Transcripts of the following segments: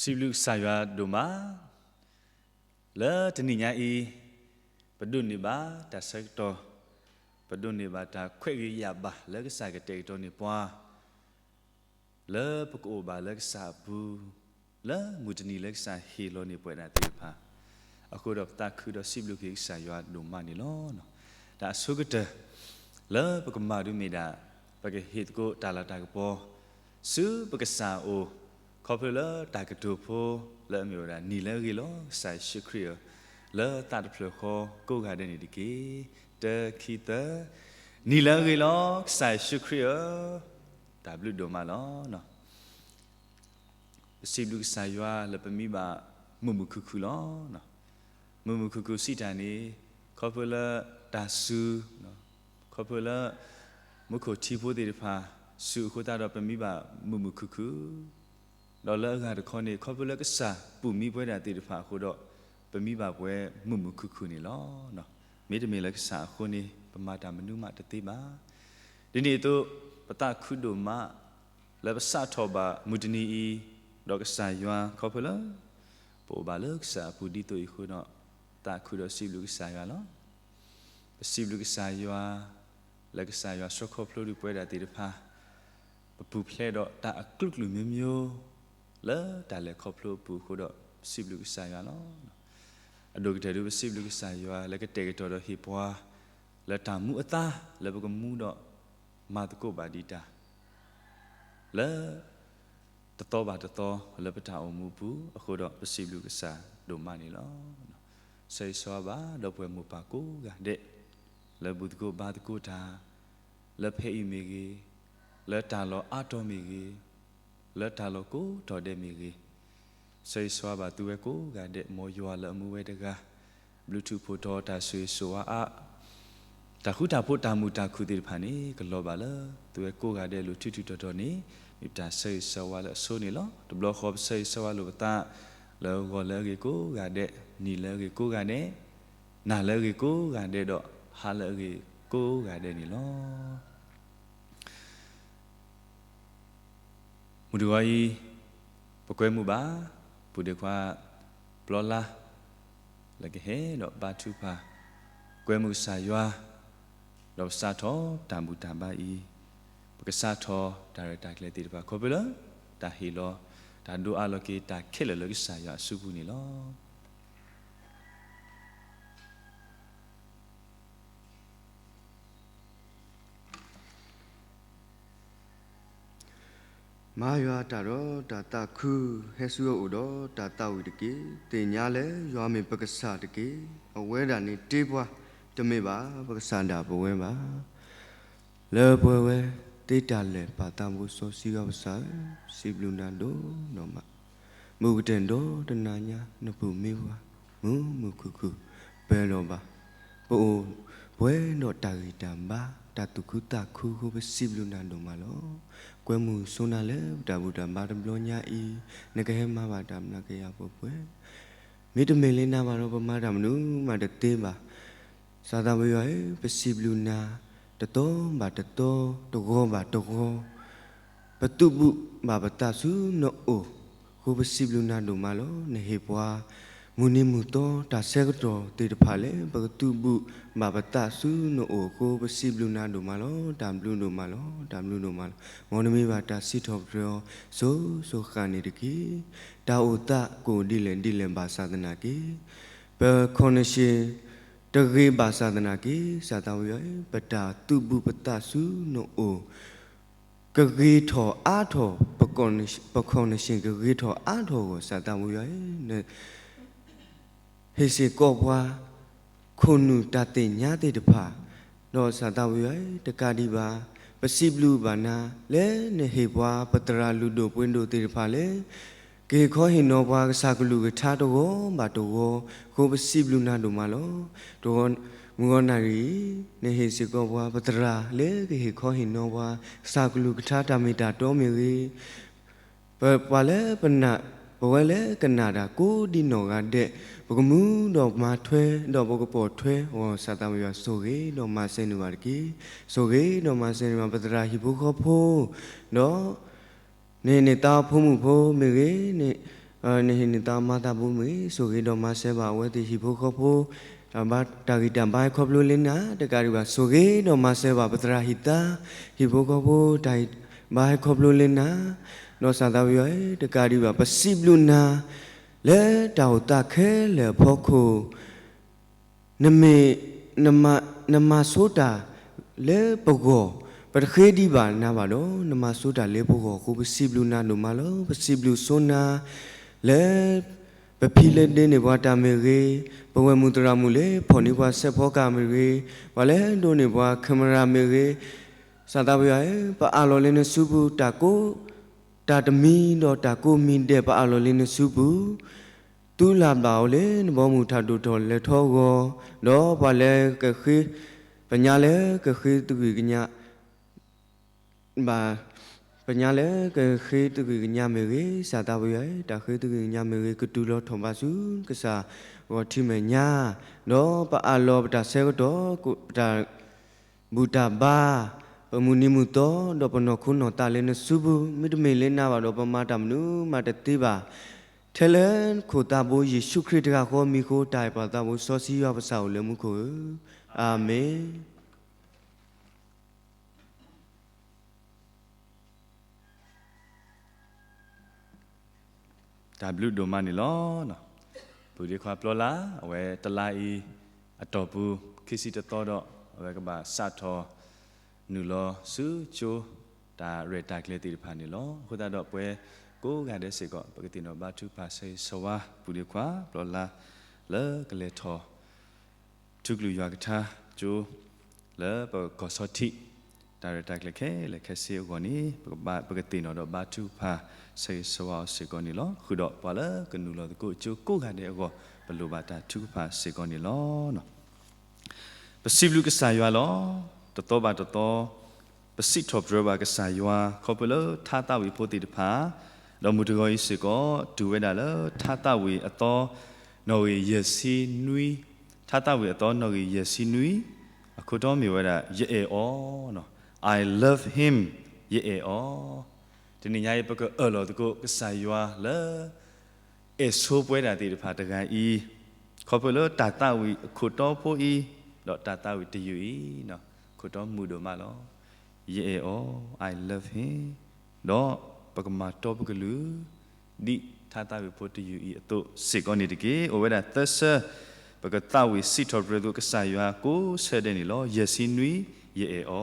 စံးဘျုးကစၢ်ယွၤဒိၣ်မး, လၢတနံၤညါအံၤ, ပဒိးန့ၢ်ဘၣ်တၢ်ဆၢကတီၢ်, ပဒိးန့ၢ်ဘၣ်တၢ်ခွဲးဂ့ၤယာ်ဘၣ်လၢကစၢ်ကတဲာ်ကတီၤန့ၢ်ပှၤ လၢပကအိၣ်ဘၣ်လၢကစၢ်အပူၤ, လၢမုၢ်တနံၤလၢကစၢ်ဟ့ၣ်လီၤန့ၢ်ပဝဲဒၣ်သ့ၣ်တဖၣ်, အဃိဒီးပသးခုဒီးစံးဘျုးက့ၤကစၢ်ယွၤဒိၣ်မးန့ၣ်လီၤ. တၢ်အဆိကတၢၢ် လၢပကမၤဒ်မ့ၢ်ဒၣ်, ပကဟ့ၣ်သကိးတၢ်လၤတၢ်ကပီၤ ဆူပကစၢ်အအိၣ်, ခီဖျိလၢတၢ်ကတိၤဖိ လၢအမ့ၢ်ဝဲဒၣ် နံၤလၢအဂ့ၤလီၤ ကစၢ်ယ့ၣ်ၡူးခရံာ်ဧၢ, လၢသးတဖျၢၣ်ဃီကိးဂၤဒဲးန့ၣ်တက့ၢ်. တၢ ခံ သၢ, နံၤလၢအဂ့ၤလီၤ ကစၢ်ယ့ၣ်ၡူးခရံာ်ဧၢ, တၢ်ဘျုးဒိၣ်မးလီၤ. ပစံးဘျုးကစၢ်ယွၤလၢပမံဘၣ်မုာ်မုာ်ခုၣ်ခုၣ်လီၤ. မုာ်မုာ်ခုၣ်ခုၣ်စံးတၢ်န့ၣ်, ခီဖျိလၢတၢ်စူၤ, ခီဖျိလၢ မူခိၣ်ထံဖိသ့ၣ်တဖၣ် စူၤအဃိသတးဒီးပမံဘၣ်မုာ်မုာ်ခုၣ်ခုၣ်, ဒီးလၢအဂၤတခီန့ၣ် ခီဖျိလၢကစၢ်ပူၤမံပဝဲဒၣ်သ့ၣ်တဖၣ်အဃိဒီး ပမံဘၣ်ပဝဲမုာ်မုာ်ခုၣ်ခုၣ်န့ၣ်လီၤ. မ့တမ့ၢ်လၢကစၢ်အဃိန့ၣ် ပမၤတၢ်မနုၤမးတသ့ဘၣ်. ဒ်န့ၣ်အသိး ပသးခုဒိၣ်မး လၢပစးထီၣ်ဘၣ်မုၢ်တနံၤအံၤ, ဒီးကစၢ်ယွၤခီဖျိလၢ ပအိၣ်ဘၣ်လၢကစၢ်အပူၤဒ်သိးအံၤအဃိဒီး, သးခုဒီးစံးဘျုးကစၢ်ယွၤလီၤ. ပစံးဘျုးကစၢ်ယွၤ, လၢကစၢ်ယွၤဆှၢခီဖျိဒုးပဝဲဒၣ်သ့ၣ်တဖၣ်, ပပူၤဖျဲးဒီးတၢ်အကလုာ်ကလုာ်မျိုးမျိုး, လၢတၢ်လဲၤခီဖျိအပူၤအဃိဒီး ပစံးဘျုးကစၢ်ယွၤလီၤ. အဒိၣ်ကတၢၢ်ဒုးပစံးဘျုးကစၢ်ယွၤလၢကတဲာ်ကတီၤဒီးဟ့ၣ်ပှၤ လၢတၢ်မူအသါလၢပကမူဒီး မၤသကိးဘၣ်ဒံးတၢ် လၢ တသီဘၣ်တသီလၢပတၢ်အိၣ်မူအပူၤအဃိဒီး ပစံးဘျုးကစၢ်ဒိၣ်မးန့ၣ်လီၤ. ဆၢဂ့ၤဆၢဝါဘၣ် ဒီပုၢ်ဝဲၢ်မိၢ်ပၢ်ကိးဂၤဒဲး, လၢဘူၣ်သကိးဘါသကိးတၢ်, လၢဖဲအံၤမ့ၢ်ဂ့ၤ, လၢတၢ်လီၢ်အါတီၤမ့ၢ်ဂ့ၤ, လၢတၢ်လီၢ်ကိးတီၤဒဲးမ့ၢ်ဂ့ၤ, ဆၢဂ့ၤဆၢဝါဘၣ်သုဝဲကိးဂၤဒဲး, မ်ယွၤလၢအမူဝဲတဂၤ, ဘျုးထူးဖှိၣ်ထီတၢ်ဆိၣ်ဂ့ၤဆိၣ်ဝါအါ တၢ်ဃူတၢ်ဖိးတၢ်မုာ်တၢ်ခုၣ်သ့ၣ်တဖၣ်န့ၣ် ကလီၤဘၣ်လၢသုဝဲကိးဂၤဒဲးအလိၤ ထူးထူးတီၤတီၤန့ၣ် မ့ၢ်ပတၢ်ဆၢဂ့ၤဆၢဝါလၢအဆိန့ၣ်လီၤ. တဘျီဃီပဆၢဂ့ၤဆၢဝါလိာ်ပသး လၢဂီၤလၢအဂ့ၤကိးဂၤဒဲး, နံၤလၢအဂ့ၤကိးဂၤဒဲး, နၤလၢအဂ့ၤကိးဂၤဒဲးဒီး ဟါလၢအဂ့ၤကိးဂၤဒဲးန့ၣ်လီၤ. မုၢ်တဂီၤအံၤ ပကွဲမုာ်ဘၣ် ပုၢ်ဒ့ခွါ ပျီလါ လၢကဟဲဒီးဘါထုကဖၣ် ကွဲမုာ်ကစၢ်ယွၤ, ဒီးပစးထီၣ်တၢ်ဘူၣ်တၢ်ဘါအံၤ, ပကစးထီၣ်တၢ်ရဲၣ်တၢ်ကျဲၤသ့ၣ်တဖၣ် ခီဖျိလၢ တၢ်ဟ့ၣ်လီၤ တၢ်ဒိးအးလီၤက့ၤတၢ်ခဲလၢာ်လၢကစၢ်ယွၤအစုပူၤန့ၣ်လီၤ. မၤယွၤတၢ်ဒီးတၢ်သးခု, ဟဲဆူအအိၣ်ဒီးတၢ်သးဝံၣ်တက့ၢ်. သ့ၣ်ညါလၢယွၤမ့ၢ်ပကစၢ်တက့ၢ်. အဝဲဒၣ်န့ၣ်တ့ပှၤ, တမ့ၢ်ဘၣ်ပကစၢ်ဒၣ်ပဝဲဘၣ်. လၢပှဲၤဝဲသ့တၢ်လဲၤပာ်သးဘိစီဆှံယွၤပကစၢ်ဧၢ, စံးဘျုးနၤဒိၣ်ဒီးမး, မုၢ်ကတၢၢ်ဒီတနၤညါ နပုၢ်မ့ၢ်ပှၤ မုာ်မုာ်ခုၣ်ခုၣ် ပၢလီၤဘၣ်. ပအိၣ်ပှဲၤဒီးတၢ်ဂံၢ်တၢ်ဘါ တၢ်သူၣ်ခုသးခုအဃိ ပစံးဘျုးနၤဒိၣ်မးလီၤ. ကွဲမုာ်ဆိနၤလၢပတၢ်ဘူၣ်တၢ်ဘါတဘျီညါအံၤ, နကဟဲမၤဘၣ်တၢ်မနုၤကယၤပှဲၤပှဲၤ မ့တမ့ၢ်လၢနၤဘၣ်ဒီး ပမၤတၢ်မနုၤမးတသ့ဘၣ်. ကစၢ်သးပှၢ်ယွၤဧၢ, ပစံးဘျုးနၤ တသီဘၣ်တသီ, တဂီၤဘၣ်တဂီၤ, ပသုးဘူးဘၣ်ပသးဆူနအိၣ်အဃိ ပစံးဘျုးနၤဒိၣ်မးလီၤ. နဟ့ၣ်ပှၤ မုၢ်နံၤမုၢ်သီ တၢ်ဆၢကတီၢ်သ့ၣ်တဖၣ်လၢ ပကသုးဘူးဘၣ်ပသးဆူနအိၣ်အဃိ ပစံးဘျုးနၤဒိၣ်မးလီၤ. တၢ်ဘျုးဒိၣ်မးလီၤ, တၢ်ဘျုးဒိၣ်မးလီၤ. မ်နမံၤဘၣ်တၢ်စံးထီၣ်ပတြၢၤအီၤ စိၤစိၤဃၣ်န့ၣ်တက့ၢ်. တၢ်အိၣ်သးကအိၣ်ဒ်လဲၣ်ဒ်လဲၣ်ဘၣ်ဆၣ်သနာ်က့, ပ connection တဂ့ၤဘၣ်ဆၣ်သနာ်က့, ကစၢ်သးပှၢ်ယွၤဧၢ, ပတၢ်သုးဘူးပသးဆူနအိၣ် ကဂ့ၤထီၣ်အါထီၣ်, ပ connection ကဂ့ၤထီၣ်အါထီၣ်အဂီၢ် ကစၢ်သးပှၢ်ယွၤဧၢ, န ဟ့ၣ်စ့ၢ်ကီးပှၤ ခိၣ်နူာ်တၢ်သ့ၣ်ညါသ့ၣ်တဖၣ်, ဒီးကစၢ်သးပှၢ်ယွၤဧၢ, တကးဒံးဘၣ် ပစံးဘျုးဘၣ်နၤ လၢနဟ့ၣ်ပှၤပသရၣ်လုၢ်ဒိၣ်ပှ့ၤဒိၣ်သ့ၣ်တဖၣ်လၢ ကဟ့ၣ်ခီဟ့ၣ်နီၤပှၤကစၢ်ကလုၢ်ကထါတဂီၤဘၣ်တဂီၤအဃိ ပစံးဘျုးနၤဒိၣ်မးလီၤ. တဂီၤမုၢ်ဂီၤနၣ်ရံၣ်အံၤ နဟ့ၣ်စ့ၢ်ကီးပှၤပသရၣ်လၢကဟ့ၣ်ခီဟ့ၣ်နီၤပှၤ ကစၢ်ကလုၢ်ကထါတၢ်မ့ၢ်တၢ်တီမ့ၢ်ဂ့ၤ ပပှၤလၢပနာ်, ပဝဲလၢကနာ်တၢ်ကိးဒံနီၢ်ဂၤဒဲး, ပကမူဒီးမၤထွဲ, ဒီးပကပိာ်ထွဲအဂီၢ် ကစၢ်သးပှၢ်ယွၤဆိၣ်ဂ့ၤဒီးမၤစၢၤန့ၢ်ဘၣ်တက့ၢ်. ဆိၣ်ဂ့ၤဒီးမၤစၢၤန့ၢ်ဘၣ် ပသရၣ်ဟံၣ်ဖိဃီဖိ, ဒီး န့ၢ်န့ၢ်သးဖိမုၣ်ဖိမ့ၢ်ဂ့ၤ, န့ၢ် နဟ့ၣ်နသးမၤသးဘိမ့ၢ်ဂ့ၤ, ဆိၣ်ဂ့ၤဒီးမၤစၢၤဘၣ်အဝဲသ့ၣ်ဟံၣ်ဖိဃီဖိ, တၢ်ဂံၢ်တၢ်ဘါဟဲခီဖျိလၢနၤတကးဒံးဘၣ်, ဆိၣ်ဂ့ၤဒီးမၤစၢၤဘၣ်ပသရၣ်ဟံၣ်သါ, ဟံၣ်ဖိဃီဖိတၢ်ဂံၢ်ဘါဟဲခီဖျိလၢနၤ, ဒီးစၢ်သးပယီၤဧၢ, တကးဒံးဘၣ် ပစံးဘျုးနၤ လၢတၢ်အိၣ်သးခဲလၢာ်အဖီခိၣ် နမ့ၢ် နမၤ နမၤဆိတၢ်လၢပဂီၢ်, ပတဃ့ဒံးဘၣ်နၤဘၣ်ဒီး နမၤဆိတၢ်လၢပဂီၢ်အဃိ ပစံးဘျုးနၤဒိၣ်မးလီၤ. ပစံးဘျုးဆိနၤ လၢ ပဖံလၢဒ့န့ၢ်ပှၤတၢ်မ့ၢ်ဂ့ၤ, ပဝဲၢ်မုၣ်သရၣ်မုၣ်လၢဖီၣ်န့ၢ်ပှၤစဲးဖီကၢ်မ့ၢ်ဂ့ၤ, ပှၤလၢဒိးန့ၢ်ပှၤ camera မ့ၢ်ဂ့ၤ, စၢ်သးပယီၤဧၢ, ပအးလီၤလၢနစုပူၤ တၢ်ကိး တၢ်တမံၤဒီးတၢ်ကိးမံၤဒဲး ပအးလီၤလၢနစုပူၤ သုလၢ်ဘၣ်အီၤလၢနဘီမုၢ်ထးဒိၣ်ထီၣ်လဲၤထီၣ်အဂီၢ်, ဒီးပှၤလၢကဃ့ ပညါလၢကဃ့သကွံာ်ကညး ဘၣ် ပညါလၢကဃ့သကွံာ်ကညးမ့ၢ်ဂ့ၤ, စၢ်သးပယီၤဧၢ, တၢ်ဃ့သကွံာ်ကညးမ့ၢ်ဂ့ၤ ကတုၤလီၤထီၣ်ဘၣ်ဆူကစၢ်ဂီၤထံမဲာ်ညါ, ဒီးပအးလီၤပတၢ်ဆၢကတီၢ် ပတၢ် ဘူၣ်တၢ်ဘါ, ပမုၢ်နံၤမုၢ်သီ ဒီးပနီၢ်ခိနီၢ်သးလၢနစုပူၤ, မ့တမ့ၢ်လၢနၤဘၣ်ဒီး ပမၤတၢ်မနုၤမးတသ့ဘၣ်. ထဲလၢနခိၣ်သးဘိယ့ၣ်ၡူးခရံာ်တဂၤဃီအမံၤအဃိ တၢ်အဲၣ်ပှၤသးဘိစီဆှံယွၤပစၢ်အိၣ်လၢမူခိၣ်ဧၢ, အၤမ့ၣ်. တၢ်ဘျုးဒိၣ်မးန့ၣ်လီၤ. ပုၢ်ဒ့ခွါပျီလၢ် အဝဲတလါအံၤ အတီၢ်ပူၤ ခံဆံတသီဒီး အဝဲကဘၣ်စးထီၣ် နုာ်လီၤဆူကၠိ တၢ်ရဲၣ်တၢ်ကျဲၤသ့ၣ်တဖၣ်န့ၣ်လီၤ. အဃိသတးဒီးပဝဲကိးဂၤဒဲးစ့ၢ်ကီး ပကသ့ၣ်နီၣ်ဘါထုကဖၣ်ဆၢဂ့ၤဆၢဝါ ပုၢ်ဒ့ခွါပျီလၢ် လၢကလဲၤထီၣ် ထူကလုၢ်ယွၤကထါကၠိ လၢပကီၢ်ဆီထံး တၢ်ရဲၣ်တၢ်ကျဲၤခဲလၢာ်ခဲဆ့အဂီၢ်န့ၣ် ပကဘၣ် ပကသ့ၣ်နီၣ်ဒီးဘါထုကဖၣ်ဆၢဂ့ၤဆၢဝါအီၤစ့ၢ်ကီးန့ၣ်လီၤ. ဃုာ်ဒီးပှၤလၢကနုာ်လီၤသကိးကၠိကိးဂၤဒဲးအဂီၢ် ပလိၣ်ဘၣ်တၢ်ထုကဖၣ်စ့ၢ်ကီးန့ၣ်လီၤ. ပစံးဘျုးကစၢ်ယွၤလီၤ. တသီဘၣ်တသီ ပစံးထီၣ်ပတြၢၤဘၣ်ကစၢ်ယွၤ ခီဖျိလၢထါသးဝံၣ်ဖိသ့ၣ်တဖၣ်, ဒီးမုၢ်တဂီၤအံၤစ့ၢ်ကီး တုၤဝဲဒၣ်လၢထါသးဝံၣ်အသီ နီၣ်ဂံၢ်ယဲၢ်ဆံနွံ, ထါသးဝံၣ်အသီနီၣ်ဂံၢ်ယဲၢ်ဆံနွံ, အခိၣ်တီမ့ၢ်ဝဲဒၣ် ယအဲၣ်အီၤ, I love him, ယအဲၣ်အီၤ. တနံၤညါအံၤ ပကအၢၣ်လီၤသကိးကစၢ်ယွၤလၢ အဲၣ်ဆိပဝဲဒၣ်သ့ၣ်တဖၣ်တဂၤအံၤ, ခီဖျိလၢတၢ်သးဝံၣ်အခိၣ်တီဖိအံၤ, ဒီးတၢ်သးဝံၣ်တယုၢ်အံၤ, ခိၣ်တီမုာ်ဒိၣ်မးလီၤ. ယအဲၣ်အီၤ, I love him, ဒီးပကမၤတီပကလုၢ် ဒ်ထါသးဝံၣ်ဖိတယုၢ်အံၤအသိးစ့ၢ်ကီးန့ၣ်တက့ၢ်. အိၣ်ဝဲဒၣ်သၢဆၢ ပကသးဝံၣ်စံးထီၣ်ပတြၢၤသကိးကစၢ်ယွၤကိးဆၢဒဲးန့ၣ်လီၤ. ယဲၢ်ဆံနွံ, ယအဲၣ်အီၤ.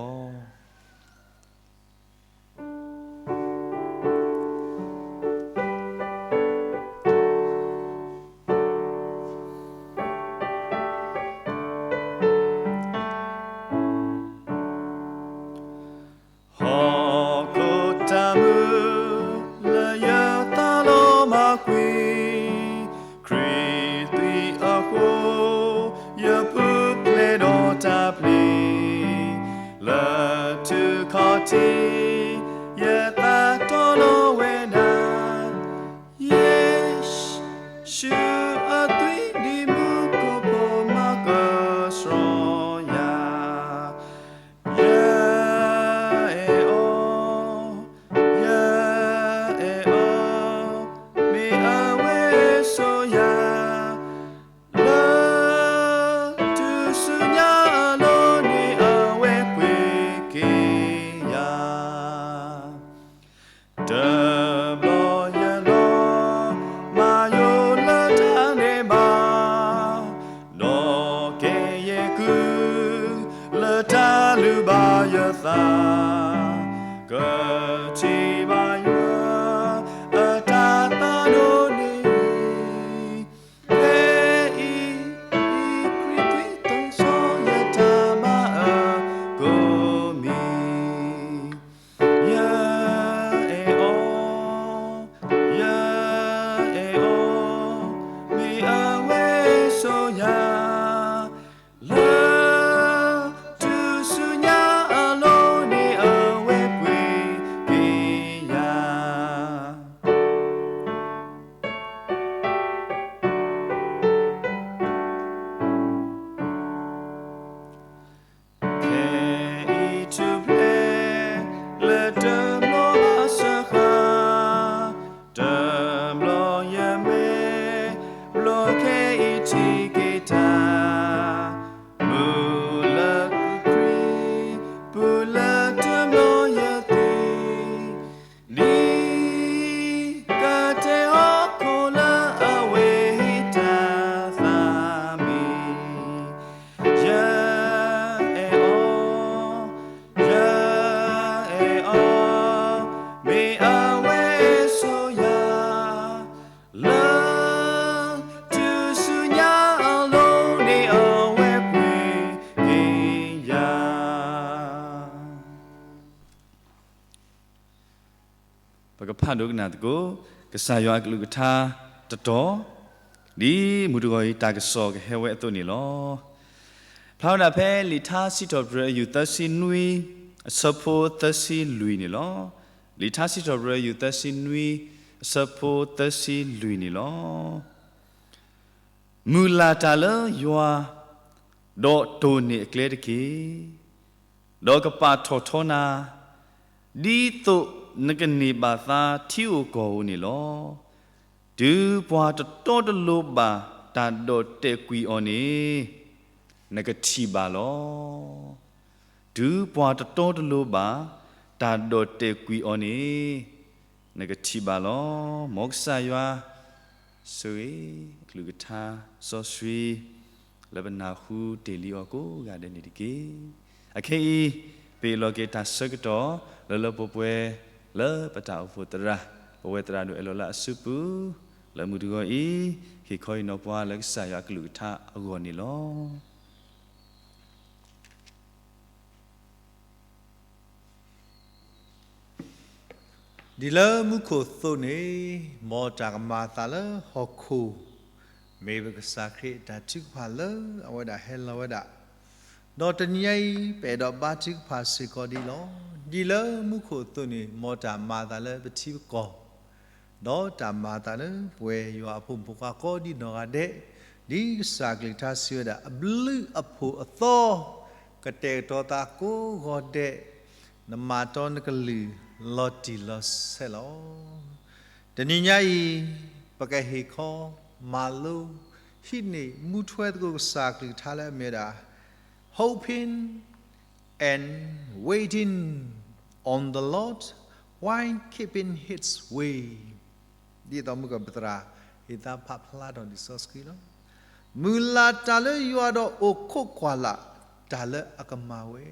ဟီၣ်ခိၣ်တၢ်မုာ်လၢယသးလီၤမၢ်ကွံာ်, ခရံာ်သွံၣ်အဃိ ယပူၤဖျဲးဒီးတၢ်ပျံၤ, လၢထူခီၣ်ထံး ယသးတီလီၤဝဲဒၣ် ယ့ၣ်ၡူးအသွံၣ်ဒ်မူခိၣ်ဖိမၤကဆှီယၤ, ယအဲၣ်အီၤ, ယအဲၣ်အီၤ, မ့ၢ်အဝဲဆိၣ်ယၤ, လၢထူၣ်စုညါအလိၤန့ၣ် အဝဲပှ့ၤက့ၤယၤ တဘျီယလီၤ မၤယိာ်လၢတၢ်န့ၢ်ဘၣ်, ဒီးကဲယဲၢ်ကုၢ် လၢတၢ်လုၢ်ဘၣ်ယသး, ကထံၣ်ဘၣ်ယွၤ အတၢ်သးဒိၣ်န့ၣ် ဖဲအံၤ ယခရံာ်သွံၣ်သးစီ ယတၢ်မၤအၢကိးမံၤ, ယအဲၣ်အီၤ, ယအဲၣ်အီၤ, မ့ၢ်အဝဲဆိၣ်ယၤ, လၢထူၣ်စုညါအလိၤန့ၣ် အဝဲပှ့ၤက့ၤ ဖးဒိကနၣ်သကိး ကစၢ်ယွၤအကလုၢ်ကထါတတီၤ, ဒ်မုၢ်တဂီၤအံၤတၢ်ကစီၣ်ကဟဲဝဲအသိးန့ၣ်လီၤ. ဖျါဝဲဒၣ်ဖဲလံာ်ထါစံးထီၣ်ပတြၢၤယုၢ်သၢဆံနွံ အဆၢဖိသၢဆံလွံၢ်န့ၣ်လီၤ. လံာ်ထါစံးထီၣ်ပတြၢၤယုၢ်သၢဆံနွံ အဆၢဖိသၢဆံလွံၢ်န့ၣ်လီၤ. မုၢ်လၢ်တၢ်လၢယွၤ, ဒီးတိၢ်န့ၢ်အကျဲတက့ၢ်. ဒီးကပာ်ထီၣ်ထီနၤ, ဒ်သိးနကန့ၢ်ဘၣ်သါထံဧိၤကီၢ်ဧိၤန့ၣ်လီၤ. တုၤပှၤတတီတလိၤဘၣ်တၢ်ဒီၣ်တဲာ်ကွံာ်အီၤန့ၣ်, နကထံၣ်ဘၣ်လီၤ. တုၤပှၤတတီတလိၤဘၣ်တၢ်ဒီၣ်တဲာ်ကွံာ်အီၤန့ၣ်, နကထံၣ်ဘၣ်လီၤ. မ်ကစၢ်ယွၤဆိၣ်ဂ့ၤ အကလုၢ်ကထါစီဆှံ လၢပနၢ်ဟူတ့ၢ်လံအီၤကိးဂၤဒဲးန့ၣ်တက့ၢ်. အခဲအံၤ ပအ့ၣ်လိာ်က့ၤတၢ်ဆၢကတီၢ် လၢလၢပှဲၤပှဲၤ လၢပတၢ်အိၣ်ဖှိၣ်သရၣ် ပဝဲသရၣ်ဒိၣ်အဲၣ်လီၤလၢအစုပူၤ လၢမုၢ်တဂီၤအံၤ ဟ့ၣ်ခီဟ့ၣ်နီၤပှၤလၢကစၢ်ယွၤအကလုၢ်ကထါအဂီၢ်န့ၣ်လီၤ. ဒ်လၢမူခိၣ်အသိးန့ၣ်, မ်တၢ်ကမၤအသးလၢဟီၣ်ခိၣ်, မ့ၢ်ပကစၢ်ခရံာ်အတၢ်ထုကဖၣ်လၢအဝဲဒၣ်ဟဲလီၤဝဲဒၣ်, ဒီးတနံၤညါအံၤ ပအဲၣ်ဒိးဘါထုကဖၣ်စ့ၢ်ကီးဒ်အံၤလီၤ. ဒ်လၢမူခိၣ်အသိးန့ၣ် မ်တၢ်မၤအသးလၢပထံပကီၢ် ဒီးတၢ်မၤအသးလၢပဝဲယွၤအဖိမုၣ်ဖိခွါကိးဒံနီၢ်ဂၤဒဲး, ဒ်ကစၢ်ကလုၢ်ကထါစံးဝဲဒၣ် အဘျုးအဖှိၣ်အသီ ကတဲာ်ကတီၤသးကိးဂီၤဒဲး, နမၤတီနကလုၢ်လီၤတံၢ်လီၤဆဲးလီၤ. တနံၤညါအံၤ ပကဟ့ၣ်ခီမၤလိ ဟံးန့ၢ်မူထွဲသကိးကစၢ်ကလုၢ်ကထါလၢအမ့ၢ်ဝဲဒၣ် Hoping and waiting on the Lord while keeping his way. ဒ်သိးမုၢ်ကပသရၣ် ဟ့ၣ်သါဖးဖျါထီၣ်လံာ်စီဆှံလီၤ. မုၢ်လၢ်တၢ်လၢယွၤဒီးအိၣ်ခိးကွၢ်လၢ်တၢ်လၢအကမၤဝဲ,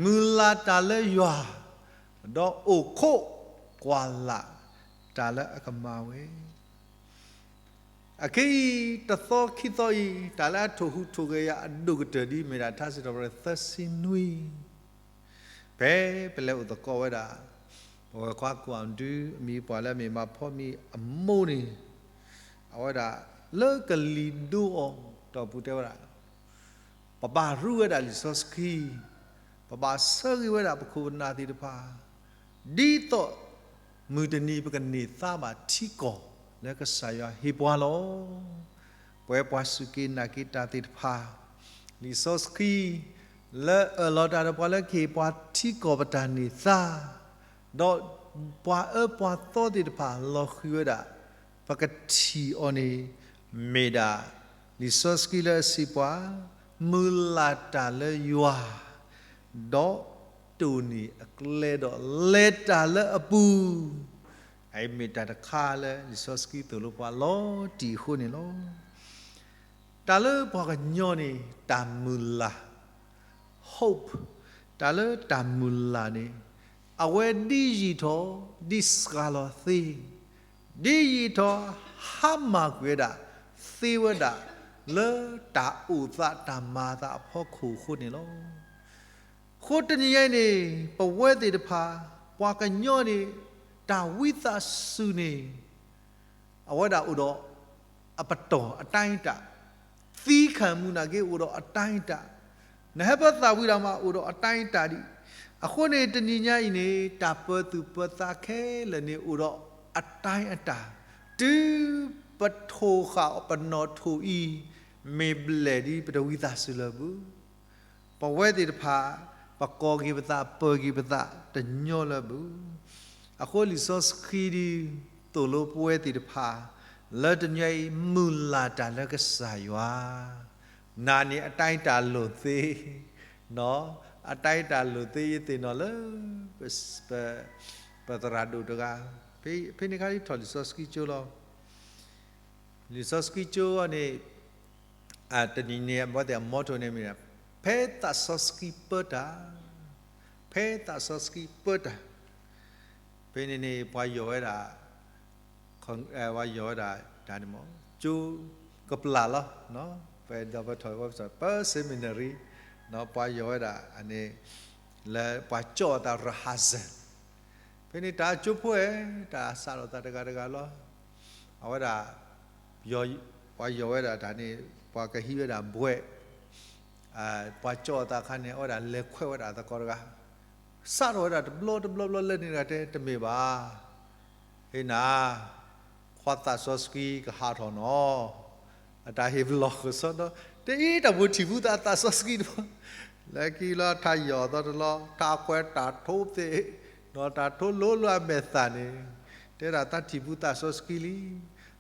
မုၢ်လၢ်တၢ်လၢယွၤ ဒီးအိၣ်ခိးကွၢ်လၢ်တၢ်လၢအကမၤဝဲ အခဲအံၤ တသီခံသီအံၤ တၢ်လၢအထိၣ်ဟူးထိၣ်ဂဲၤယၤအဒိၣ်ကတၢၢ်ဒ်အမ့ၢ်ဒၣ် ထါစံးထီၣ်ပတြၢၤသၢဆံနွံ, ဖဲပလဲၤအိၣ်သကိးဝဲဒၣ် ပဝဲၢ်ခွါကူၣ်အီၤဒု အမံၤပှၢ်လၢအမ့ၢ်မၤဖီမံၤအမိၢ်န့ၣ်, အဝဲဒၣ်လၢကလံၤဒိအီၤ ဒီးပူၤတဲဝဲဒၣ် ပဘၣ်ရူဝဲဒၣ်လံာ်စီဆှံ, ပဘၣ်ဆၢဂ့ၤဝဲဒၣ်ပခိၣ်ပနၢ်သ့ၣ်တဖၣ်, ဒ်သိးမုၢ်တနံၤပကန့ၢ်သါဘၣ်ထံကီၢ်လၢကစၢ်ယွၤဟ့ၣ်ပှၤလီၤ. ပဝဲပှၤစူၢ်က့ၤနာ်က့ၤတၢ်သ့ၣ်တဖၣ်, လံာ်စီဆှံလၢအၢၣ်လီၤတၢ်ဒီးပှၤလၢကဟ့ၣ်ပှၤထံကီၢ်ပတၢ်န့ၢ်သါ, ဒီးပှၤအၢပှၤသီသ့ၣ်တဖၣ်လီၤဃံၤဝဲဒၣ် ပကထံၣ်အီၤန့ၣ် မ့ၢ်ဒၣ် လံာ်စီဆှံလၢအစံးပှၤ, မုၢ်လၢ်တၢ်လၢယွၤ, ဒီးတိၢ်န့ၢ်အကျဲဒီးလဲၤတၢ်လၢအပူၤ, အအံၤမ့ၢ်တၢ်တခါလၢလံာ်စီဆှံသိၣ်လိပှၤလီၤတံၢ်အဃိန့ၣ်လီၤ. တၢ်လၢပှၤကညီန့ၣ် တၢ်မုၢ်လၢ် hope, တၢ်လၢတၢ်မုၢ်လၢ်န့ၣ် အဝဲဒ်ယံာ်ထီၣ် ဒ်စှၤလီၤသ့, ဒ်ယံာ်ထီၣ် ဟါမၢ်ကွံာ်ဝဲဒၣ် သ့ဝဲဒၣ် လၢတၢ်အိၣ်သးတၢ်မၤသးအဖီခိၣ်အဃိန့ၣ်လီၤ. အဃိတနံၤညါအံၤန့ၣ် ပဝဲသ့ၣ်တဖၣ် ပှၤကညီန့ၣ် တၢ်ဝံသးစူၤန့ၣ် အဝဲဒၣ်အိၣ်ဒီးအပတီၢ်အတၢ်အံၤတၢ်, သံခၣ်မုၢ်နာ်က့အိၣ်ဒီးအတၢ်အံၤတၢ်, နဟဲပသးဝံၤဒၣ်မးအိၣ်ဒီးအတၢ်အံၤတၢ်ဒံး, အဃိန့ၣ်တနံၤညါအံၤန့ၣ် တၢ်ပၢၤသူၣ်ပၢၤသးခဲလၢာ်န့ၣ်အိၣ်ဒီးအတၢ်အံၤအတၢ်, တုၤပထိၣ်ဃာ်ပနီၣ်ထိၣ်အံၤ မ့ၢ်ဘျဲၣ်ဒ်ပတဝံသးစူၤလၢၤဘၣ်. ပဝဲသ့ၣ်တဖၣ် ပကိးက့ၤပသး ပၢၤက့ၤပသးတညီလၢၤဘၣ်. အဃိလံာ်စီဆှံဒ်သိၣ်လိပဝဲသ့ၣ်တဖၣ် လၢတနံၤအံၤ မုၢ်လၢ်တၢ်လၢကစၢ်ယွၤ, နၤန့ၣ်အတၢ်အံၤတၢ်လိၣ်သ့, အတၢ်အံၤတၢ်လိၣ်သ့ ယသ့ၣ်နီၣ်လၢ ပ ပသရၣ်ဒိၣ်တဂၤ, ဖဲန့ၣ်အခါထီၣ်လံာ်စီဆှံကၠိလီၤ. လံာ်စီဆှံကၠိန့ၣ် တနံၤန့ၣ် အဝဲသ့ၣ်အ motto န့ၣ်မ့ၢ်ဒၣ် ဖဲသးစီဆှံပၢတၢ်, ဖဲသးစီဆှံပၢတၢ်, ဖဲန့ၣ်န့ၣ် ပှၤယီၢ်ဝဲဒၣ်, ပှၤယီၢ်ဝဲဒၣ်တၢ်န့ၣ်မ့ၢ် ကၠိကပျၢ်လီၤ, ပဒီးပထီၣ်ဝဲပ seminary, ပှၤယီၢ်ဝဲဒၣ်န့ၣ် လၢပှၤကၠီၣ်အသး rehearsal ဖဲန့ၣ်တၢ်ကၠိဖိဝဲ တၢ်စးထီၣ်သးတဂၤတဂၤလီၤ. အဝဲဒၣ် ပှၤယီၢ်ဝဲဒၣ်တၢ်န့ၣ် ပှၤကဟံးဝဲဒၣ်ဘှဲး, ပှၤကၠီအသးခါန့ၣ် အဝဲဒၣ်လဲၤခွဲးဝဲဒၣ်သကိးတဂၤ, စးထီၣ်ဝဲဒၣ်တဘျီတဘျီဘျီလၢန့ၣ်တဂၤတဲ တမ့ၢ်ဘၣ် ဟ့ၣ်နၤ, ခွါသးစီဆှံကဟးထီၣ်နီၤ, အတၢ်ဟ့ၣ်ပလီၢ်ကစီဒီ, တအံၤတၢ်ဖိထံၣ်ဖုသးသးစီဆှံတဘျီ, လၢခံလီၤထါယီၢ်အသီတလီၤ ထါခွဲးတၢ်ထိသ့ၣ်, ဒီးတၢ်ထိလိၤလိၤအမဲာ်သၣ်န့ၣ်, တဲဒၣ်သးထံၣ်ဖုသးစီဆှံလံ.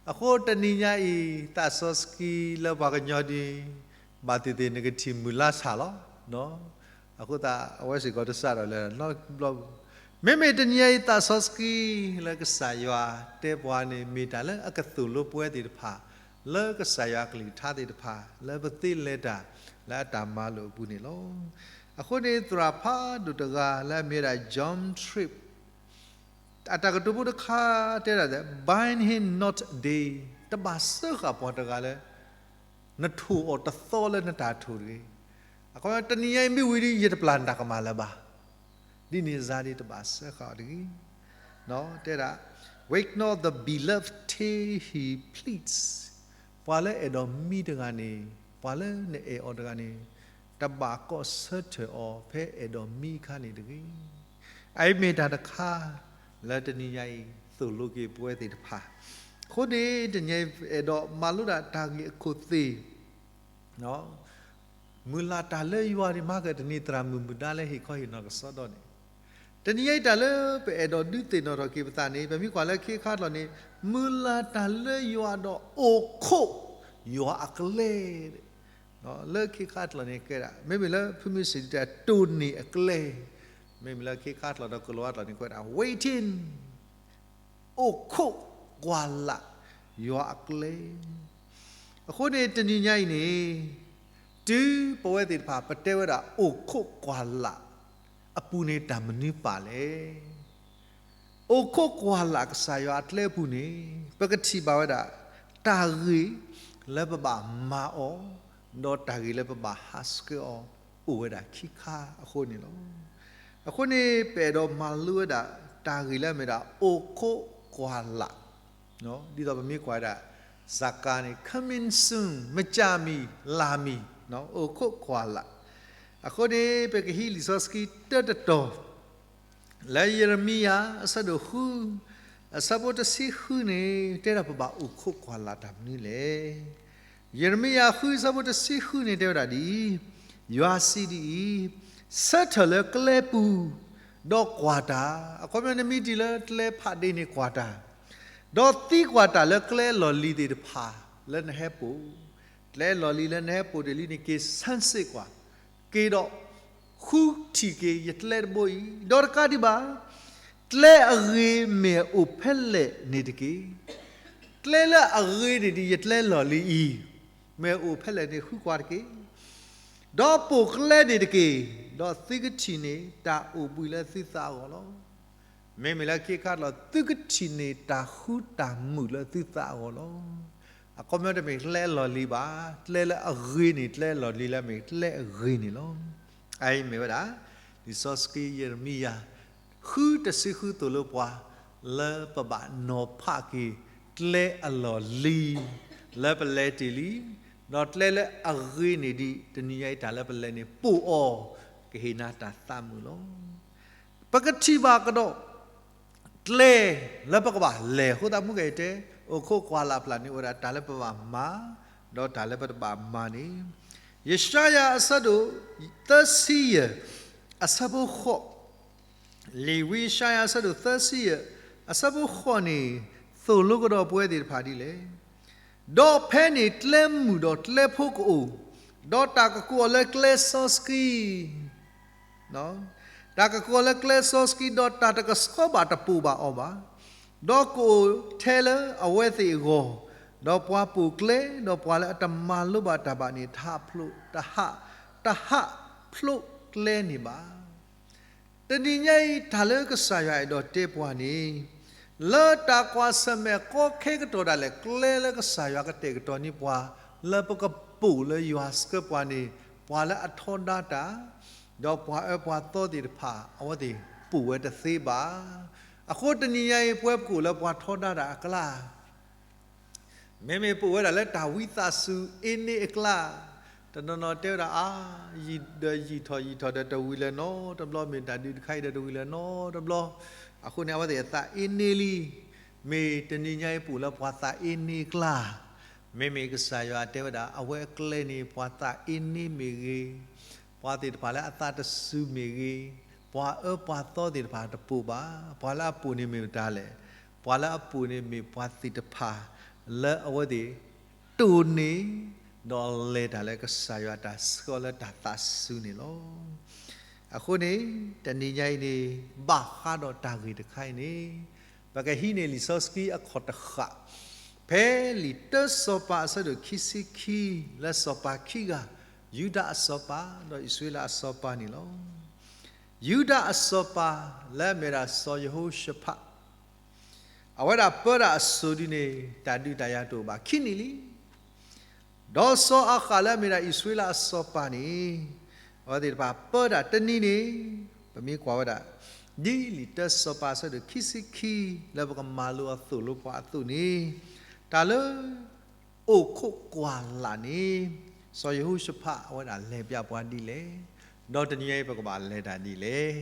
အဃိတနံၤညါအံၤ သးစီဆှံလၢပှၤကညီဒ် ဘၣ်သ့ၣ်သ့ၣ်နကထံၣ်မုၢ်လါဆၣ်လီၤ. အဃိသတး အဝဲစ့ၢ်ကီးတစးထီၣ်လၢနီတဘျီ, မ့မ့ၢ်တနံၤညါအံၤ သးစီဆှံလၢကစၢ်ယွၤတဲပှၤန့ၣ် မ့ၢ်တၢ်လၢအကသိၣ်လိပဝဲသ့ၣ်တဖၣ် လၢကစၢ်ယွၤအကလုၢ်ကထါသ့ၣ်တဖၣ် လၢပသ့လဲၤတၢ်လၢအတၢ်မၤလိာ်အပူၤန့ၣ်လီၤ. အဃိန့ၣ် သရၣ်ဖးဒိၣ်တဂၤလၢအမ့ၢ်ဝဲဒၣ် John Tripp အတၢ်ကတိၤဖိတခါတဲဒၣ် Bind him not daily, တဘၣ်စၢဃာ်ပှၤတဂၤလၢ နထိၣ်အီၤတသီလၢနတၢ်ထိၣ်တဂ့ၤ. အခီပညီ တနံၤညါအံၤမ့ၢ်ဝံၤဒီး ယတပျၢ်နတၢ်ကမၣ်လၢၤဘၣ်. ဒ်န့ၣ်စါဒ်တဘၣ်စၢဃာ်အီၤတဂ့ၤ. တဲဒၣ် Wake not the beloved till he pleads, ပှၤလၢအဲၣ်ဒိးမံတဂၤန့ၣ်, ပှၤလၢနအဲၣ်အီၤတဂၤန့ၣ်, တဘၣ်ကိးဆၢထၢၣ်အီၤဖဲအဲၣ်ဒိးမံအခါန့ၣ်တဂ့ၤ. အအံၤမ့ၢ်တၢ်တခါ လၢတနံၤညါအံၤ သိၣ်လိက့ၤပဝဲသ့ၣ်တဖၣ်. အဃိန့ၣ် တနံၤညါအံၤ အဲၣ်ဒိးမၤလိဒၣ်တၢ်ဂ့ၢ်အခိၣ်သ့ၣ် မုၢ်လၢ်တၢ်လၢယွၤန့ၣ် မၤကတနံၤသရၣ်မုၣ်မုၢ်ဒါလၢဟ့ၣ်ခီဟ့ၣ်နီၤကစီဒီန့ၣ်, တနံၤညါအံၤတၢ်လၢပအဲၣ်ဒိးဒုးသ့ၣ်နီၣ်ထီၣ်က့ၤပသးန့ၣ် ပမ့ၢ်ကွၢ်လၢခ့ခါတလီၢ်န့ၣ် မုၢ်လၢ်တၢ်လၢယွၤဒီးအိၣ်ခိးယွၤအကျဲ လၢခ့ခါတလီၢ်န့ၣ်ကဲဒၣ် မ့မ့ၢ်လၢဖုမုၢ်စံးတၢ်တိၢ်န့ၢ်အကျဲ, မ့မ့ၢ်လၢခ့ခါတလီၢ်ဒီးကလီၤဝါတလီၢ်န့ၣ်ကွဲးဒၣ် waiting, အိၣ်ခိးကွၢ်လၢ်ယွၤအကျဲ. အဃိန့ၣ် တနံၤညါအံၤန့ၣ် တုၤပဝဲသ့ၣ်တဖၣ် ပတဲဝဲဒၣ်အိၣ်ခိးကွၢ်လၢ်အပူၤန့ၣ် တၢ်မနုၤပာ်လဲၣ်. အိၣ်ခိးကွၢ်လၢ်ကစၢ်ယွၤအကျဲအပူၤန့ၣ် ပကထံၣ်ဘၣ်ဝဲဒၣ် တၢ်ဂ့ၢ်လၢပဘၣ်မၤအီၤ ဒီးတၢ်ဂ့ၢ်လၢပဘၣ်ဟးဆှဲးအီၤ အိၣ်ဝဲဒၣ်ခံခါအဃိန့ၣ်လီၤ. အဃိန့ၣ် ပအဲၣ်ဒိးမၤလိဝဲဒၣ် တၢ်ဂ့ၢ်လၢအမ့ၢ်ဒၣ် အိၣ်ခိးကွၢ်လၢ် ဒ်သိးပမ့ၢ်ကွၢ်ဝဲဒၣ် စကၤန့ၣ် coming soon, မကြာမီ, လာမည်, အိၣ်ခိးကွၢ်လၢ်. အဃိန့ၣ် ပကဟံးလံာ်စီဆှံတၢတတီၤ လၢယရမံယၤ အဆၢဒိၣ်ဃု အဆၢဖိတဆံဃုန့ၣ် တဲဒၣ်ပဘၣ်အိၣ်ခိးကွၢ်လၢ်တၢ်မနုၤလဲၣ်. ယရမံယၤဃု အဆၢဖိတဆံဃုန့ၣ် တဲဝဲဒၣ်ဒ်အံၤ, ယွၤစံးဒ်အံၤ, ဆၢထၢၣ်လၢကျဲပူၤ, ဒီးကွၢ်တၢ်, အခီပညီနမ့ၢ်တုၤလၢကျဲဖးဒ့န့ၣ်ကွၢ်တၢ်, ဒီးသံကွၢ်တၢ်လၢကျဲအလီၢ်လံၤသ့ၣ်တဖၣ်လၢနဟဲပိာ်, ကျဲအလီၢ်လံၤလၢနဟဲပိာ်တ့ၢ်လံန့ၣ် က့ၤဆန်းစစ်ကွၢ် က့ၤဒီး ဃုထံၣ်က့ၤယကျဲတဘိအံၤ, ဒီးတကးဒံးဘၣ်, ကျဲအဂ့ၤမ့ၢ်အိၣ်ဖဲလဲၣ်န့ၣ်တက့ၢ်. ကျဲလၢအဂ့ၤန့ၣ်ဒ်ယကျဲလီၢ်လံၤအံၤ, မ့ၢ်အိၣ်ဖဲလဲၣ်န့ၣ်ဃုကွၢ်တက့ၢ်. ဒီးပိာ်ကျဲန့ၣ်တက့ၢ်, ဒီးသုကထံၣ်န့ၢ်တၢ်အိၣ်ဘှံးလၢသုသးအဂီၢ်လီၤ. မ့မ့ၢ်လၢခ့ခါတလီၢ် သုကထံၣ်န့ၢ်တၢ်ဃူတၢ်မုာ်လၢသုသးအဂီၢ်လီၤ. အခီပညီတမ့ၢ်ကျဲအလီၢ်လံၤဘၣ်, ကျဲလၢအဂ့ၤန့ၣ် ကျဲအလီၢ်လံၤလၢအမ့ၢ်ကျဲအဂ့ၤန့ၣ်လီၤ. အအံၤမ့ၢ်ဝဲဒၣ် လံာ်စီဆှံယံးရမံယၤ ဃုတဆံဃုသိၣ်လိပှၤ လၢပဘၣ်နီၤဖးက့ၤ ကျဲအလီၢ်လံၤ လၢပလဲၤတ့ၢ်လံ, ဒီးကျဲလၢအဂ့ၤန့ၣ်ဒ် တနံၤညါအံၤတၢ်လၢပလဲၤန့ၣ် ပိာ်အီၤ ကဟ့ၣ်နၤတၢ်သးမုာ်လီၤ. ပကထံၣ်ဘၣ်ကဒီး ကျဲလၢပကဘၣ်လဲၤအဃိသတး မူကဲအံၤတဲ အိၣ်ခိးကွၢ်လၢ်အပျၢ်န့ၣ် အိၣ်ဝဲဒၣ်တၢ်လၢပဘၣ်မၤ ဒီးတၢ်လၢပတဘၣ်မၤန့ၣ်, ယၡါယၤအဆၢဒိၣ်သၢဆံယဲၢ် အဆၢဖိဃိး, လံာ်ဝံယၡါယၤအဆၢဒိၣ်သၢဆံယဲၢ် အဆၢဖိဃိးန့ၣ် သိၣ်လိကဒီးပဝဲသ့ၣ်တဖၣ်ဒ်လဲၣ်. ဒီးဖဲန့ၣ်ကျဲမုၢ်ဒီးကျဲဖိကအိၣ်, ဒီးတၢ်ကကိးအီၤလၢကျဲစီဆှံ တၢ်ကကိးအီၤလၢကျဲစီဆှံ ဒီးတၢ်တကဆှီဘၣ်တပိာ်ဘၣ်အီၤဘၣ်. ဒီးကအိၣ်ထဲလၢအဝဲသ့ၣ်အဂီၢ်, ဒီးပှၤပိာ်ကျဲ, ဒီးပှၤလၢအတမၤလိဘၣ်တၢ်ဘၣ်န့ၣ် တဟးဖျိး, တဟး, တဟးဖျိးကျဲန့ၣ်ဘၣ်. တနံၤညါအံၤ တၢ်လၢကစၢ်ယွၤအဲၣ်ဒိးတဲပှၤန့ၣ်, လၢတၢ်ကွၢ်ဆၢၣ်မဲာ်ကီခဲကတီၢ်ဒၣ်လဲာ် ကျဲလၢကစၢ်ယွၤကတဲာ်ကတီၤန့ၢ်ပှၤ လၢပကပိာ်လၢယွၤဆှၢပှၤန့ၣ် ပှၤလၢအထီဒါတၢ်, ဒီးပှၤအၢပှၤသီသ့ၣ်တဖၣ် အဝဲသ့ၣ်ပိာ်ဝဲတသ့ဘၣ်. အဃိတနံၤညါအံၤ ပဝဲပကအိၣ်လၢပှၤထီဒါတၢ်အကျါ, မ့မ့ၢ်ပအိၣ်ဝဲဒၣ်လၢတၢ်ဝံသးစူၤအ့န့အကျါ, တနီၤနီၤတဲဝဲဒၣ် အါ, ယံာ်ဒီးယံာ်ထီၣ်ယံာ်ထီၣ်ဒီးတဝံၤလၢၤနီတဘျီ, မ့ၢ်တၢ်ဒုးတခါအံၤဒီးတဝံၤလၢၤနီတဘျီ, အဃိန့ၣ် အဝဲသ့ၣ်အသးအ့န့လံ. မ့ၢ်တနံၤညါအံၤပအိၣ်လၢပှၤသးအ့န့အကျါ, မ့မ့ၢ်ကစၢ်ယွၤတဲဝဲဒၣ် အဝဲအကျဲန့ၣ် ပှၤသးအ့န့မ့ၢ်ဂ့ၤ, ပှၤသ့ၣ်တဖၣ်လၢအသးတစူၤမ့ၢ်ဂ့ၤ, ပှၤအၢပှၤသီသ့ၣ်တဖၣ်တပိာ်ဘၣ်, ပှၤလၢအပိာ်န့ၣ်မ့ၢ်မတၤလဲၣ်. ပှၤလၢအပိာ်န့ၣ်မ့ၢ်ပှၤသ့ၣ်တဖၣ် လၢအဝဲသ့ၣ် တိၢ်န့ၢ် ဒီးလဲၤတၢ်လၢကစၢ်ယွၤတၢ်ဆှၢလၢတၢ်သးစူၤန့ၣ်လီၤ. အဃိန့ၣ် တနံၤညါအံၤန့ၣ် ဘၣ်ဃးဒီးတၢ်ဂ့ၢ်တခါအံၤန့ၣ် ပကဟံးန့ၢ်လံာ်စီဆှံအခီၣ်တဃာ် ဖဲလံာ်တၢစီၤပၤအဆၢဒိၣ်ခံဆံခံ လၢစီၤပၤခံဂၤ, ယူဒၤအစီၤပၤ ဒီးအံၣ်စရ့လးအစီၤပၤန့ၣ်လီၤ. ယူဒၤအစီၤပၤလၢအမ့ၢ်ဒၣ်စီၤယဟိၤၡဖး အဝဲဒၣ်ပၢတၢ်အစိၤဒ်န့ၣ် တၢ်ဒုးတၢ်ယၤတအိၣ်ဘၣ်ခံနံၣ်လံ. ဒီးစီၤအၤဃးလၢအမ့ၢ်ဒၣ်အံၣ်စရ့လးအစီၤပၤန့ၣ် အဝဲသ့ၣ်တဖၣ်ပၢတၢ်တနံၤန့ၣ် ပမ့ၢ်ကွၢ်ဝဲဒၣ် ဒ်လံာ်တၢစီၤပၤအဆၢဒိၣ်ခံဆံခံ လၢပကမၤလိအသိၣ်လိပှၤအသိးန့ၣ် တၢ်လၢ အိၣ်ခိးကွၢ်လၢ်န့ၣ် စီၤယဟိၤၡဖးအဝဲဒၣ်လဲၤပျၢ်ပှၤဒ်လဲၣ်, ဒီးတနံၤညါအံၤပကဘၣ်လဲၤတၢ်ဒ်လဲၣ်.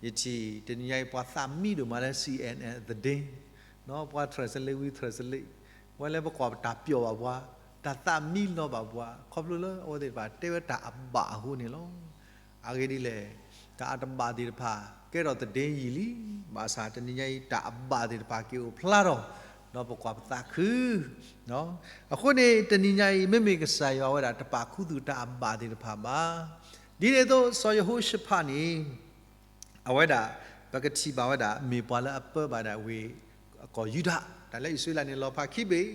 ယထံၣ် တနံၤညါအံၤပှၤသးမံဒိၣ်မးလၢ စီၣ်အ့ၣ်အ့ၣ် အ့ၣ် သတင်း ပှၤ translate ဝံ translate ဝဲလၢပကွၢ်ပတၢ်ပျီၣ်ဘၣ်ပှၤ, တၢ်သးမံလီၤဘၣ်ပှၤ ခီဖျိလၢအဝဲသ့ၣ်တဖၣ်တဲဝဲတၢ်အဘၣ်အဃိန့ၣ်လီၤ. အဂ့ၢ်ဒ်လဲၣ်, တၢ်အတဘၣ်သ့ၣ်တဖၣ် ကဲထီၣ်သဒ့ယံာ်လံ, ဘၣ်ဆၣ်တနံၤညါအံၤ တၢ်အဘၣ်သ့ၣ်တဖၣ်က့ၤအိၣ်ဖျါထီၣ်, ဒီးပကွၢ်ပသးခု, အဃိန့ၣ် တနံၤညါအံၤ မ့မ့ၢ်ကစၢ်ယွၤဝဲဒၣ် တပာ်ခူသူၣ်တၢ်အဘၣ်သ့ၣ်တဖၣ်ဘၣ်. ဒ်န့ၣ်အသိး စီၤယဟိၤၡဖးန့ၣ် အဝဲဒၣ် ပကထံၣ်ဘၣ်ဝဲဒၣ် မ့ၢ်ပှၤလၢအပၢဘၣ်ဒၣ်ဝ့ၢ်အကီၢ်ယူဒၤ, တၢ်လၢအံၣ်စရ့လးန့ၣ် လီၤဖးခံဘ့ၣ်,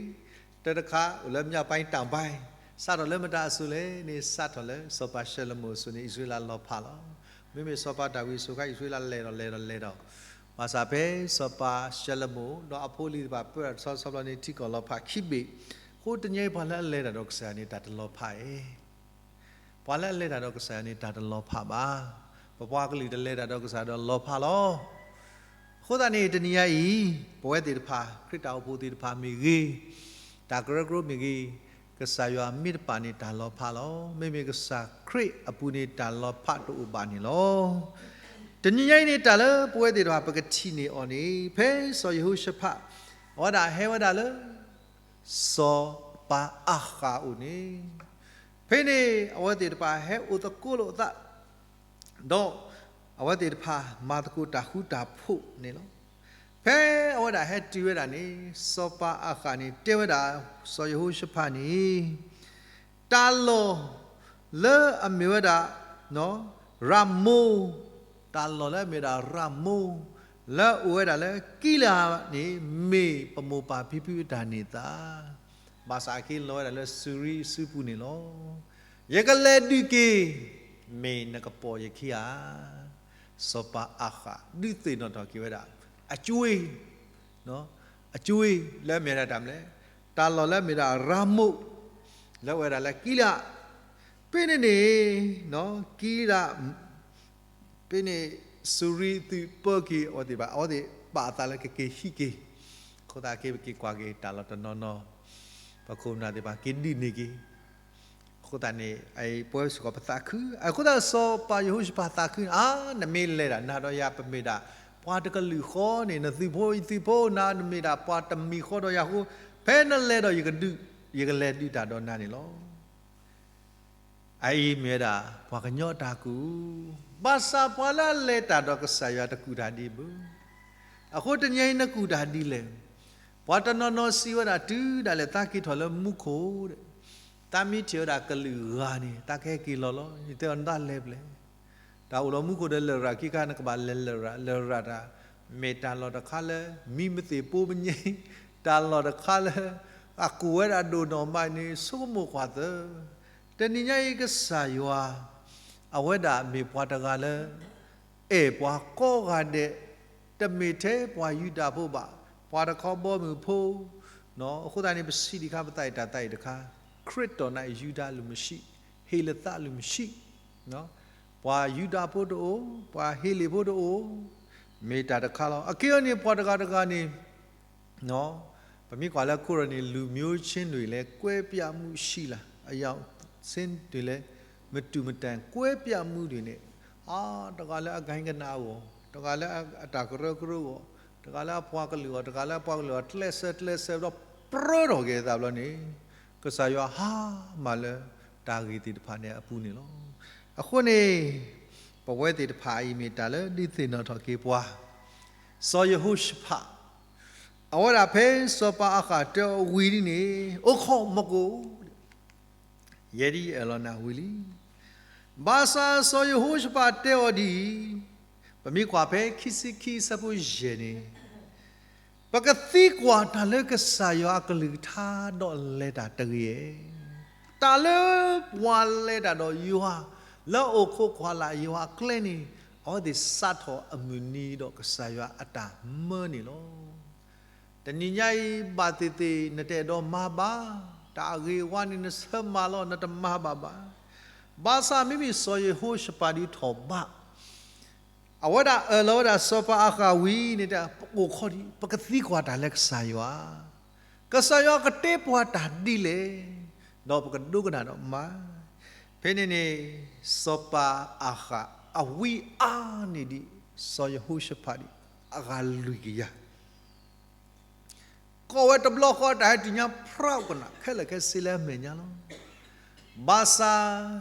တၢတခါ အိၣ်လၢ မြောက်ပိုင်း တောင်ပိုင်း, စးထီၣ်လၢမတၤအစိၤလဲၣ်န့ၣ် စးထီၣ်လၢစီၤပၤၡလိၤမိၣ်အစိၤန့ၣ် အံၣ်စရ့လးလီၤဖးလီၤ. မ့မ့ၢ်စီၤပၤဒၤဝံးအစိၤခါ အံၣ်စရ့လးလဲၤဒီးလဲၤဒီးလဲၤဒီး, ဘၣ်ဆၣ်ဖဲစီၤပၤၡလိၤမိၣ် ဒီးအဖိအလံၤတဖၣ်ပၢတၢ်တဆီဆီဘျီန့ၣ် ထံကီၢ်လီၤဖးခံဘ့ၣ်, အဃိတနံၤအံၤပှၤလၢအလဲၤတၢ်ဒီးကစၢ်ယွၤန့ၣ် တၢ်တလီၤဖးဧါ. ပှၤလၢအလဲၤတၢ်ဒီးကစၢ်ယွၤန့ၣ် တၢ်တလီၤဖးဘၣ်. ပပှၤကလုာ်တလဲၤတၢ်ဒီးကစၢ်ယွၤဒီးလီၤဖးလီၤ. အဃိသတးန့ၣ် တနံၤညါအံၤ ပဝဲသ့ၣ်တဖၣ် ခရံာ်တၢ်အိၣ်ဖှိၣ်သ့ၣ်တဖၣ်မ့ၢ်ဂ့ၤ, တၢ်ကရၢကရိမ့ၢ်ဂ့ၤ, ကစၢ်ယွၤမ့ၢ်တပာ်န့ၣ် တၢ်လီၤဖးလီၤ. မ့မ့ၢ်ကစၢ်ခရံာ်အပူၤန့ၣ် တၢ်လီၤဖးတအိၣ်ဘၣ်န့ၣ်လီၤ. တနံၤညါအံၤန့ၣ် တၢ်လၢပဝဲသ့ၣ်တဖၣ်ပကထံၣ်န့ၢ်အီၤန့ၣ် ဖဲစီၤယဟိၤၡဖး အဝဲဒၣ်ဟဲဝဲဒၣ်လၢ စီၤပၤအၤဃးအအိၣ်န့ၣ်, ဖဲန့ၣ် အဝဲသ့ၣ်တဖၣ်ဟဲအိၣ်သကိးလိာ်အသး, ဒီးအဝဲသ့ၣ်တဖၣ် မၤသကိးတၢ်ဃူတၢ်ဖိးန့ၣ်လီၤ. ဖဲအဝဲဒၣ်ဟဲတုၤဝဲဒၣ်န့ၣ် စီၤပၤအၤဃးန့ၣ် တဲဝဲဒၣ် စီၤယဟိၤၡဖးန့ၣ် တၢ်လီၢ်လၢအမ့ၢ်ဝဲဒၣ် ရၤမိ, တၢ်လီၢ်လၢအမ့ၢ်ဝဲဒၣ်ရၤမိ, လၢအအိၣ်ဝဲဒၣ်လၢကံလၤအးန့ၣ် မ့ၢ်ပမိၢ်ပၢ်ဖံဖုအတၢ်န့ၢ်သါ, ဘၣ်ဆၣ်အက့ၤလီၤဝဲဒၣ်လၢစူၤရံအစုပူၤန့ၣ်လီၤ. ယကလဲၤဒုးက့ၤ, မ့ၢ်နကပိာ်ယခံဧါ. စီၤပၤအၤဃး ဒုးသ့ၣ်နီၣ်ထီၣ်က့ၤဝဲဒၣ် အကၠွ့ အကၠွ့လၢအမ့ၢ်ဝဲဒၣ်တၢ်မနုၤလဲၣ်, တၢ်လီၢ်လၢအမ့ၢ်ဝဲဒၣ်ရၤမိ, လၢအအိၣ်ဝဲဒၣ်လၢကံလၤအး, ဖဲန့ၣ်န့ၣ် ကံလၤအး ဖဲန့ၣ် စူၤရံသုးပၢက့ၤအဝဲသ့ၣ်ဘၣ်, အဝဲသ့ၣ်ပာ်အသးလၢကက့ၤဟံးက့ၤ, အဃိသတးက့ၤ ပက့ၤကွၢ်က့ၤတၢ်လီၢ်တနီၤနီၤ, ပခိၣ်ပနၢ်သ့ၣ်တဖၣ်က့ၤဒုးန့ၢ်က့ၤ, အဃိသတးန့ၣ် ပဝဲစ့ၢ်ကီးပသးခု, အဃိသတးစီၤပၤယဟိၤၡဖးသးခုန့ၣ် အါ နမ့ၢ်လဲၤတၢ်နၤဒီးယၤ ပမ့ၢ်ဒၣ် ပှၤတကလုာ်ဃီန့ၣ် နသုးဖိယသုးဖိနၤ နမ့ၢ်ဒၣ်ပှၤတမံၤဃီဒီးယၤအဃိ, ဖဲနလဲၤဒီးယကဒုး, ယကလဲၤဒုးတၢ်ဒီးနၤန့ၣ်လီၤ. အအံၤမ့ၢ်ဝဲဒၣ် ပှၤကညီအတၢ်ကူၣ်, ဘၣ်ဆၣ်ပှၤလၢအလဲၤတၢ်ဒီးကစၢ်ယွၤတကူၣ်တၢ်ဒံးဘၣ်. အဃိတနံၤအံၤနကူၣ်တၢ်ဒ်လဲၣ်. ပှၤတနီၤနီၤစံးဝဲဒၣ် တုၤဒၣ်လဲာ်သးက့ၤထီၣ်လၢမူခိၣ်ဒီး သးမ့ၢ်ထံၣ်ဝဲဒၣ်ကလုာ်ဂၤန့ၣ် သးကဟဲက့ၤလီၤလီၤ. ယတဲအီၤနသးလဲၤဖဲလဲၣ်. တၢ်အိၣ်လၢမူခိၣ်ဒီးလရာ်ခံခါ နကဘၣ်လဲၤလရာ်, လရာ်တၢ် မ့ၢ်တၢ်လီၢ်တခါလၢ မံမသ့ၣ်ပိမံညါ, တၢ်လီၢ်တခါလၢ အကူၣ်ဝဲဒၣ်ဒိၣ်နီၢ်မးန့ၣ် ဆိကမိၣ်ကွၢ်သၢ. တနံၤညါအံၤကစၢ်ယွၤ အဝဲဒၣ်မ့ၢ်ပှၤတဂၤလၢ အဲၣ်ပှၤကိးဂၤဒဲး, တမ့ၢ်ထဲပှၤယူဒၤဖိဘၣ်, ပှၤတခီဘီမုၢ်ဖိ, အဃိသတးန့ၣ် ပစံးဒံးခါပသးအံၤတၢ်သးအံၤတခါ, ခရံာ်တီၢ်န့ၣ် ယူဒၤလူၤမဆံး, ဟ့လသးလူၤမဆံး, ပှၤယူဒၤဖိတအိၣ်, ပှၤဟ့လ့ၣ်ဖိတအိၣ်, မ့ၢ်တၢ်တခါလီၤ. အက့အီၤန့ၣ် ပှၤတဂၤတဂၤန့ၣ် ပမ့ၢ်ကွၢ်လၢခိၣ်ဒီးန့ၣ် လူမျိုးချင်းတွေလည်း ကွဲပြားမှုရှိလား, အယောင်ချင်းတွေလည်း မတူမတန် ကွဲပြားမှုတွေနဲ့ အါ တဂၤလၢအဂိုဏ်းကနၣ်အဂီၢ်, တဂၤလၢအတၢ်ကရၢကရိအဂီၢ်, တဂၤလၢအပှၤကလုာ်အဂီၢ်, တဂၤလၢအပှၤကလုာ်အဂီၢ် ကျဲးစၢးကျဲးစၢးဒီး ပြၢထီၣ်က့ၤအသးဘျီန့ၣ် ကစၢ်ယွၤဟါမၢ်လၢတၢ်ဂ့ၢ်သ့ၣ်တဖၣ်န့ၣ်အပူၤန့ၣ်လီၤ. အဃိန့ၣ် ပဝဲသ့ၣ်တဖၣ်အံၤမ့ၢ်တၢ်လၢဒုးသ့ၣ်နီၣ်ထီၣ်က့ၤပှၤ, စီၤယဟိၤၡဖး အဝဲဒၣ်ဖဲစီၤပၤအၤဃးတဲအီၤဝံၤဒ်န့ၣ် အိၣ်ခိးမကိး ယဲဒ်အၢၣ်လီၤနၤဝံၤလံ. ဘၣ်ဆၣ်စီၤယဟိၤၡဖးတဲအီၤဒ်အံၤ, ပမ့ၢ်ကွၢ်ဖဲခံဆံခံဆၢဖိယဲၢ်န့ၣ်, ပကသံကွၢ်တၢ်လၢကစၢ်ယွၤအကလုၢ်ကထါဒီးလဲၤတၢ်တဂ့ၤဧါ. တၢ်လၢပှၤလဲၤတၢ်ဒီးယွၤ လၢအိၣ်ခိးကွၢ်လၢ်ယွၤအကျဲန့ၣ် အဝဲသ့ၣ်စးထီၣ်အမုၢ်နံၤဒီးကစၢ်ယွၤအတၢ်မၢန့ၣ်လီၤ. တနံၤညါအံၤ ဘၣ်သ့ၣ်သ့ၣ် နတအဲၣ်ဒိးမၤဘၣ်, တၢ်အဂ့ၤအဝါန့ၣ် နဆၢမၤလီၤ နတမၤဘၣ်ဘၣ်. ဘၣ်ဆၣ်မ့မ့ၢ်စီၤယဟိၤၡဖးဒ်ထီၣ်ဘး, အဝဲဒၣ်အၢၣ်လီၤဝဲဒၣ်စီၤပၤအၤဃးဝံၤန့ၣ် တၢ်အိၣ်ခိးဒ်အံၤ ပကသံကွၢ်တၢ်လၢကစၢ်ယွၤ, ကစၢ်ယွၤကတဲပှၤတၢ်ဒ်လဲၣ်, ဒီးပကဒိကနၣ်ဒီးမၤ. ဖဲန့ၣ်န့ၣ် စီၤပၤအၤဃးအဝံအါန့ၢ်ဒံး စီၤယဟိၤၡဖးဒ်အဂၤလွံၢ်ကယၤ ကိးဝဲတဘျီဃီ တၢ်ဟဲတုၤညါ ဖးကနၣ် ခဲလၢာ်ခဲဆ့လၢအမဲာ်ညါလီၤ. ဘၣ်ဆၣ်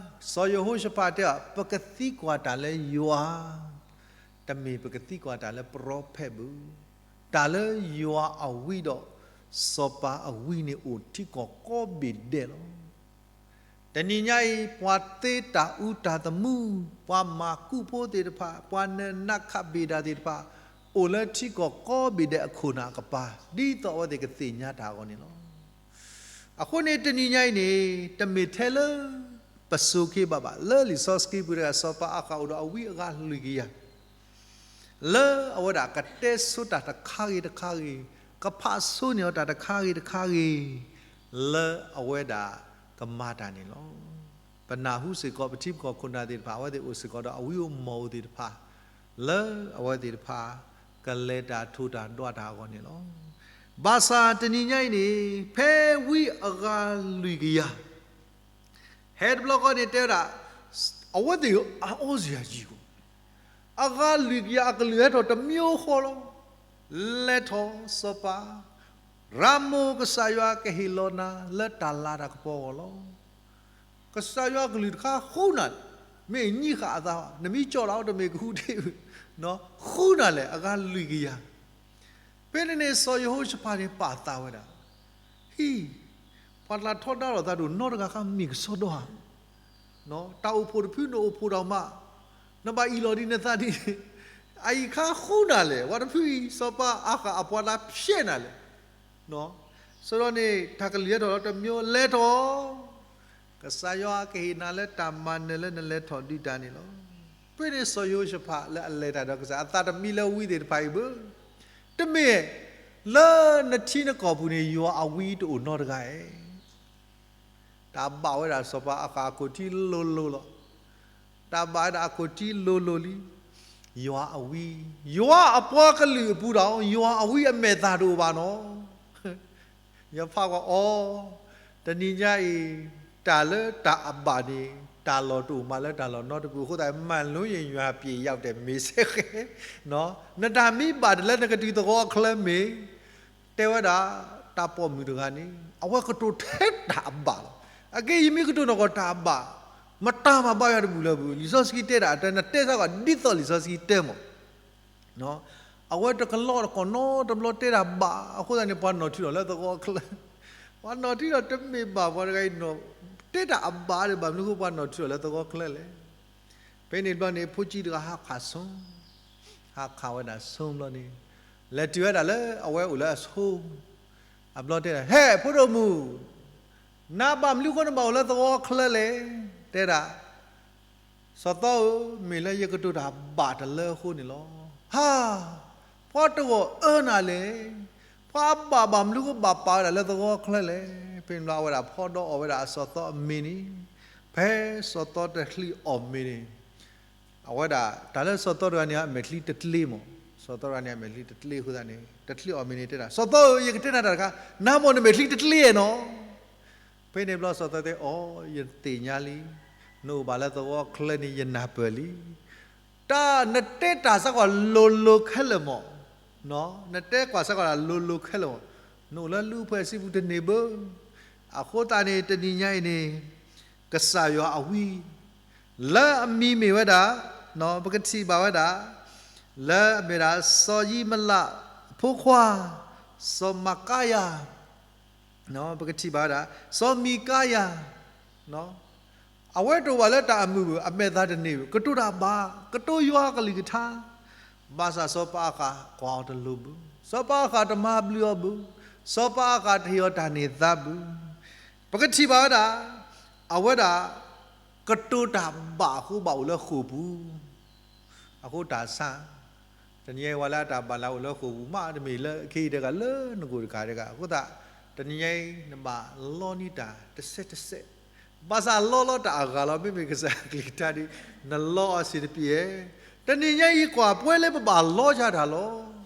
စီၤယဟိၤၡဖးတဲအီၤ ပကသံကွၢ်တၢ်လၢယွၤ, တမ့ၢ်ပကသံကွၢ်တၢ်လၢပရိဖဲးဘၣ်. တၢ်လၢယွၤအဝံဒီး စီၤပၤအဝံန့ၣ်အိၣ်ထံကီၢ်ကိးဘ့ၣ်ဒဲးလီၤ. တနံၤညါအံၤ ပှၤသ့တၢ်အူတၢ်သမူ, ပှၤမၤကူဖိသ့ၣ်တဖၣ်, ပှၤနးနးခးဘ့ၣ်တၢ်သ့ၣ်တဖၣ် အိၣ်လၢထံကီၢ်ကိးဘ့ၣ်ဒဲးအခိၣ်နၢ်အကပၤ ဒ်သိးအဝဲသ့ၣ်ကသ့ၣ်ညါတၢ်အဂီၢ်န့ၣ်လီၤ. အဃိန့ၣ် တနံၤညါအံၤန့ၣ် တမ့ၢ်ထဲလၢပဆိးက့ဘၣ်ဘၣ်, လၢလံာ်စီဆှံပူၤတဂၤ စီၤပၤအၤဃးအိၣ်ဒီးအဝံအဂၤလွံၢ်ကယၤ လၢအဝဲဒၣ်ကတဲဆိတၢ်တခါဂ့ၤတခါဂ့ၤ, ကဖးဆိန့ၢ်အီၤတၢ်တခါဂ့ၤတခါဂ့ၤ, လၢအဝဲဒၣ်ကမၤတၢ်န့ၣ်လီၤ. ပနၢ်ဟူစ့ၢ်ကီး ပထံပကီၢ်ခိၣ်နၢ်သ့ၣ်တဖၣ် အဝဲသ့ၣ်အိၣ်စ့ၢ်ကီးဒီးအဝံအမီၢ်သ့ၣ်တဖၣ် လၢအဝဲသ့ၣ်တဖၣ် ကလဲၤတၢ်ထိၣ်တၢ်ဒွးတၢ်အဂီၢ်န့ၣ်လီၤ. ဘၣ်ဆၣ်တနံၤညါအံၤန့ၣ် ဖဲဝံအဂၤလွံၢ်ကယၤ ဟဲတဘျီဃီန့ၣ် တဲဝဲဒၣ် အဝဲသ့ၣ်အီစၢ်ယံၤဂီၢ် အဂၤလွံၢ်ကယၤအကလုၢ်ဟဲထီၣ်တမံၤဃီလီၤ. လဲၤထီၣ်စီၤပၤ ရၤမိၣ်ကစၢ်ယွၤကဟ့ၣ်လီၤနၤလၢတၢ်လၤတၢ်ကပီၤအဂီၢ်လီၤ. ကစၢ်ယွၤအကလုၢ်တခါဃူနၤ, မ့ၢ်နံၣ်ဃာ်အသး, နမ့ၢ်ကၠီၣ်လီၤ တမ့ၢ်ကဟူဒ့, ဃူနၤလဲၣ် အဂၤလွံၢ်ကယၤ. ဖဲန့ၣ်န့ၣ် စီၤယဟိၤၡဖးန့ၣ်ပာ်သးဝဲဒၣ်, ဟံၣ်, ပှၤတၢ်ထီဒါလိာ်သးဒိၣ်နီတဂၤဃီ မ့ၢ်ကစီဒီဧါ. တၢ်အိၣ်ဖှိၣ်တဖုန့ၣ်အိၣ်ဖှိၣ်တၢ်မး, နဘၣ်အ့ၣ်လိာ်ဒ်နသးဒ်န့ၣ်, အအံၤခါဃူနၤလဲၣ်, ပှၤတဖုအံၤ စီၤပၤအၤဃးအပှၤတၢ်ဖျဲးနၤလဲၣ်. စီၤဒီန့ၣ် တၢ်ကလုၢ်ဟဲထီၣ်လီၤတမံၤ လဲၤထီၣ် ကစၢ်ယွၤကဟ့ၣ်နၤလၢတၢ်မၤနၢၤလၢနလဲၤထီၣ်ဒုးတၢ်န့ၣ်လီၤ. ဖဲန့ၣ်စီၤယဟိၤၡဖးလၢအလဲၤတၢ်ဒီးကစၢ် အသးတမံလၢဝံသ့ၣ်တဖၣ်အံၤဘၣ်. တမ့ၢ်, လၢနထံနကီၢ်ပူၤန့ၣ် ယွၤအဝံတအိၣ်နီတဂၤဧါ. တၢ်ဘၣ်ဝဲဒၣ်စီၤပၤအၤဃးအခိၣ်ထံလိၤလိၤလီၤ. တၢ်ဘၣ်ဝဲဒၣ်အခိၣ်ထံလိၤလိၤလံ. ယွၤအဝံ, ယွၤအပှၤကလုာ်အပူၤဒီး ယွၤအဝံအမဲာ်သၣ်တအိၣ်ဘၣ်နီၤ. ယဖးကွၢ်အီၤ, တနံၤညါအံၤ တၢ်လၢတၢ်အဘၣ်န့ၣ် တၢ်လီၢ်တအိၣ်မးလၢတၢ်လီၢ်နီတပူၤအဃိသတး မၤလိယွၤပျ့ၤယဝ်တဲ မ့ၢ်စ့ၢ်ကီး, နတၢ်မံဘၣ်တလၢနကတုၤသဝီချၢမ့ၢ်, တဲဝဲဒၣ် တၢ်ပိာ်မုၣ်တဂၤန့ၣ် အဝဲကတိၤထဲတၢ်အဘၣ်လီၤ. အက့ၢ်ယမ့ၢ်ကတိၤနီၢ်ကီၢ်တၢ်အဘၣ်, မတၤမၤဘၣ်ယွၤတဘူၣ်လၢၤဘၣ်. လံာ်စီဆှံတဲဒၣ်အတၢ် နတဲစ့ၢ်ကီး ဒ်သိးလံာ်စီဆှံတဲမး အဝဲတကလီၢ်တကီၢ်နီတဘျီတဲတၢ်ဘၣ်အဃိသတးန့ၣ် ပှၤနီၣ်ထံၣ်ထီၣ်လၢသဝီချၢ, ပှၤနီၣ်ထံၣ်ထီၣ်တမ့ၢ်ဘၣ်ပှၤတဂၤအံၤနီၣ်, တဲတၢ်အဘၣ်ဒံးဘၣ်မနုၤအဃိပှၤနီၣ်ထံၣ်ထီၣ်လၢသဝီချၢလဲၣ်. ဖဲန့ၣ်တဘျီန့ၣ် ဖိကၠံတဂၤဟးခးဆိ, ဟးခးဝဲဒၣ်ဆိဘျီန့ၣ်, လဲၤတုၤဝဲဒၣ်လၢအဝဲအိၣ်လၢအဆိ အဘျီတဲဒၣ် ဟဲဖိဒိၣ်မုၣ်, နဘၣ်မနုၤအဃိနဘၣ်အိၣ်လၢသဝီချၢလဲၣ်. တဲဒၣ် စီၤသီဧၢ, မ့ၢ်လၢယကတိၤတၢ်ဘၣ်တလၢအဃိန့ၣ်လီၤ. ဟါ, ပှၤတဂီၢ်အၢနၤလဲၣ်. ပှၤအဘၣ်ဘၣ်မနုၤအဃိဘၣ်ပာ်ဝဲဒၣ်လၢသဝီချၢလဲၣ်. ဖဲန့ၣ်ဘျီအဝဲဒၣ်ဖီဒီးအီၣ်ဝဲဒၣ်အစီၤသီအမ့ၤန့ၣ်, ဖဲစီၤသီတချံအီၣ်မ့ၤန့ၣ် အဝဲဒၣ် တၢ်လၢစီၤသီတဂၤန့ၣ် အမဲာ်ချံတကျ့မး, စီၤသီရိန့ၣ် အမဲာ်ချံတတ့လံအဃိသတးန့ၣ် တချုးအီၤမ့ၢ်န့ၣ်တဲဒၣ်, စီၤသီဧၢ, ယကတဲနၤတၢ်တခါ, နၤမ့ၢ်နမဲာ်ချံတတ့ဧါနီၤ. ဖဲန့ၣ်ဘျီစီၤသီရိတဲအီၤ, ယသ့ၣ်ညါလံ, နအိၣ်ဘၣ်လၢသဝီချၢန့ၣ် ယနၢ်ပၢၢ်လံ. တၢ်နတဲတၢ်စ့ၢ်ကီးလိၤလိၤခဲလၢာ်မး, နတဲကွၢ်စ့ၢ်ကီးတၢ်လိၤလိၤခဲလၢာ်မး, နအိၣ်လၢလူၢ်ဖှဲးစံပူၤတန့ၢ်ဘၣ်. အဃိသတးန့ၣ် တနံၤညါအံၤန့ၣ် ကစၢ်ယွၤအဝံ လၢအမံၤမ့ၢ်ဝဲဒၣ်, ပကထံၣ်ဘၣ်ဝဲဒၣ်, လၢအမ့ၢ်ဒၣ် စီၤယံမလးအဖိခွါ, စီၤမၤကၤယၤ, ပကထံၣ်ဘၣ်ဝဲဒၣ် စီၤမံၤကၤယၤ, အဝဲတအိၣ်ဘၣ်လၢတၢ်အမုာ်ဘၣ်, အမဲာ်သးတန့ၢ်ဘၣ်, ကတိၤတၢ်ဘၣ်, ကတိၤယွၤအကလုၢ်ကထါ, ဘၣ်ဆၣ်စီၤပၤအဃးကွၢ်အီၤတလိၤဘၣ်, စီၤပၤအဃးတမၤဘျုးအီၤဘၣ်, စီၤပၤအဃးတဟ့ၣ်အီၤတၢ်န့ၢ်သါဘၣ်. ပကထံၣ်ဘၣ်ဝဲဒၣ်, အဝဲဒၣ် ကတိၤတၢ်ဘၣ်အဃိဘၣ်အိၣ်လၢဃိာ်ပူၤ အဃိတၢ်ဆါ, တနံၤညါအံၤပှၤလၢအတၢ်ဘၣ်လၢအိၣ်လၢဃိာ်ပူၤမး တမ့ၢ်လၢအခဲအံၤတဂၤ လၢနကိၣ်တကးတဂၤ, အဃိသတး တနံၤညါအံၤ နဘၣ်လီန့ၢ်တၢ်တစဲးတစဲး, ဘၣ်ဆၣ်လီလီၤတၢ်အဂၤလီၤ, မ့မ့ၢ်ကစၢ်အကလုၢ်ကထါဒီး နလီအီၤစ့ၢ်တပျ့ၤဧါ. တနံၤညါအံၤကွၢ်ပှဲၤလၢပဘၣ်လီယၤတၢ်လီၤ.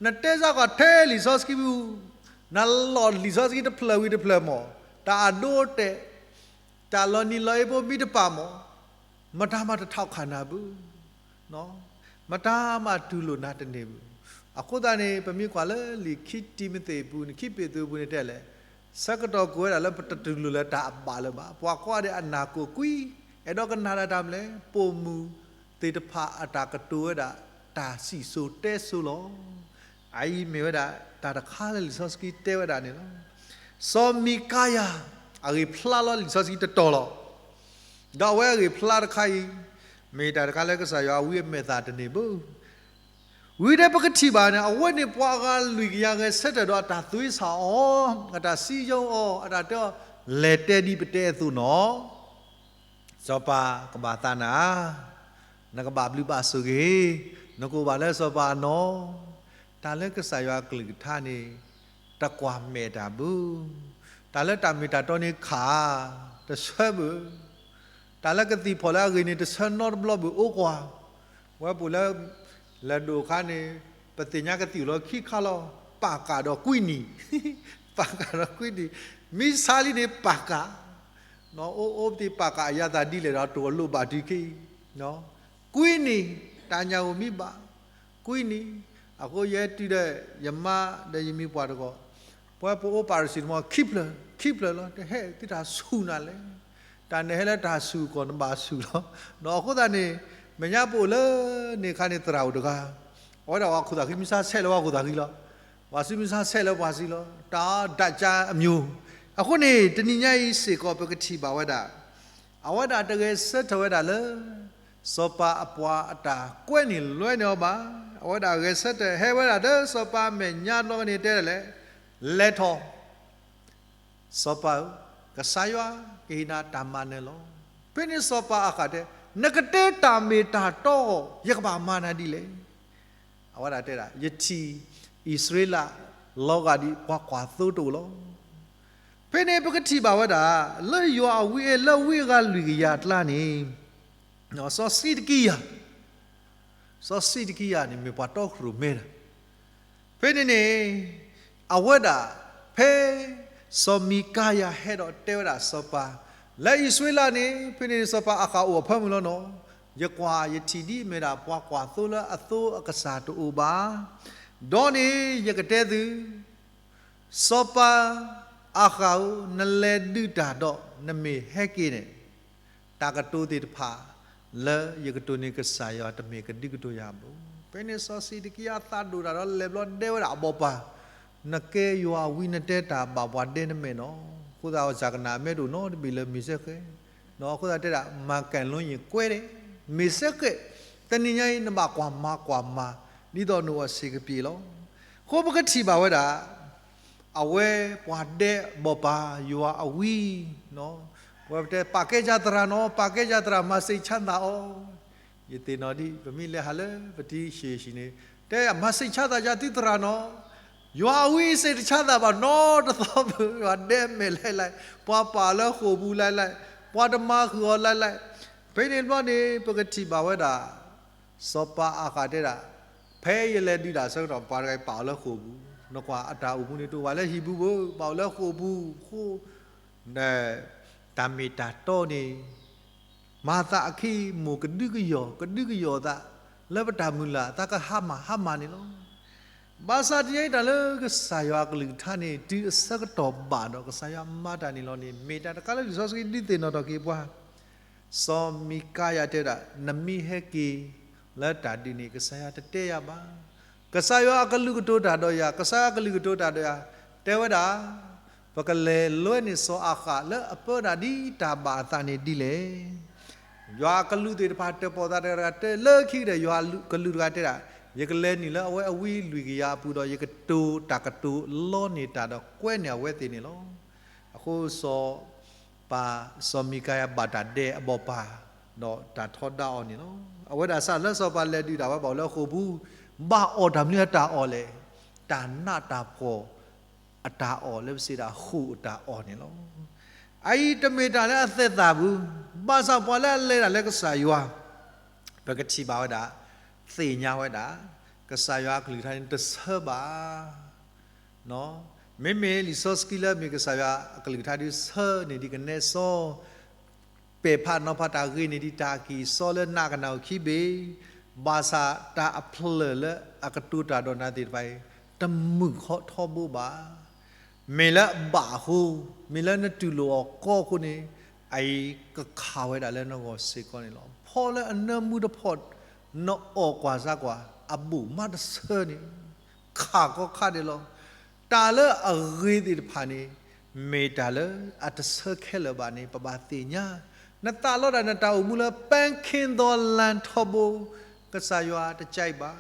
နတဲစ့ၢ်ကီးထဲလံာ်စီဆှံပူၤ, နလီၢ်လံာ်စီဆှံတဖျၢၣ်ဝံၤတဖျၢၣ်မး, တၢ်အဒိအတဲာ်, တၢ်လီၤနံၤလီၤအ့ဖိမ့ၢ်တပာ်မး, မတၤမးတထီၣ်ခးနၤဘၣ်, မတၤမးတတူၢ်လိာ်နၤတန့ၢ်ဘၣ်. အဃိသတးန့ၣ် ပမ့ၢ်ကွၢ်လၢလံာ်ခံတံၤမသ့းအပူၤန့ၣ်, ခံပ့းတရူးအပူၤန့ၣ်တဲလဲၣ်, ဆၢကတီၢ်ကိးဝဲဒၣ်လၢပတတူၢ်လိာ်လၢတၢ်အဘၣ်လၢၤဘၣ်, ပှၤကိးဂၤဒဲးအနၢ်ကိးကွံ, အဲၣ်ဒိးကနၣ်ဒၣ်တၢ်မနုၤလဲၣ်, ပိာ်မုၣ်သ့ၣ်တဖၣ်အတၢ်ကတိၤဝဲဒၣ် တၢ်စံၣ်စိၤတဲစိၤလီၤ. အအံၤမ့ၢ်ဝဲဒၣ် တၢ်တခါလၢလံာ်စီဆှံတဲဝဲဒၣ်န့ၣ်လီၤ. စီၤမံၤကၤယၤ အဂ့ၢ်ဖျါလီၤလံာ်စီဆှံတတီၤလီၤ. ဒီးအဝဲအဂ့ၢ်ဖျါတခါအံၤ, မ့ၢ်တၢ်တခါလၢကစၢ်ယွၤအဝံအမဲာ်သးတန့ၢ်ဘၣ်. ဝံၤဒီးပကထံၣ်ဘၣ်န့ၣ် အဝဲန့ၣ်ပှၤအဂၤလွံၢ်ကယၤဂဲၤဆၢထၢၣ်ဒီးအတၢ်သွံၣ်ဆၣ်အီၤ, အတၢ်စံယိအီၤ, အတၢ်တဲအီၤ, လဲၤတဲဒ်ပတဲအသိးနီၤ. စီၤပၤကဘၣ်သးနၤ, နကဘၣ်ဘျုးဘၣ်ဆိၣ်ဂ့ၤ, နကအိၣ်ဘၣ်လၢစီၤပၤအနီၢ်. တၢ်လၢကစၢ်ယွၤအကလုၢ်ကထါန့ၣ် တကွၢ်မဲာ်တၢ်ဘၣ်. တၢ်လၢတၢ်မ့ၢ်တၢ်တီန့ၣ်ခး, တဆၢဘၣ်. တၢ်လၢကသံၣ်ဖီၣ်လၢအဂ့ၤန့ၣ် တဆၢနီတဘျီဘၣ်, အိၣ်ကွၢ်. ဝဲပအိၣ်လၢ လဲၤဒိၣ်အခါန့ၣ် ပသ့ၣ်ညါကသံၣ်အိၣ်လီၤခံခါလီၤ, ပာ်ကၢ်ဒီးကွံနံၤ, ပာ်ကၢ်ဒီးကွံနံၤ, မ့ၢ်ဆါလံန့ၣ်ပာ်ကၢ်, အိၣ်အိၣ်ပသ့ၣ်ပာ်ကၢ်အယၤသးဒ်လဲၣ်ဒီးတအိၣ်လိၣ်ဘၣ်တုၤခဲအံၤ, ကွံနံၤ, တၢ်ညၣ်ဧိၤမ့ၢ်ဘၣ်, ကွံနံၤ. အဃိယဲတုၤဒီး ယမါဒီးယမံၤပှၢ်တဂီၤ, ပဝဲပအိၣ်ပာ်ရစံၣ်တမီၤ ခံဖျၢၣ်, ခံဖျၢၣ်လီၤ, တဟဲသုတၢ်ဆူၣ်နၤလဲၣ်. တၢ်နဟဲလၢတၢ်ဆူၣ်ကီၢ်နဘၣ်ဆူၣ်လီၤ. ဒီးအဃိသတးန့ၣ် မဲာ်ညါပအိၣ်လၢန့ၣ်အခါန့ၣ် သရၣ်အိၣ်တဂၤ, အဝဲဒၣ်ပှၤခိၣ်သၣ်ဃံမုၢ်ဆါဆဲးလၢပှၤခိၣ်သၣ်ဃံလီၤ. ပှၤစုမုၢ်ဆါဆဲးလၢပှၤစုလီၤ. တၢ်ဒၣ်ကၢအမျိုး. အဃိန့ၣ် တနံၤညါအံၤစ့ၢ်ကီးပကထံၣ်ဘၣ်ဝဲဒၣ်, အဝဲဒၣ်တဂဲၤဆၢထၢၣ်ဝဲဒၣ်လၢ စီၤပၤအပှၤအတၢ်ကွဲန့ၢ်လွဲန့ၢ်အီၤဘၣ်. အဝဲဒၣ်ဂဲၤဆၢထၢၣ်ဟဲဝဲဒၣ်ဒီးစီၤပၤအမဲာ်ညါတဘျီန့ၣ်တဲဒ်လဲၣ်, လဲၤထီၣ် စီၤပၤဧၢ, ကစၢ်ယွၤကဟ့ၣ်နၤတၢ်မၤနၢၤလီၤ. ဖဲန့ၣ်စီၤပၤအဃးတဲ, နကတဲတၢ်မ့ၢ်တၢ်တီ, ယကဘၣ်မၤနၤဒ်လဲၣ်. အဝဲဒၣ်တဲဒၣ်, ယထံၣ်အံၣ်စရ့လးလီၤဂာ်ဒ်ပှၤကွၢ်သိတအိၣ်လီၤ. ဖဲန့ၣ်ပကထံၣ်ဘၣ်ဝဲဒၣ်, လၢယွၤအဝံအ့လၢဝံအဂၤလွံၢ်ကယၤအကျါန့ၣ် စီၤစံးတကံယၤ, စီၤစံးတကံယၤန့ၣ် မ့ၢ်ပှၤတီခိၣ်ရိၣ်မဲတၢ်. ဖဲန့ၣ်န့ၣ် အဝဲဒၣ် ဖဲ စီၤမံၤကၤယၤဟဲဒီးတဲဝဲဒၣ်စီၤပၤ, လၢအံၣ်စရ့လးန့ၣ် ဖဲန့ၣ်န့ၣ် စီၤပၤအဃးအိၣ်အဖၢမုၢ်လီၤနီၤ. ယကွၢ်ယထံၣ်ဒ်အမ့ၢ်ဒၣ်ပှၤကွၢ်သိလၢအသိအကစၢ်တအိၣ်ဘၣ်. ဒီးန့ၣ်ယကတဲသု စီၤပၤအဃးဧၢ, နလဲၤဒုးတၢ်ဒီးနမ့ၢ်ဟဲက့ၤန့ၣ် တၢ်ကတိၤသ့ၣ်တဖၣ် လၢယကတိၤန့ၣ်ကစၢ်ယွၤတမ့ၢ်ကဒုးကတိၤယၤဘၣ်. ဖဲန့ၣ်စီၤစံးတကံယၤအသးဒိၣ်တၢ်ဒီးလဲၤဘျီဒဲဝဲဒၣ်အဘီပၢ်, နကဲယွၤအဝံနတဲတၢ်ဘၣ်ပှၤဒဲနမဲာ်နီၤ. အဃိသတးအစၢ်ကနၣ်အမဲာ်တအိၣ်နီတဘ့ၣ်လၢမ့ၢ်စ့ၢ်ကီး, အဃိသတးတဲဒၣ် မၤကဲၤလိယ့ၣ်ကွဲးန့ၣ် မ့ၢ်စ့ၢ်ကီး, တနံၤညါအံၤနဘၣ်ကွၢ်မၤကွၢ်မၤ ဒ်သိးနအိၣ်အဆ့ၣ်ကပံာ်လီၤ. အဃိပကထံၣ်ဘၣ်ဝဲဒၣ် အဝဲပှၤဒဲဘီၣ်ပၤယွၤအဝံ, ပဝဲပတဲပာ်ကဲယၤသရၣ်နီၤ, ပာ်ကဲယၤသရၣ် မၤစ့ၢ်ဆါသးအီၤ. ယသ့ၣ်နီၣ်ဒ် ပမ့ၢ်လဲၤဟးလၢပတံၤဆံးဆံးန့ၣ် တဲမၤစ့ၢ်ဆါသးယၤသုသရၣ်နီၤ, ယွၤအဝံစ့ၢ်တဆါသးဘၣ်နီတသီဘၣ်, ပှၤဒဲမဲာ်လဲၣ်လဲၣ်, ပှၤပာ်လၢဃိာ်ပူၤလဲၣ်လဲၣ်, ပှၤတမၤဃုာ်အီၤလဲၣ်လဲၣ်. ဖဲန့ၣ်ဘျီန့ၣ် ပကထံၣ်ဘၣ်ဝဲဒၣ် စီၤပၤအဃးတဲဒၣ် ဖဲယလဲၤဒုးတၢ်အဆၢကတီၢ် ပှၤတဂၤပာ်အီၤလၢဃိာ်ပူၤ, နကွၢ်အတၢ်အိၣ်မူန့ၣ် တအိၣ်ဘၣ်လၢဟံၣ်ပူၤဘၣ်, ပာ်အီၤလၢဃိာ်ပူၤအဃိ, တၢ်မ့ၢ်တၢ်တီန့ၣ် မၤသးအခံ မိၢ်ကဒုကယီၢ် ကဒုကယီၢ်သး လၢပတၢ်မုၢ်လၢ် သးကဟါမၢ်ဟါမၢ်န့ၣ်လီၤ. ဘၣ်ဆၣ်တနံၤအံၤ တၢ်လၢကစၢ်ယွၤအကလုၢ်ကထါန့ၣ် တုၤအဆၢကတီၢ်ဘၣ်ဒီး ကစၢ်ယွၤမၤတၢ်န့ၣ်လီၤန့ၣ် မ့ၢ်တၢ်တခါလၢလံာ်စီဆှံဒုးသ့ၣ်နီၣ်ထီၣ်က့ၤပှၤ စီၤမံကၤယၤတဲဝဲဒၣ်, နမ့ၢ်ဟဲက့ၤလၢတၢ်ဒုးန့ၣ် ကစၢ်ယွၤတတဲယၤဘၣ်. ကစၢ်ယွၤအကလုၢ်ကတိၤတၢ်ဒီးယၤ, ကစၢ်ယွၤအကလုၢ်ကတိၤတၢ်ဒီးယၤ, တဲဝဲဒၣ်, ပကလဲၤလွဲန့ၢ်စီၤအၤဃးလၢအပၢတၢ်ဒ်တၢ်ဘၣ်အသးန့ၣ်ဒ်လဲၣ်. ယွၤအကလုၢ်သ့ၣ်တဖၣ်တၢၣ်ပီၣ်သးတဂၤတဂၤတဲလၢခံကတၢၢ် ယွၤကလုၢ်တဂၤတဲဒၣ်, ယကလဲၤနုာ်လၢအဝဲအဝံလွံၢ်ကယၤအပူၤဒီး ယကတိၤတၢ်ကတိၤလီန့ၢ်တၢ်ဒီးကွဲန့ၢ်အဝဲသ့ၣ်န့ၣ်လီၤ. အဃိစီၤပၤ, စီၤမံကၤယၤဘၣ်တၢ်ဒဲးအဘီၣ်ပၢ်, ဒီးတၢ်ထီဒါအီၤန့ၣ်လီၤ. အဝဲဒၣ်စးလၢစီၤပၤလဲၤဒုးတၢ်ဝဲဘၣ်အိၣ်လၢဃိာ်ပူၤ, ဘၣ်အီၣ်တၢ်မနုၤအတၢ်အီၣ်လဲၣ်, တၢ်နးတၢ်ဖှီၣ်အတၢ်အီၣ်လၢပစံးဒၣ်ဃိာ်အတၢ်အီၣ်န့ၣ်လီၤ. အအံၤတမ့ၢ်တၢ်လၢအသဲးသးဘၣ်, ဘၣ်ဆၣ်ပှၤလၢအလဲၤတၢ်လၢကစၢ်ယွၤ ပကထံၣ်ဘၣ်ဝဲဒၣ်, သ့ၣ်ညါဝဲဒၣ်, ကစၢ်ယွၤအကလုၢ်ကထါန့ၣ်တဆၢဘၣ်. မ့မ့ၢ်လံာ်စီဆှံလၢအမ့ၢ်ကစၢ်ယွၤအကလုၢ်ကထါဒုးဆၢန့ၢ်ဒံးကနဲစီ, ပဲာ်ဖးနီၤဖးတၢ်ဂ့ၤန့ၢ်ဒံးတၢ်အကံၢ်အစီလၢနးကနၣ်အိၣ်ခံဘ့ၣ်, ဘၣ်ဆၣ်တၢ်အဖျၢၣ်လၢအကတိၤတၢ်ဒီးနၤသ့ၣ်တဖၣ်အံၤ, တမုာ်ခီထီဘိဘၣ်. မ့ၢ်လၢအဘၣ်အဃိ, မ့ၢ်လၢနတူၢ်လိာ်အီၤကီအဃိန့ၣ်, အအံၤကခးဝဲဒၣ်လၢနဂီၢ်စ့ၢ်ကီးန့ၣ်လီၤ. ဖီလၢအနၢမူတဖီၣ်, နအီၣ်ကွၢ်စးကွၢ်, အဘူးမးတဆၢန့ၣ်, ခးကီခးဒဲးလီၤ. တၢ်လၢအဂ့ၤသ့ၣ်တဖၣ်န့ၣ်, မ့ၢ်တၢ်လၢအတဆၢခဲလၢာ်ဘၣ်န့ၣ် ပဘၣ်သ့ၣ်ညါ. နသးလီဒၣ်နတၢ်အိၣ်မူလၢ ပန်းခင်းသောလမ်း ထီဘိ, ကစၢ်ယွၤတကြိုက်ဘၣ်.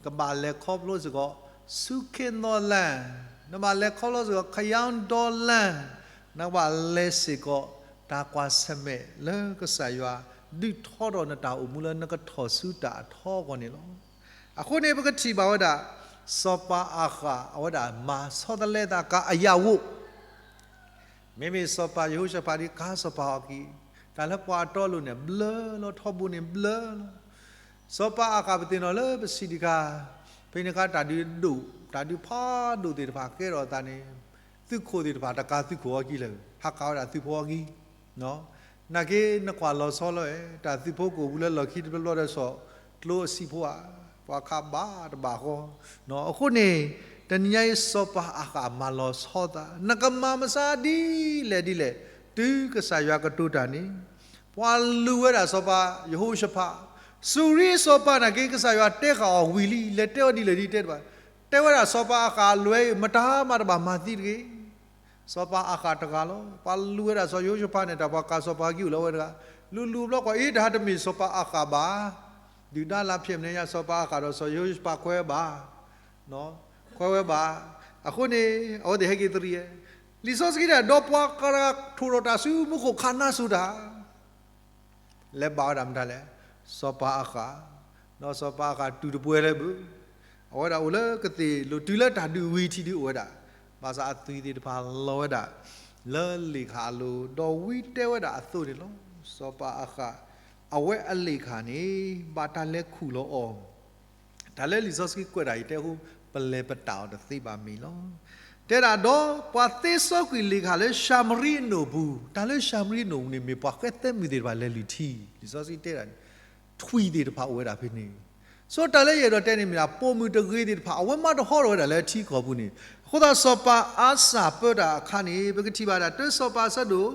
ကဘၣ်လဲၤခီဖျိစ့ၢ်ကီး ဆူခ့နီလၢ်, နဘၣ်လဲၤခီဖျိစ့ၢ်ကီး ခယီဒီလၢ်, နကဘၣ်လဲၤစ့ၢ်ကီးတၢ်ကွၢ်ဆၢၣ်မဲာ်လၢကစၢ်ယွၤ ဒုးထီထီၣ်နတၢ်အိၣ်မူလၢနကထီၣ်ဆူတၢ်အထီအဂီၢ်န့ၣ်လီၤ. အဃိန့ၣ် ပကထံၣ်ဘၣ်ဝဲဒၣ် စီၤပၤအၤဃး အဝဲဒၣ်မၤဆီတလဲသးကါအယၣ်ဝိ မ့မ့ၢ်စီၤပၤယဟိၤၡဖးဒ်ကါစီၤပၤအီၤအခံ, တၢ်လၢပှၤအတီအလိၤန့ၣ် ဘျၢလီၤ ထီဘိန့ၣ်ဘျၢလီၤ. စီၤပၤအၤဃး ပသ့ၣ်နီၣ်လၢပစံးတခါ, ဖဲန့ၣ်အခါတၢ်ဒုးဒိၣ်, တၢ်ဒုးဖးဒိၣ်သ့ၣ်တဖၣ်ကဲထီၣ်အသးန့ၣ်, သုးခိၣ်သ့ၣ်တဖၣ်တကးသုးခိၣ်အီၤကံလၢာ်, ဟးဃာ်ဝဲဒၣ်သုးဖိအီၤကံ နာ်က့နကွၢ်လီၤဆီလီၤ, တၢ်သုးဖိကအိၣ်ဘူးလၢလီၢ်ခံတဘျီဘျီဒီး ဆီၣ်ကျိအစံာ်ဖိဧါ, ပှၤခးဘၣ်တဘၣ်ဃီ. အဃိန့ၣ်, တနံၤညါအံၤ စီၤပၤအၤဃးမၤလီၤဆီသး, နကမၤမဆါဒ်လဲၣ်ဒ်လဲၣ်, တုၤကစၢ်ယွၤကတိၤတၢ်န့ၣ်, ပှၤလူၤဝဲဒၣ်စီၤပၤယဟိၤၡဖး, စူၤရံစီၤပၤနာ်က့ ကစၢ်ယွၤတဲဃာ်အီၤဝံၤလံ, လဲၤတဲအီၤဒ်လဲၣ်ဒ်လဲၣ်တဲတဘၣ်, တဲဝဲဒၣ်စီၤပၤအၤဃးအလွဲအံၤ မတၤမးတဘၣ်မၤသံတဂ့ၤ. စီၤပၤအၤဃးတဂၤလီၤ. ပှၤလူၤဝဲဒၣ်စီၤယဟိၤၡဖးန့ၣ် တၢ်ပှၤကးစီၤပၤအီၤကံအိၣ်လၢအဝဲတဂၤ, လူၤလူၤဘျီကွၢ်အံၤ တၢ်တမ့ၢ်စီၤပၤအၤဃးဘၣ်. ဒုၣ်ဒါလၢဖျဲၣ်မဲာ်ညါ စီၤပၤအၤဃးဒီးစီၤယဟိၤၡဖးခွဲးဝဲဘၣ်, ခွဲးဝဲဘၣ်. အဃိန့ၣ် အဝဲသ့ၣ်ဟဲက့ၤတရံး, လံာ်စီဆှံတဲ ဒီးပှၤကးထိၣ်ဒီးတၢ်ဆူမူခိၣ်ခးနါစိၤတၢ် လဲၤဘၣ်ဝဲဒၣ်မတၤလဲၣ်, စီၤပၤအၤဃး, ဒီးစီၤပၤအၤဃးတူၢ်တပှဲၤလၢဘု, အဝဲဒၣ်အိၣ်လၢကသ့ၣ်လိၤတုၤလၢတၢ်ဒုးဝံၤထံဒုးအိၣ်ဝဲဒၣ်, ဘၣ်ဆၣ်အသွံၣ်သ့ၣ်တဖၣ်လီၤဝဲဒၣ် လၢလ့ၣ်ခၣ်အလိၤ, ဒီးဝံတဲဝဲဒၣ်အသိးန့ၣ်လီၤ. စီၤပၤအၤဃး အဝဲအလ့ၣ်ခၣ်န့ၣ် ဘၣ်တၢ်လဲၤခူၣ်လီၤအီၤ တၢ်လၢလံာ်စီဆှံကွဲးတၢ်အံၤတဲအဃိ ပလဲၤပတာ်အီၤတသ့ဘၣ်မ့ၢ်လီၤ. တဲဒၣ်ဒီးပှၤသ့စီကွံာ်လ့ၣ်ခၣ်လၢၡၤမရံအနိၣ်ပူၤ, တၢ်လၢၡၤမရံအနိၣ်ပူၤန့ၣ် မ့ၢ်ပှၤဃဲသဲမုၣ်သ့ၣ်တဖၣ်လဲၤလုၢ်ထံ, လံာ်စီဆှံတဲဒၣ်န့ၣ် ထွံၣ်သ့ၣ်တဖၣ်အိၣ်ဝဲဒၣ်ဖဲန့ၣ်, ဆိတၢ်လၢယအဲၣ်ဒိးတဲန့ၣ်မ့ၢ်ဒၣ် ပိာ်မုၣ်တဂ့ၤသ့ၣ်တဖၣ် အဝဲမးတဟီထီၣ်ဝဲဒၣ်လၢထံကီၢ်ပူၤန့ၣ်, အဃိသတးစီၤပၤအၤစၢ်ပၢတၢ်အခါန့ၣ် ပကထံၣ်ဘၣ်ဒၣ် တၢ်စီၤပၤအဆၢဒိၣ်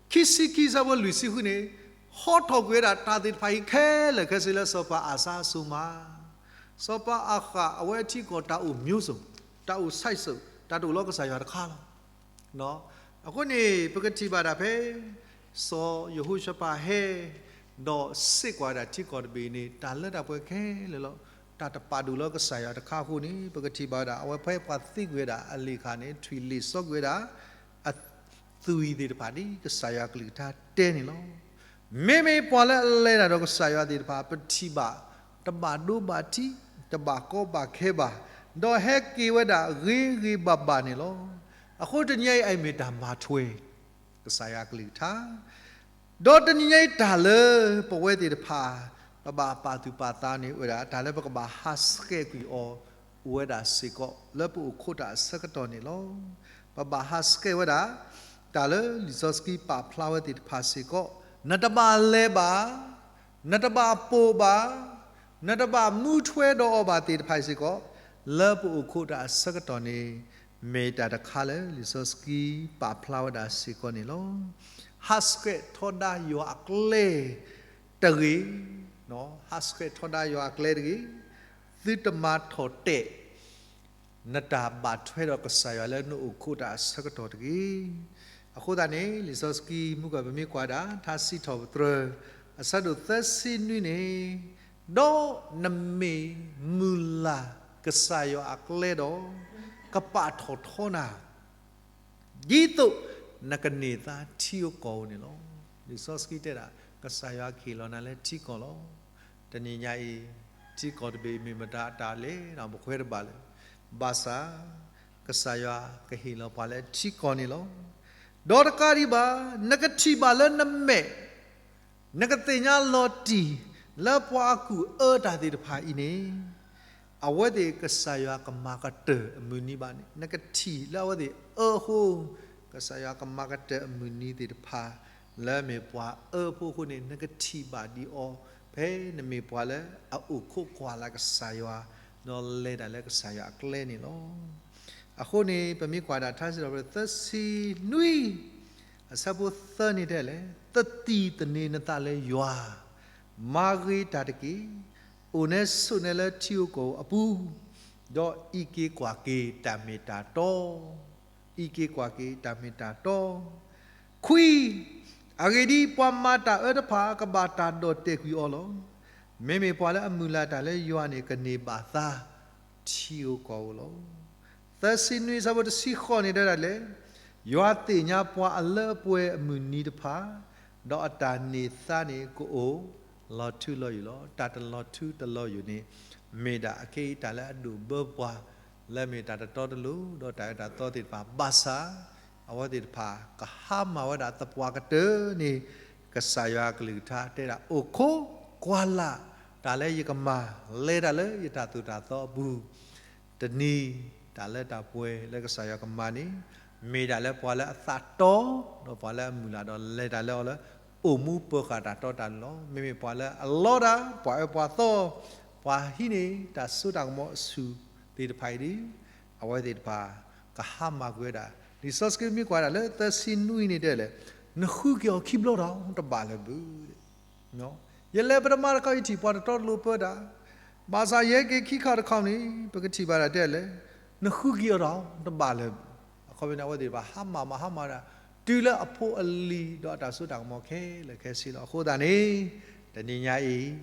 ခံဆံခံဆၢဖိလွံၢ်ဆံဃုန့ၣ်, ဟီထီၣ်ကွံာ်ဝဲဒၣ်တၢ်သ့ၣ်တဖၣ်အံၤခဲလၢာ်ခဲဆ့လၢစီၤပၤအၤစၢ်အစိၤမး, စီၤပၤအၤဃး အဝဲထံကီၢ်တၢ်အိၣ်မျိုးစုံ, တၢ်အိၣ် side စုံ, တၢ်တအိၣ်လၢကစၢ်ယွၤတခါလီၤ. အဃိန့ၣ် ပကထံၣ်ဘၣ်ဒၣ်ဖဲ စီၤယဟိၤၡဖးဟဲ ဒီးစ့ၢ်ကီးဝဲဒၣ်ထံကီၢ်တဘ့ၣ်န့ၣ် တၢ်လၢတၢ်ပှဲၤခဲလၢာ်လီၤ. တၢ်တပာ်ဒိၣ်လၢကစၢ်ယွၤတခါအဃိန့ၣ် ပကထံၣ်ဘၣ်ဝဲဒၣ် အဝဲဖဲပှၤသံကွံာ်ဝဲဒၣ်အလ့ၣ်ခၣ်န့ၣ် ထွံၣ်လ့ၣ်စီကွံာ်ဝဲဒၣ် အသွံၣ်သ့ၣ်တဖၣ်ဒ်ကစၢ်ယွၤကလုၢ်ကထါတဲန့ၣ်လီၤ. မ့မ့ၢ်ပှၤလၢအလဲၤတၢ်ဒီးကစၢ်ယွၤသ့ၣ်တဖၣ် ပထံၣ်ဘၣ် တဘၣ်ဒိဘၣ်ထံး, တဘၣ်ကီဘၣ်ခဲဘၣ်, ဒီးဟဲက့ၤဝဲဒၣ်ဂ့ၤဂ့ၤဘၣ်ဘၣ်န့ၣ်လီၤ. အဃိတနံၤအံၤ အမ့ၢ်တၢ်မၤထွဲ ကစၢ်ယွၤကလုၢ်ကထါ ဒီးတနံၤအံၤတၢ်လၢပဝဲသ့ၣ်တဖၣ် ပဘၣ်ပာ်သူၣ်ပာ်သးန့ၣ်အိၣ်ဝဲဒၣ် တၢ်လၢပကဘၣ်ဟးဆှဲးကွံာ်အီၤ အိၣ်ဝဲဒၣ်စ့ၢ်ကီး လၢပအိၣ်ခိးတၢ်အဆၢကတီၢ်န့ၣ်လီၤ. ပဘၣ်ဟးဆှဲးဝဲဒၣ် တၢ်လၢလံာ်စီဆှံပာ်ဖျါဝဲသ့ၣ်တဖၣ်စ့ၢ်ကီး, နတဘၣ်လဲၤဘၣ်, နတဘၣ်ပိာ်ဘၣ်, နတဘၣ်မူထွဲဒီးအီၤဘၣ်သ့ၣ်တဖၣ်စ့ၢ်ကီး, လၢပအိၣ်ခိးတၢ်အဆၢကတီၢ်န့ၣ် မ့ၢ်တၢ်တခါလၢလံာ်စီဆှံပာ်ဖျါဝဲဒၣ်စ့ၢ်ကီးန့ၣ်လီၤ. ဟးဆှဲးထီဒါယွၤအကျဲတဂ့ၤ, ဟးဆှဲးထီဒါယွၤအကျဲတဂ့ၤ, သုတမၤထီၣ်တဲာ် နတၢ်ဘၣ်ထွဲဒီးကစၢ်ယွၤလၢနအိၣ်ခိးတၢ်အဆၢကတီၢ်တဂ့ၤ. အဃိသတးန့ၣ် လံာ်စီဆှံမုၢ်ကီၢ် ပမ့ၢ်ကွၢ်ဒၣ် ထါစံးထီၣ်ပတြၢၤ အဆၢဒိၣ်သၢဆံနွံန့ၣ်, ဒီးနမ့ၢ်မုၢ်လၢ်ကစၢ်ယွၤအကျဲဒီး, ကပာ်ထီၣ်ထီနၤ ဒ်သိးနကန့ၢ်သါထံဧိၤကီၢ်ဧိၤန့ၣ်လီၤ. လံာ်စီဆှံတဲဒၣ် ကစၢ်ယွၤကဟ့ၣ်လီၤနၤလၢထံကီၢ်လီၤ. တနံၤညါအံၤ ထံကီၢ်တဘ့ၣ်မ့ၢ်မတၤအတၢ်လဲၤဒီး ပဃဲတဘၣ်လၢၤ, ဘၣ်ဆၣ် ကစၢ်ယွၤကဟ့ၣ်လီၤပှၤလၢထံကီၢ်န့ၣ်လီၤ. ဒီးတကးဒံးဘၣ် နကထံၣ်ဘၣ်လၢနမဲာ် နကသ့ၣ်ညါလီၤတံၢ်လၢပှၤအကူၣ်အၢတၢ်သ့ၣ်တဖၣ်အံၤန့ၣ်, အဝဲသ့ၣ်ကစၢ်ယွၤကမၤကတၢၢ်အမုၢ်နံၤဘၣ်န့ၣ် နကထံၣ်လၢအဝဲသ့ၣ်အၢအဃိ, ကစၢ်ယွၤကမၤကတၢၢ်အမုၢ်နံၤသ့ၣ်တဖၣ် လၢအမ့ၢ်ပှၤအၢဖိအဃိန့ၣ် နကထံၣ်ဘၣ်ဒံးအီၤ ဖဲနမ့ၢ်ပှၤလၢအအိၣ်ခိးကွၢ်လၢ်ကစၢ်ယွၤ ဒီးလဲၤတၢ်လၢကစၢ်ယွၤအကျဲန့ၣ်လီၤ. အဃိန့ၣ် ပမ့ၢ်ကွၢ်ဒၣ်ထါစံးထီၣ်ပတြၢၤသၢဆံနွံ အဆၢဖိသၢန့ၣ်တဲလဲၣ်, သတံၢ်သန့ၤနသးလၢယွၤ, မၤဂ့ၤတၢ်တက့ၢ်, အိၣ်နဲဆိးနဲလၢထံဧိၤကီၢ်ဧိၤအပူၤ, ဒီးအံးက့ၤကွၢ်က့ၤတၢ်မ့ၢ်တၢ်တီ, အံးက့ၤကွၢ်က့ၤတၢ်မ့ၢ်တၢ်တီ. ခွံ, အဂ့ၢ်ဒ်အံၤ, ပှၤမၤတၢ်အၢတဖၣ် ကဘၣ်တၢ်ဒီၣ်တဲာ်ကွံာ်အီၤလီၤ. မ့မ့ၢ်ပှၤလၢအမုၢ်လၢ်တၢ်လၢယွၤန့ၣ် ကန့ၢ်ဘၣ်သါ ထံဧိၤကီၢ်ဧိၤလီၤ. သၢဆံနွံ အဆၢဖိတဆံဃိးန့ၣ်တဲဒၣ်လဲၣ်, ယွၤသ့ၣ်ညါပှၤအလၢအပှဲၤအမုၢ်နံၤတဖၣ်, ဒီးအတၢ်န့ၢ်သါန့ၣ်ကအိၣ်လီၤထူလီၤယိာ်လီၤ. တၢ်တလီၤထူတလီၤယိာ်န့ၣ် မ့ၢ်ဒၣ်အခဲအံၤတၢ်လၢအဒိၣ်ဘၢပှၤ လၢအမ့ၢ်တၢ်တတီတလိၤ ဒီးတၢ်အၢတၢ်သီသ့ၣ်တဖၣ်ဘၣ်ဆၣ်, အဝဲသ့ၣ်တဖၣ်ကဟါမၢ်ဝဲဒၣ်သပှၢ်ကတၢၢ်န့ၣ် ကစၢ်ယွၤအကလုၢ်ကထါတဲဒၣ် အိၣ်ခိးကွၢ်လၢ်တၢ်လၢယကမၤ လဲၤတၢ်လၢယတၢ်သိၣ်တၢ်သီအပူၤ, တနံၤတၢ်လၢတၢ်ပှဲၤလၢကစၢ်ယွၤကမၤန့ၣ် မ့ၢ်ဒၣ်လၢပှၤလၢအသးတီ ဒီးပှၤလၢအမုၢ်လၢ်ဒီးလဲၤတၢ်လၢအီၤလၢ အိၣ်မူပၢၤဃာ်တၢ်တီတၢ်လိၤလီၤ. မ့မ့ၢ်ပှၤလၢအလီတၢ် ပှၤအၢပှၤသီ ပှၤဟံးန့ၢ်တၢ်စိတၢ်ကမီၤအဆူၣ်သ့ၣ်တဖၣ်အံၤဒီး အဝဲသ့ၣ်တဖၣ် ကဟါမၢ်ကွံာ်ဝဲဒၣ် လံာ်စီဆှံမ့ၢ်ကွၢ်ဒၣ်လၢသၢဆံနွံန့ၣ်တဲလဲၣ်, နဃုက့ၤအီၤခံဘျီဒီးတဘၣ်လၢၤဘၣ်. ယလဲၤပထမတခီ ယထံၣ်ပှၤတတီတလိၤပၢတၢ်, ဘၣ်ဆၣ်ယဟဲက့ၤခံခါတခီန့ၣ် ပကထံၣ်ဘၣ်ဒၣ်တဲလဲၣ်, နဃုက့ၤအီၤဒီးတဘၣ်လၢၤဘၣ်. အခီပညီန့ၣ် အဝဲသ့ၣ်တဖၣ်ဟါမၢ်မၤဟါမၢ်ဒၣ် တုၤလၢအဖိအလံၤဒီးအတၢ်စိတၢ်ကမီၤခဲလၢာ်ခဲဆ့လီၤ. အဃိသတးန့ၣ် တနံၤညါအံၤ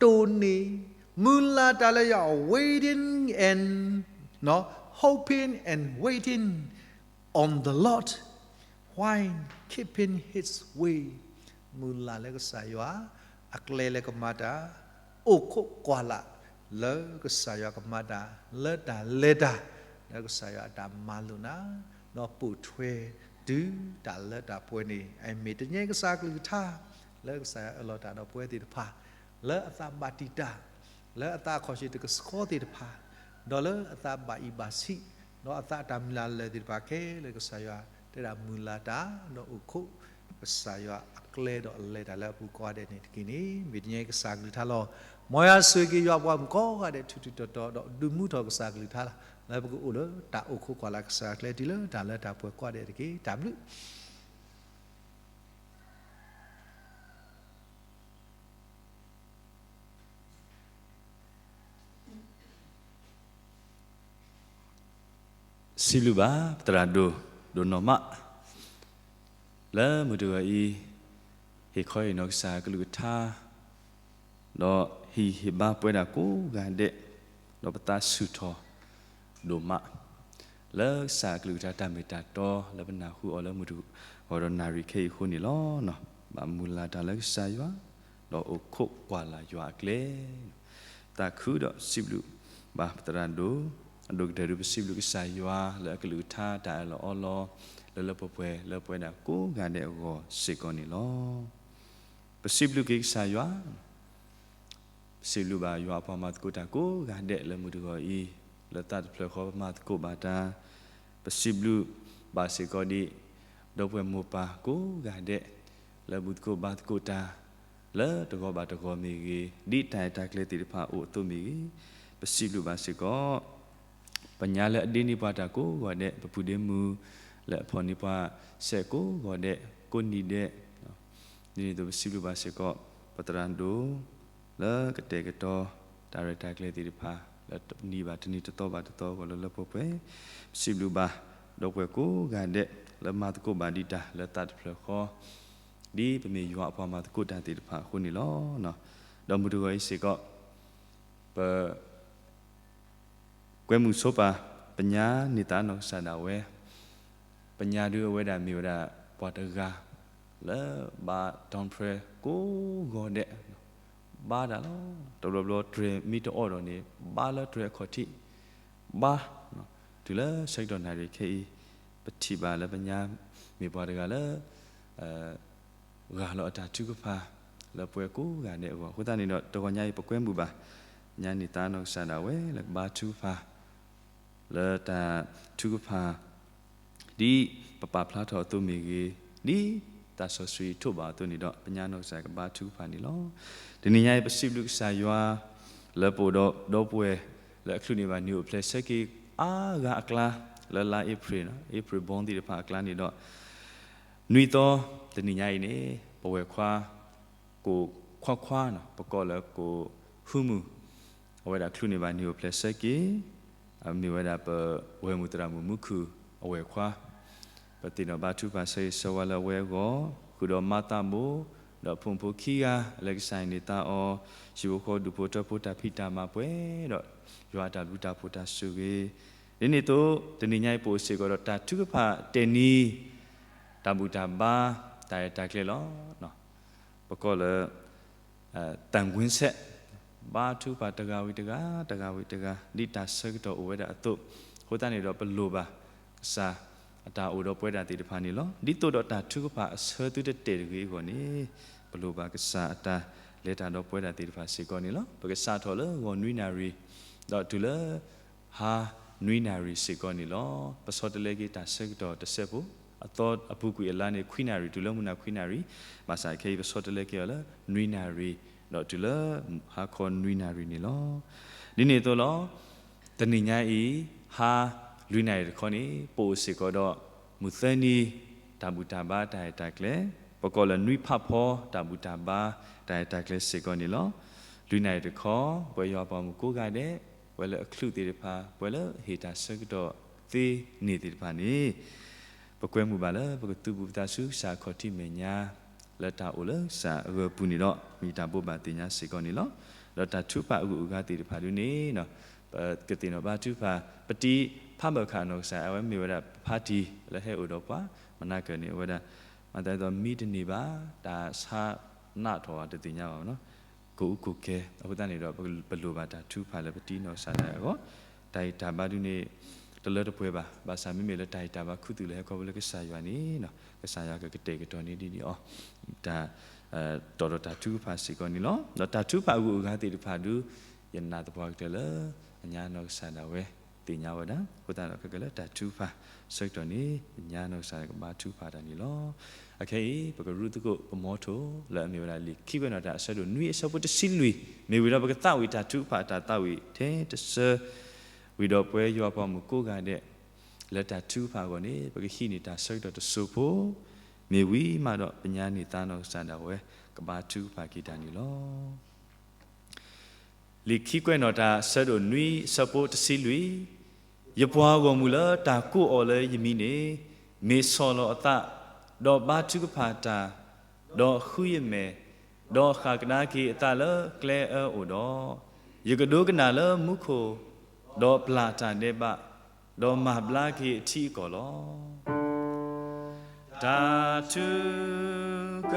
တိၢ်နီၣ် မုၢ်လၢ်တၢ်လၢယွၤ waiting and, hoping and waiting on the Lord while keeping his way. မုၢ်လၢ်လၢကစၢ်ယွၤ အကျဲလၢကမၤတၢ်, အိၣ်ခိးကွၢ်လၢ်လၢကစၢ်ယွၤကမၤတၢ် လၢတၢ်လဲၤတၢ် လၢကစၢ်ယွၤအတၢ်မၤလိာ်နၤ, ဒီးပိာ်ထွဲတုၤတၢ်လၢတၢ်ပှဲၤန့ၣ် အမ့ၢ်တနံၤညါအံၤကစၢ်ကလုၢ်ကထါ လၢကစၢ်ယွၤအၢၣ်လီၤတၢ်ဒီးပဝဲသ့ၣ်တဖၣ် လၢအသးဘၣ်တံာ်တာ် လၢအသးအခီၣ်ဆူၣ်တကဆှီသ့ၣ်တဖၣ်, ဒီးလၢအသးဘၣ်အံၣ်ဘၣ်ဆံး, ဒီးအသးအတၢ်မုၢ်လၢ်လၢာ်သ့ၣ်တဖၣ်ခဲလၢာ် ကစၢ်ယွၤတဲဒၣ်မုၢ်လၢ်တၢ် ဒီးအိၣ်ခိးကစၢ်ယွၤအကျဲဒီးအလဲၤတၢ်လၢအပူၤကိးဂၤဒဲးန့ၣ်တက့ၢ်န့ၣ် မ့ၢ်တနံၤညါအံၤကစၢ်ကလုၢ်ကထါလီၤ. မ်ယွၤဆိၣ်ဂ့ၤက့ၤယွၤပှၤမုၣ်ကိးဂၤဒဲး ထူးထူးတီၤတီၤ ဒီးဒုးမူထီၣ်ကစၢ်ကလုၢ်ကထါလီၤ. လၢပကအိၣ်လၢတၢ်အိၣ်ခိးကွၢ်လၢ်ကစၢ်အကျဲတုၤလၢတၢ်လၢတၢ်ပှဲၤကိးဂၤဒဲးတက့ၢ်. တၢ်ဘျုး စံးဘျုးဘၣ် ပသရၣ်ဒိၣ် ဒိၣ်နီၢ်မး လၢမုၢ်တဂီၤအံၤ ဟ့ၣ်ခီဟ့ၣ်နီၤကစၢ်ကလုၢ်ကထါ ဒီးဟ့ၣ်ဟ့ၣ်ဘါပဝဲဒၣ်ကိးဂၤဒဲး ဒီးပသးဆူၣ်ထီၣ်ဒိၣ်မး လၢကစၢ်ကလုၢ်ကထါတၢ်မ့ၢ်တၢ်တီ လၢပနၢ်ဟူအီၤလၢမုၢ်တဂီၤဒီးနၣ်ရံၣ်ခဲအံၤအဃိန့ၣ်လီၤ. ဘၣ်မုၢ်လၢ်တၢ်လၢကစၢ်ယွၤ ဒီးအိၣ်ခိးကွၢ်လၢ်ယွၤအကျဲ သးခုဒီးစံးဘျုးဘၣ်ပသရၣ်ဒိၣ် အဒိၣ်ကတၢၢ်ဒုးပစံးဘျုးကစၢ်ယွၤ လၢအကလုၢ်ကထါတၢ်အၢၣ်လီၤအီလီၤ လၢလၢပှဲၤပှဲၤလၢပဝဲဒၣ်ကိးဂၤဒဲးအဂီၢ်စ့ၢ်ကီးန့ၣ်လီၤ. ပစံးဘျုးက့ၤကစၢ်ယွၤ စံးဘျုးဘၣ်ယွၤအပှၤမၤသကိးတၢ်ကိးဂၤဒဲးလၢမုၢ်တဂီၤအံၤ, လၢသးတဖျၢၣ်ဃီပမၤသကိးဘၣ်တၢ်, ပစံးဘျုးဘၣ်စ့ၢ်ကီးဒံး ဒီပုၢ်ဝဲၢ်မိၢ်ပၢ်ကိးဂၤဒဲး, လၢဘူၣ်သကိးဘါသကိးတၢ်, လၢတဂီၤဘၣ်တဂီၤမ့ၢ်ဂ့ၤ, ဒ်တၢ်ရဲၣ်တၢ်ကျဲၤသ့ၣ်တဖၣ်အိၣ်အသိးမ့ၢ်ဂ့ၤ, ပစံးဘျုးဘၣ်စ့ၢ်ကီး ပညါလၢအဒ့န့ၢ်ပှၤတၢ်ကိးဂီၤဒဲး, ပပုၢ်ဒ့မုၣ်လၢအဖီၣ်န့ၢ်ပှၤစဲးကိးဂီၤဒဲး, ကိးနံၤဒဲး, ဒ်န့ၣ်အသိးပစံးဘျုးဘၣ်စ့ၢ်ကီး ပသရၣ်ဒိၣ် လၢကတဲာ်ကတီၤ တၢ်ရဲၣ်တၢ်ကျဲၤသ့ၣ်တဖၣ် လၢတနံၤဘၣ်တနံၤတသီဘၣ်တသီအဂီၢ်လၢလၢပှဲၤပှဲၤ, ပစံးဘျုးဘၣ် ဒီပုၢ်ဝဲၢ်ကိးဂၤဒဲး လၢမၤသကိးဘၣ်ဒံးတၢ်လၢသးတဖျၢၣ်ဃီ, ဒ်ပမ့ၢ်ယွၤအပှၤမၤသကိးတၢ်သ့ၣ်တဖၣ်အဃိန့ၣ်လီၤ. ဒီးမုၢ်တဂီၤအံၤစ့ၢ်ကီး ပ ကွဲမုာ်ဆိပာ် ပညါန့ၢ်သါနီၢ်ကစၢ်ဒၣ်ဝဲ, ပညါဒုးအဝဲဒၣ်မ့ၢ်ဝဲဒၣ်ပှၤတဂၤ လၢဘါတီဖရဲကိးဂီၤဒဲး, ဘါတၢ်လီၤ. တဘျီဘျီတြဲၤမ့ၢ်တအိၣ်ဒီးန့ၣ် ဘါလၢတြဲၤအခီၣ်ထံး, ဘါ, တုၤလၢဆၢကတီၢ်နၣ်ရံၣ်ခဲအံၤ ပထံၣ်ဘၣ်လၢပညါမ့ၢ်ပှၤတဂၤလၢ ဂၢ်လီၤအတၢ်ထုကဖၣ် လၢပဝဲကိးဂၤဒဲးအဂီၢ်. အဃိသတးန့ၣ်ဒီး တဂီၤညါအံၤ ပကွဲမုာ်ဘၣ် ပညါန့ၢ်သါနီၢ်ကစၢ်ဒၣ်ဝဲလၢကဘါထုကဖၣ် လၢတၢ်ထုကဖၣ် ဒ်ပပာ်ဖျါထီၣ်အသိးမ့ၢ်ဂ့ၤ, ဒ်တၢ်စီဆှံထိးဘၣ်အသိးန့ၣ်ဒီး ပညါနီၢ်ကစၢ်ကဘါထုကဖၣ်န့ၣ်လီၤ. တနံၤညါအံၤ ပစံးဘျုးကစၢ်ယွၤ လၢပအိၣ်ဒီးဒီပုၢ်ဝဲၢ် လၢအချုးန့ၢ်ဘၣ်နံၣ်အိၣ်ဖျဲၣ်ဆၢက့ၤအါဂၤအကျါ, လၢလါအ့ဖြ့ၣ်, အ့ဖြ့ၣ်ဘီသ့ၣ်တဖၣ်အကျါန့ၣ်ဒီး နွံသီ တနံၤညါအံၤန့ၣ် ပဝဲၢ်ခွါ ကိၣ်ခွါခွါန့ၣ် ပကိးလၢကိၣ်ဟုမုၢ်, အဝဲဒၣ်ချုးန့ၢ်ဘၣ်နံၣ်အိၣ်ဖျဲၣ်ဆၢက့ၤ, မ့ၢ်ဝဲဒၣ်ပဝဲၢ်မုၣ်သရၣ်မုၣ်မူခုၣ်အဝဲၢ်ခွါ, ပသ့ၣ်နီၣ်ဘါထုကဖၣ်ဆၢဂ့ၤဆၢဝါလၢအဝဲအဂီၢ်, ဃုာ်ဒီးမါသးဘိ, ဒီးဖိမုၣ်ဖိခံဂၤ လၢကစၢ်အံၤန့ၢ်သါအီၤ, ဟံၣ်ဖိဃီဖိဒူၣ်ဖိထၢဖိတၢ်ဖံးတၢ်မၤပှဲၤဒီး ယွၤအတၢ်ဘျုးတၢ်ဖှိၣ်တၢ်ဆိၣ်ဂ့ၤ, ဒ်န့ၣ်အသိး တနံၤညါအံၤပအိၣ်စ့ၢ်ကီးဒီးတၢ်ထုကဖၣ်တဲာ်နံၤ တၢ်ဘူၣ်တၢ်ဘါ တၢ်ရဲၣ်တၢ်ကျဲၤလီၤ. ပကိးလၢ သံကွင်းဆက်, ဘါထုကဖၣ်တဂၤဝံၤတဂၤ, တဂၤဝံၤတဂၤ ဒ်တၢ်ဆၢကတီၢ်အိၣ်ဝဲဒၣ်အသိး, အဃိသတးန့ၣ်ဒီး ပလိၣ်ဘၣ်ကစၢ်အတၢ်အိၣ်ဒီးပဝဲဒၣ်သ့ၣ်တဖၣ်န့ၣ်လီၤ. ဒ်သိးဒီးတၢ်ထုကဖၣ်အဆၢသုတတဲာ်တဂ့ၤအဂီၢ်န့ၣ်, ပလိၣ်ဘၣ်ကစၢ်အတၢ်လဲၤတၢ်ဒီးပဝဲဒၣ်သ့ၣ်တဖၣ်စ့ၢ်ကီးန့ၣ်လီၤ. ပကစးထီၣ်လၢဂီၤနွံနၣ်ရံၣ် ဒီးတုၤလၢ ဟါနွံနၣ်ရံၣ်စ့ၢ်ကီးန့ၣ်လီၤ. ပဆီတလဲက့ၤတၢ်ဆၢကတီၢ်တစဲးဖိ, အသီအပူၤကွံာ်အလါန့ၣ် ခွံနၣ်ရံၣ် တုၤလၢမုၢ်နၤခွံနၣ်ရံၣ်, ဘၣ်ဆၣ်ခဲအံၤ ပဆီတလဲက့ၤအီၤလၢနွံနၣ်ရံၣ် ဒီးတုၤလၢဟါခီနွံနၣ်ရံၣ်န့ၣ်လီၤ. ဒ်န့ၣ်အသိးလီၤ. တနံၤညါအံၤ ဟါလွံၢ်နၣ်ရံၣ်တခီန့ၣ် ပအိၣ်စ့ၢ်ကီးဒီး မုၢ်သၢနံၤ တၢ်ဘူၣ်တၢ်ဘါတၢ်ရဲၣ်တၢ်ကျဲၤ, ပကိးလၢနွံဖးဖီ တၢ်ဘူၣ်တၢ်ဘါ တၢ်ရဲၣ်တၢ်ကျဲၤစ့ၢ်ကီးန့ၣ်လီၤ. လွံၢ်နၣ်ရံၣ်တခီ ပဝဲယွၤပှၤမုၣ်ကိးဂၤဒဲး, ပဝဲလၢအချုးသ့ၣ်တဖၣ်, ပဝဲလၢဟ့ၣ်တၢ်ဆၢကတီၢ်သ့န့ၣ်သ့ၣ်တဖၣ်န့ၣ်, ပကွဲမုာ်ဘၣ်လၢ ပကသူၣ်ပူၤသးဆူကစၢ်အခီၣ်ထံးမဲာ်ညါ, လၢတၢ်အိၣ်လၢကစၢ်အဂၢၤပူၤန့ၣ်ဒီး မ့ၢ်တၢ်ဘိးဘၣ်သ့ၣ်ညါစ့ၢ်ကီးန့ၣ်လီၤ. ဒီးတၢ်ထုကဖၣ်အဂုၤအဂၤသ့ၣ်တဖၣ်ဒုန့ၣ်, ပကသ့ၣ်နီၣ်ဘါထုကဖၣ် ပတံၤဖးဘၢၣ်ခၣ်နီၢ်ကစၢ် အဝဲမ့ၢ်ဝဲဒၣ်ပဖါတံၢ်လၢဟဲအိၣ်ဒီးပှၤ, မနၤကၢၢ်န့ၣ် အဝဲဒၣ် မၤသးဒ်သိးမံတန့ၢ်ဘၣ်, တၢ်ဆါနးထီၣ်တသ့ၣ်ညါဘၣ်နီၤ, ကိၢ်အူကိၢ်ကဲ, အဃိသတးန့ၣ်ဒီး ပလိၣ်ဘၣ်တၢ်ထုကဖၣ်လၢပတံၤနီၢ်ကစၢ်ဒၣ်အဂီၢ်, တၢ်ဟ့ၣ်တၢ်ဘါဒုန့ၣ် တလၢတပှဲၤဘၣ်, ဘၣ်ဆၣ်မ့မ့ၢ်လၢတၢ်ဟ့ၣ်တၢ်ဘါခူသူၣ်လၢဟဲခီဖျိလၢကစၢ်ယွၤန့ၣ်, ကစၢ်ယွၤကကတဲာ်ကတီၤန့ၢ်ဒ်န့ၣ်အီၤ, တၢ် တီၣ်ဒီးတၢ်ထုကဖၣ်စ့ၢ်ကီးန့ၣ်လီၤ. ဒီးတၢ်ထုကဖၣ်အဂုၤအဂၤသ့ၣ်တဖၣ်ဒု, ယနာ်သပှၢ်ကတၢၢ်လၢ အညါနီၢ်ကစၢ်ဒၣ်ဝဲ သ့ၣ်ညါဝဲဒၣ်, အဃိသတးဒီးခဲကလၢတၢ်ထုကဖၣ် ဆၢကတီၢ်န့ၣ် အညါနီၢ်ကစၢ်ကဘါထုကဖၣ်တၢ်န့ၣ်လီၤ. အခဲအံၤ ပကရူၢ်သကိးပမီထိၣ် လၢအမ့ၢ်ဝဲဒၣ်လံာ်ခံကွဲးနီၣ်တၢ်အဆၢဒိၣ်နွံအဆၢဖိတဆံလွံၢ်, မ့ၢ်ဝံၤဒီးပကသးဝံၣ်တၢ်ထုကဖၣ်အတၢ်သးဝံၣ်ထဲတဆၢ, ဝံၤဒီးပဝဲယွၤပှၤမုၣ်ကိးဂၤဒဲး လၢတၢ်ထုကဖၣ်အဂီၢ်န့ၣ် ပကဟံးန့ၢ်တၢ်ဆၢကတီၢ်တစိၢ်ဖိ, မ့ၢ်ဝံၤမးဒီးပညါန့ၢ်သါနီၢ်ကစၢ်ဒၣ်ဝဲ ကဘါထုကဖၣ်က့ၤတၢ်န့ၣ်လီၤ. လံာ်ခံကွဲးနီၣ်တၢ်အဆၢဒိၣ်နွံအဆၢဖိတဆံလွံၢ်, ယပှၤဂီၢ်မုၢ်လၢတၢ်ကိးအီၤလၢယမံၤန့ၣ်, မ့ၢ်ဆီၣ်လီၤအသး, ဒီးဘါထုကဖၣ်တၢ်, ဒီးဃုယမဲာ်, ဒီးဃၣ်ကဒါက့ၤအသးလၢကျဲအၢအိၣ်ဒီး, ယကဒိကနၣ်လၢမူခိၣ်, ဒီးပျၢ်တၢ်ဒဲးဘး, ဒီးမၤဘျါက့ၤအထံအကီၢ်လီၤ. တၢ်ထုက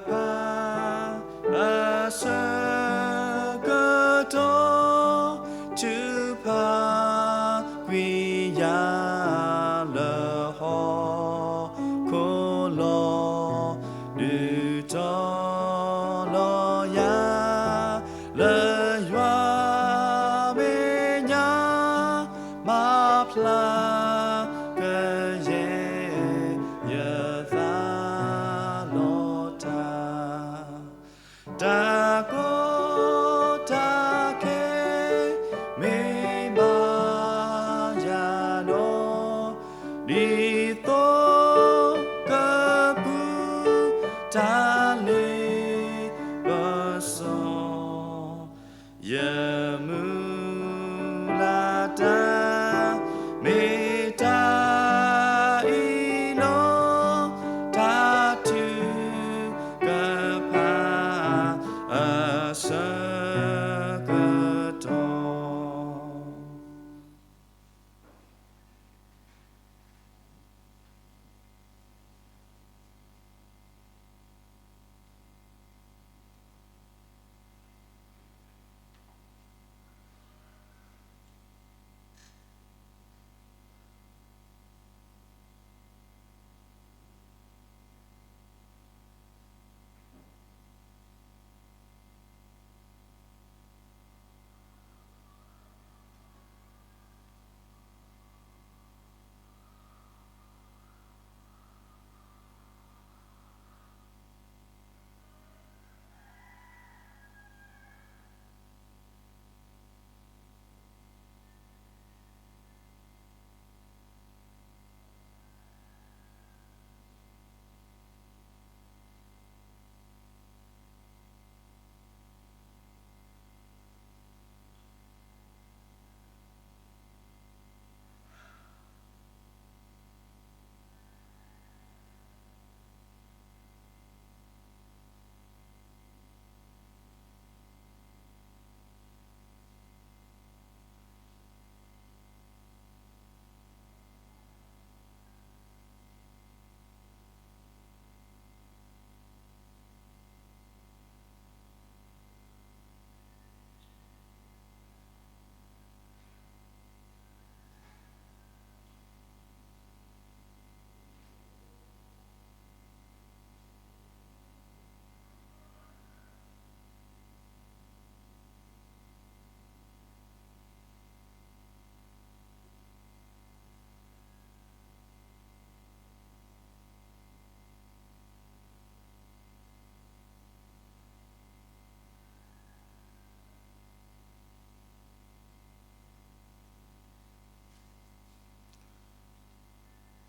ဖၣ်အဆၢကတီၢ် ထုကဖၣ်ကွံာ်ယၤလၢဟီၣ်ခိၣ်လီၤ, ဒုးတီၤလီၤယၤလၢ ယမုၢ်လၢ်တၢ် မ့ၢ်တၢ်အံၤလီၤ, တၢ်ထုကဖၣ်အဆၢကတီၢ်.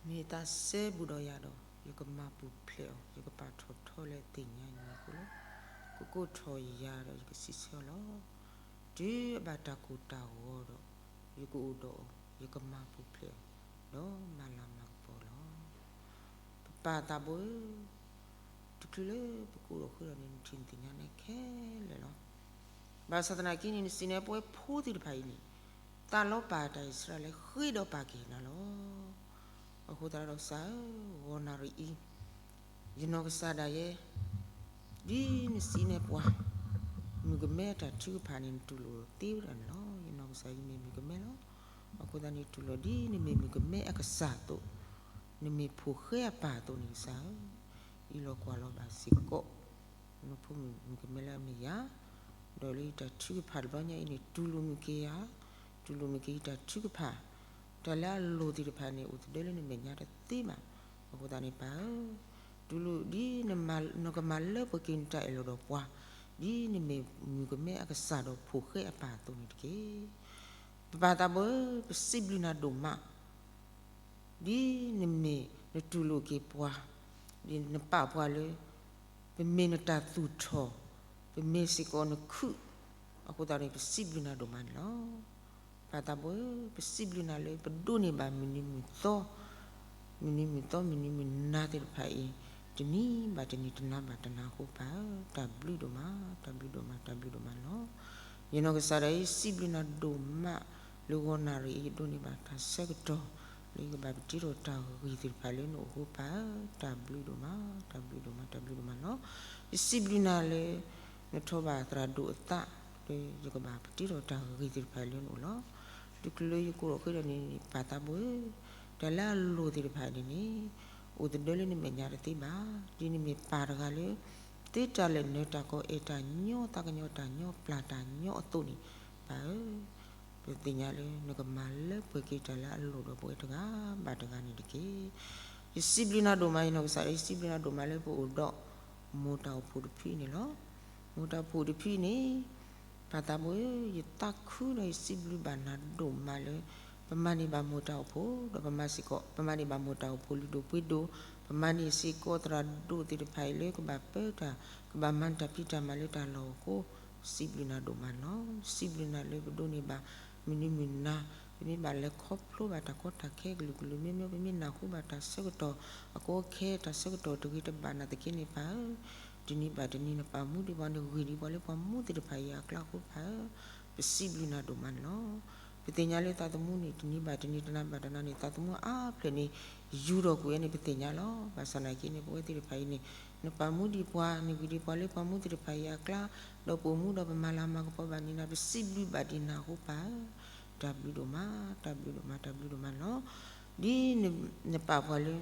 မ့ၢ်သးစဲဘူးဒီးယၤဒီး ယကမၤပူၤဖျဲးအီၤ, ယကပာ်ထီၣ်ထီလၢသ့ၣ်ညါအံၤအဃိလီၤ. ကကိးထီၣ်ယၤဒီးယကစံးဆၢအီၤလီၤ. တုၤအဘၣ်တၢ်ကိၢ်တၢ်ဂီၤဒီး ယကအိၣ်ဒီးအီၤ, ယကမၤပူၤဖျဲးအီၤ, ဒီးမၤလၤမၤကပီၤလီၤ. ပပၢ်သးဘိဧၢ, တချုးလၢပကအိၣ်ဒီးဃုာ်ဒီးန့ၣ် နထံၣ်နသ့ၣ်ညါနၤခဲလၢာ်လီၤ. ဘၣ်ဆၣ်သနာ်က့န့ၣ် နစံးန့ၢ်ပဝဲဖိသ့ၣ်တဖၣ်အံၤန့ၣ်, သးလီပာ်တၢ်အံၣ်စရ့လးဟ့ၣ်ဒီးပာ်က့ၤနၤလီၤ. အဃိသတးဒီးကစၢ်ဧၢ, ဂီၤနၣ်ရံၣ်အံၤ, ဒ်နစံးန့ၢ်ပှၤ မုၣ်ကမဲတၢ်ထုကဖၣ်န့ၣ် နတူၢ်လိာ်သ့ဝဲဒၣ်န့ၣ်လီၤ. ယနီၢ်ကစၢ်အံၤမ့ၢ်မုၣ်ကမဲလီၤ. အဃိသတးန့ၣ် တူၢ်လိာ်ဒ်နမ့ၢ်မုၣ်ကမဲအကစၢ်အသိး, နမ့ၢ်ဖိၣ်ဃဲအပၢ်အသိးန့ၣ်ကစၢ်ဧၢ, အံးလီၤကွၢ်လီၤဘၣ်စ့ၢ်ကီး နဖိမုၣ်မုၣ်ကမဲလၢအမ့ၢ်ယၤ, ဒီးလၢယတၢ်ထုကဖၣ်တဘျီညါအံၤန့ၣ် တူၢ်လိာ်မုၢ်က့ၤယၤ, တူၢ်လိာ်မုၢ်က့ၤယတၢ်ထုကဖၣ်, တၢ်လၢအလိၣ်သ့ၣ်တဖၣ်န့ၣ် အိၣ်သဒၢလၢနမဲာ်ညါတသ့ဘၣ်. အဃိသတးန့ၣ်ပၢ်ဧၢ, တူၢ်လိာ်ဒ်နကမၤလၢပှဲၤက့ၤနတၢ်အၢၣ်လီၤဒီးပှၤ, ဒ်နမ့ၢ်မုၣ်ကမဲအကစၢ်ဒီးဖိၣ်ဃဲအပၢ်အသိးန့ၣ်တက့ၢ်. ပပၢ်သးဘိဧၢ, ပစံးဘျုးနၤဒိၣ်မး ဒ်နမ့ၢ်နတူၢ်လိာ်က့ၤပှၤ, ဒ်နပာ်ပှၤလၢ ပမ့ၢ်နတၢ်သူၣ်ထီၣ်, ပမ့ၢ်စ့ၢ်ကီးနခုၣ်, အဃိသတးန့ၣ် ပစံးဘျုးနၤဒိၣ်မးန့ၣ်လီၤ. ပၢ်သးဘိဧၢ, ပစံးဘျုးနၤလၢ ပဒိးန့ၢ်ဘၣ်မုၢ်နံၤမုၢ်သီ, မုၢ်နံၤမုၢ်သီ မုၢ်နံၤမုၢ်နၤသ့ၣ်တဖၣ်အံၤ, တနံၤဘၣ်တနံၤ တနၤဘၣ်တနၤအဃိပၢ်ဧၢ, တၢ်ဘျုးဒိၣ်မး, တၢ်ဘျုးဒိၣ်မး, တၢ်ဘျုးဒိၣ်မးန့ၣ်လီၤ. ယနီၢ်ကစၢ်ဒၣ်အံၤ စံးဘျုးနၤဒိၣ်မး လၢဂီၤနၣ်ရံၣ်အံၤ ယဒိးန့ၢ်ဘၣ်တၢ်ဆၢကတီၢ် လၢယကဘၣ်ပတ့ထီၣ်တၢ်ဂ့ၢ်သ့ၣ်တဖၣ်လၢနအိၣ်အဃိပၢ်ဧၢ, တၢ်ဘျုးဒိၣ်မး, တၢ်ဘျုးဒိၣ်မး, တၢ်ဘျုးဒိၣ်မးန့ၣ်လီၤ. ယစံးဘျုးနၤလၢ နထီၣ်ဘၣ်သရၣ်ဒိၣ်အသး လၢယကဘၣ်ပတ့ထီၣ်တၢ်ဂ့ၢ်သ့ၣ်တဖၣ်လၢနအိၣ်လီၤ. တုၤလၢယကိးထီၣ်ဃုာ်ဒီးန့ၣ် ပၢ်သးဘိဧၢ, တၢ်လၢအလိၣ်သ့ၣ်တဖၣ်န့ၣ်န့ၣ် အိၣ်သဒၢလၢနမဲာ်ညါတသ့ဘၣ်. ဒ်နမ့ၢ်ပၢ်တဂၤလၢ သ့တၢ်လၢာ်နၢၤတၢ်ကီ အဲၣ်တၢ်ညီ သးကညီၤတၢ်ညီ ပျၢ်တၢ်ညီအသိးန့ၣ် ပၢ်ဧၢ, ပသ့ၣ်ညါလၢနကမၤလၢပှဲၤက့ၤတၢ်လၢအလိၣ်ဒီးပဝဲတဂၤဘၣ်တဂၤန့ၣ်တက့ၢ်. ယစံးဘျုးနၤဒိၣ်မး ယနီၢ်ကစၢ်, ယစံးဘျုးနၤဒိၣ်မးလၢပအိၣ်ဒီး မိၢ်တၢ်အိၣ်ဖှိၣ်တဖုန့ၣ်လီၤ. မိၢ်တၢ်အိၣ်ဖှိၣ်တဖုန့ၣ် ပၢ်သးဘိဧၢ, ယသးခုဒီးယစံးဘျုးဘၣ်နၤဒိၣ်မးလၢ ပမၤန့ၢ်ဘၣ်မိၢ်တၢ်အိၣ်ဖှိၣ် ဒီးပမၤစ့ၢ်ကီး ပမၤန့ၢ်ဘၣ်မိၢ်တၢ်အိၣ်ဖှိၣ်လုၢ်ဒိၣ်ပှ့ၤဒိၣ်, ပမၤန့ၢ်စ့ၢ်ကီးသရၣ်ဒိၣ်သ့ၣ်တဖၣ်အံၤလၢကဘၣ်ပၢတၢ် ကဘၣ်မၤတၢ်ဖံးတၢ်မၤလၢတၢ်လီၢ်အဃိ စံးဘျုးနၤဒိၣ်မးန့ၣ်လီၤ. စံးဘျုးနၤလၢပဒိးန့ၢ်ဘၣ် မနုၤမုၢ်နၤ, ပမ့ၢ်ဘၣ်လဲၤခီဖျိဘၣ်တၢ်ကီတၢ်ခဲကလုာ်ကလုာ်မ့မ့ၢ်, ပမ့ၢ်နၢ်ဟူဘၣ်တၢ်ဆၢကတီၢ် အကီအခဲ တၢ်ဆၢကတီၢ်တဂ့ၤတဘၣ်နာ်သက့န့ၣ် ပၢ်ဧၢ, တနံၤဘၣ်တနံၤ နပာ်မူဒံးပှၤ နဂ့ၤဒံးပှၤလၢပှၤမူသ့ၣ်တဖၣ်အံၤအကျါအဃိ ပၢ်ဧၢ, ပစံးဘျုးနၤဒိၣ်မးန့ၣ်လီၤ. ပသ့ၣ်ညါလၢသးသမူန့ၣ် တနံၤဘၣ်တနံၤ တနၤဘၣ်တနၤန့ၣ် သးသမူအါဖျၢၣ်န့ၣ် ယူၤထီၣ်ကွံာ်ဝဲန့ၣ် ပသ့ၣ်ညါလီၤ. ဘၣ်ဆၣ်နာ်က့န့ၣ် ပဝဲသ့ၣ်တဖၣ်အံၤန့ၣ် နပာ်မူဒံးပှၤ နဂ့ၤဒံးပှၤလၢပှၤမူသ့ၣ်တဖၣ်အံၤအကျါ, ဒီးပအိၣ်မူဒီးပမၤလၤမၤကပီၤဘၣ်န့ၣ် ပစံးဘျုးဘၣ်ဒံးနၤအဃိ ပၢ်ဧၢ, တၢ်ဘျုးဒိၣ်မး တၢ်ဘျုးဒိၣ်မး တၢ်ဘျုးဒိၣ်မးန့ၣ်လီၤ. ဒ်နပာ်ပှၤလၢ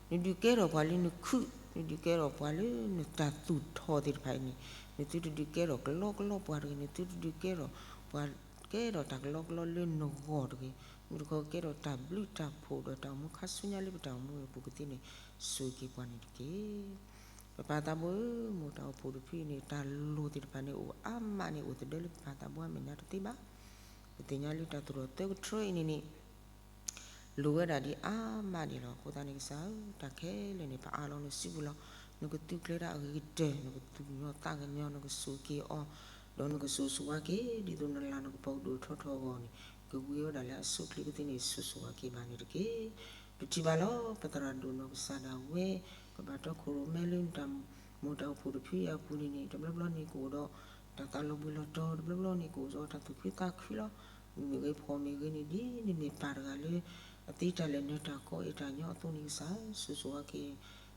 နဒုးကဲထီၣ်ပှၤလၢနခုၣ်, နဒုးကဲထီၣ်ပှၤလၢနတၢ်သူၣ်ထီၣ်သ့ၣ်တဖၣ်အံၤန့ၣ် နသုတဒုးကဲထီၣ်ကလီကလီပှၤတဂ့ၤ, နသုတဒုးကဲထီၣ်ပှၤ ကဲထီၣ်တၢ်ကလီကလီလၢနဂီၢ်တဂ့ၤ, မ့ၢ်တခီကဲထီၣ်တၢ်ဘျုးတၢ်ဖှိၣ်ဒီးတၢ်အိၣ်မူခါဆူညါလၢပတၢ်အိၣ်မူအပူၤကသ့န့ၣ် ဆိၣ်ဂ့ၤပှၤန့ၣ်တက့ၢ်. ပပၢ်သးဘိဧၢ, မိၢ်တၢ်အိၣ်ဖှိၣ်တဖုအံၤန့ၣ် တၢ်လိၣ်သ့ၣ်တဖၣ်န့ၣ်အိၣ်အါမးန့ၣ် အိၣ်သဒၢလၢပပၢ်သးဘိအမဲာ်ညါတသ့ဘၣ်. ပသ့ၣ်ညါလၢတၢ်သရိာ်သၢကထၢအံၤန့ၣ်န့ၣ် လိၣ်ဝဲဒၣ်ဒ်အါမးန့ၣ်လီၤ. အဃိသတးန့ၣ်ကစၢ်ဧၢ, တၢ်ခဲလၢာ်န့ၣ် ပအးလီၤနစုပူၤလီၤ. နကသုကျဲဒၣ်အဂ့ၤကတၢၢ်, နကသူၣ်ကညီၤသးကညီၤ, နကဆိၣ်ဂ့ၤအီၤ, ဒီးနကဆိၣ်ဂ့ၤဆိၣ်ဝါက့ၤ ဒ်သိးနလၤနကပီၤကဒိၣ်ထီၣ်ထီထီၣ်အဂီၢ်န့ၣ် ကဝံၤဝဲဒၣ်လၢအဆိအချ့ကသ့န့ၣ် ဆိၣ်ဂ့ၤဆိၣ်ဝါက့ၤဘၣ်န့ၣ်တက့ၢ်. ပထံၣ်ဘၣ်လီၤ ပသရၣ်ဒိၣ်နီၢ်ကစၢ်ဒၣ်ဝဲ ကဘၣ်တီခိၣ်ရိၣ်မဲလၢနတၢ် မိၢ်တၢ်အိၣ်ဖှိၣ်တဖုအံၤအပူၤန့ၣ်န့ၣ် တဘျီဘျီန့ၣ် ကအိၣ်ဒီးတၢ်သးလီၤဘှံးလီၤတီၤ, တဘျီဘျီန့ၣ် ကအိၣ်ဒီးတၢ်သူၣ်ခုသးခုလီၤ. မုၢ်မ့ၢ်ဂ့ၤ ဖှီၣ်မ့ၢ်ဂ့ၤန့ၣ် ဒ်နမ့ၢ်ပၢ်တဂၤလၢ အသ့တၢ်လဲၤနၢၤတၢ်ကီအဲၣ်တၢ်ညီအသိးန့ၣ် ကစၢ်ဧၢ, ဆိၣ်ဂ့ၤဆိၣ်ဝါက့ၤ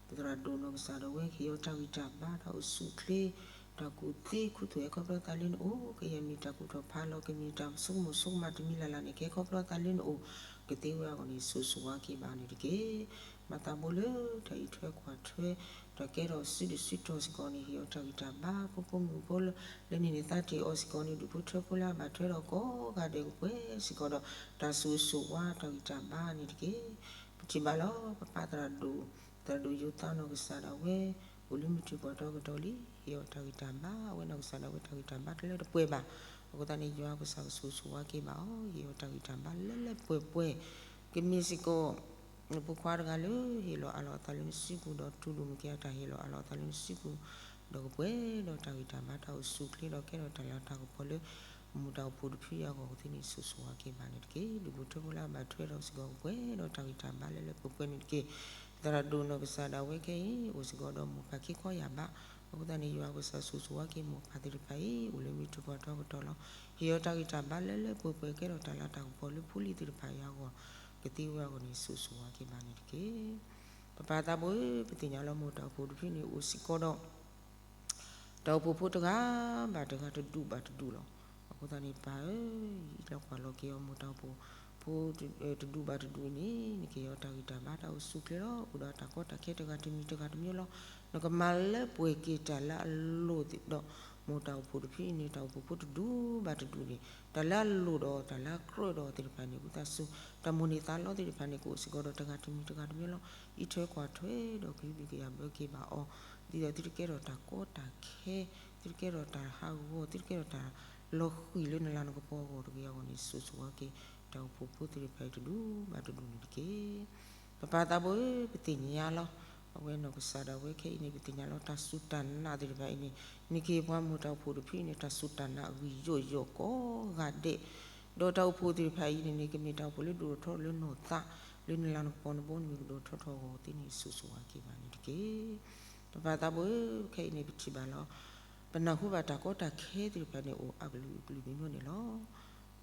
ပသရၣ်ဒိၣ်နီၢ်ကစၢ်ဒၣ်ဝဲ ကဟ့ၣ်အီၤတၢ်ဂံၢ်တၢ်ဘါ တၢ်အိၣ်ဆူၣ်အိၣ်ချ့ တၢ်ကူၣ်သ့ခူသူၣ် ဟဲခီဖျိသးလၢနအိၣ်, ကယဲၢ်မ့ၢ်တၢ်ကူၣ်ထီၣ်ဖးလီၤ ကမ့ၢ်တၢ်ဆိကမိၣ်ဆိကမးတမံၤလၢ်လၢ်န့ၣ် ကဟဲခီဖျိသးလၢနအိၣ်ကသ့ဝဲအဂီၢ်န့ၣ် ဆိၣ်ဂ့ၤဆိၣ်ဝါက့ၤဘၣ်န့ၣ်တက့ၢ်. မၤသးဘိလၢတၢ်အံးထွဲကွၢ်ထွဲ တၢ်ကဲထီၣ်စုဒုၣ်စုတီၤစ့ၢ်ကီးန့ၣ် ဟ့ၣ်အီၤတၢ်ဂံၢ်တၢ်ဘါ ဖိဖိမုၣ်ဖိလၢ လၢန့ၣ်န့ၣ် သးတ့ၢ်အီၤစ့ၢ်ကီးန့ၣ် ဒူၣ်ဖိထၢဖိလၢအဘၣ်ထွဲဒီးကိးဂၤဒဲးကပှဲၤစ့ၢ်ကီးဒီး တၢ်ဆိၣ်ဂ့ၤဆိၣ်ဝါတၢ်ဂံၢ်တၢ်ဘါန့ၣ်တက့ၢ်. ပထံၣ်ဘၣ်လီၤ ပပၢ်သရၣ်ဒိၣ် သရၣ်ဒိၣ်ယိၤသးနီၢ်ကစၢ်ဒၣ်ဝဲ အိၣ်လၢမုၢ်ထံပှၢ်ထီကတီၢ်လံ ဟ့ၣ်အီၤတၢ်ဂံၢ်တၢ်ဘါ အဝဲနီၢ်ကစၢ်ဒၣ်ဝဲတၢ်ဂံၢ်တၢ်ဘါတလၢတပှဲၤဘၣ်. အဃိသတးန့ၣ် ယွၤကစၢ်ကဆိၣ်ဂ့ၤဆိၣ်ဝါက့ၤဘၣ်အီၤ ဟ့ၣ်အီၤတၢ်ဂံၢ်တၢ်ဘါလၢလၢပှဲၤပှဲၤ ကမ့ၢ်စ့ၢ်ကီး နဖိခွါတဂၤလၢဟ့ၣ်လီၤအးလီၤအသးလၢနစုပူၤ ဒီးတူၢ်လိာ်မုၢ်က့ၤအတၢ်ဟ့ၣ်လီၤအးလီၤအသးလၢနစုပူၤ ဒီးကပှဲၤဒီးတၢ်ဂံၢ်တၢ်ဘါတၢ်အိၣ်ဆူၣ်အိၣ်ချ့ဒီးကဲထီၣ်တၢ်လၤတၢ်ကပီၤလၢ မိၢ်တၢ်အိၣ်ဖှိၣ်တဖုအံၤအဂီၢ်ကသ့န့ၣ် ဆိၣ်ဂ့ၤဆိၣ်ဝါက့ၤဘၣ်န့ၣ်တက့ၢ်. ဒူၣ်ဖိထၢဖိလၢအဘၣ်ထွဲဒီးစ့ၢ်ကီးကပှဲၤဒီးတၢ်ဂံၢ်တၢ်ဘါလၢလၢပှဲၤပှဲၤန့ၣ်တက့ၢ်. သရၣ်ဒိၣ်နီၢ်ကစၢ်ဒၣ်ဝဲခဲအံၤ အိၣ်စ့ၢ်ကီးဒီးမိၢ်ပၢ်ခံခီယၢ်ဘး အဃိသတးန့ၣ် ယွၤကစၢ်ဆိၣ်ဂ့ၤဆိၣ်ဝါက့ၤမိၢ်ပၢ်သ့ၣ်တဖၣ်အံၤ အိၣ်လၢမုၢ်ထံပှၢ်ထီကတီၢ်လီၤ. ဟ့ၣ်အီၤတၢ်ဂံၢ်တၢ်ဘါလၢလၢပှဲၤပှဲၤကဲထီၣ်တၢ်လၤတၢ်ကပီၤလၢဖိလံၤသ့ၣ်တဖၣ်အံၤအဂီၢ် ကသ့ဝဲအဂီၢ်န့ၣ် ဆိၣ်ဂ့ၤဆိၣ်ဝါက့ၤဘၣ်န့ၣ်တက့ၢ်. ပပၢ်သးဘိဧၢ ပသ့ၣ်ညါလီၤ မိၢ်တၢ်အိၣ်ဖှိၣ်တဖုန့ၣ် အိၣ်စ့ၢ်ကီးဒီး တၢ်အိၣ်ဖှိၣ်ဖိတဂၤဘၣ်တဂၤတဒူၣ်ဘၣ်တဒူၣ်လီၤ. အဃိသတးန့ၣ် ပၢ်ဧၢ, ယအံးထွဲကွၢ်လီၤက့ၤအီၤ မိၢ်တၢ်အိၣ်ဖှိၣ်ဖိ တဒူၣ်ဘၣ်တဒူၣ်န့ၣ် နကဟ့ၣ်အီၤတၢ်ဂံၢ်တၢ်ဘါတၢ်အိၣ်ဆူၣ်အိၣ်ချ့လီၤ. အိၣ်ဒီးတၢ်ကီတၢ်ခဲတဂၤတမံၤတဂၤတမံၤလီၤ. နကမၤလၢပှဲၤက့ၤတၢ်လၢအလိၣ်ဒီး မိၢ်တၢ်အိၣ်ဖှိၣ်တဖုအံၤန့ၣ် တၢ်အိၣ်ဖှိၣ်ဖိတဒူၣ်ဘၣ်တဒူၣ်န့ၣ် တၢ်လၢအလိၣ်ဒီးတၢ်လၢအကြၢးဒီးသ့ၣ်တဖၣ်န့ၣ် ဝံသးစူၤ တၢ်မိၣ်န့ၢ်သးလီသ့ၣ်တဖၣ်န့ၣ် ကအိၣ်စ့ၢ်ကီးဒီးတဂၤတမံၤတဂၤတမံၤလီၤ. အံးထွဲကွၢ်ထွဲဒီးကဟုဘံၣ်ကယာ်ဘၢက့ၤဘၣ်အီၤ ဒ်သိးသုတကဲထီၣ်တၢ်ကီတၢ်ခဲ သုတကဲထီၣ်တၢ်ဟးဂီၤ သုတကဲထီၣ်တၢ်လီၤဃံၤလၢနလၤနကပီၤအဂီၢ်တဂ့ၤအဂီၢ်န့ၣ် ဆိၣ်ဂ့ၤဆိၣ်ဝါက့ၤ တၢ်အိၣ်ဖှိၣ်ဖိသ့ၣ်တဖၣ်အံၤတဒူၣ်ဘၣ်တဒူၣ်န့ၣ်တက့ၢ်. ပပၢ်သးဘိဧၢ ပသ့ၣ်ညါလီၤ. အဝဲနီၢ်ကစၢ်ဒၣ်ဝဲခဲအံၤန့ၣ် ပသ့ၣ်ညါလီၤ တၢ်စူၢ်တၢ်နာ်သ့ၣ်တဖၣ်အံၤန့ၣ် နကဟ့ၣ်ပှၤမိၢ်တၢ်အိၣ်ဖှိၣ်တဖုအံၤန့ၣ် တၢ်စူၢ်တၢ်နာ်အဂံၢ်ယိာ်ယိာ်ကိးဂၤဒဲး ဒီးတၢ်အိၣ်ဖှိၣ်သ့ၣ်တဖၣ်အံၤန့ၣ်န့ၣ် ကမ့ၢ်တၢ်အိၣ်ဖှိၣ်လၢဒိၣ်ထီၣ်ထီလၢနီၢ်သး လၢနလၤနကပီၤနဘီနမုၢ်ကဒိၣ်ထီၣ်ထီအဂီၢ်သ့န့ၣ် ဆိၣ်ဂ့ၤဆိၣ်ဝါက့ၤဘၣ်န့ၣ်တက့ၢ်. ပပၢ်သးဘိဧၢ ခဲအံၤန့ၣ် ပထံၣ်ဘၣ်လီၤ. ပနၢ်ဟူဘၣ်တၢ်ကီတၢ်ခဲသ့ၣ်တဖၣ်န့ၣ် အိၣ်အကလုာ်ကလုာ်မံၤမံၤန့ၣ်လီၤ.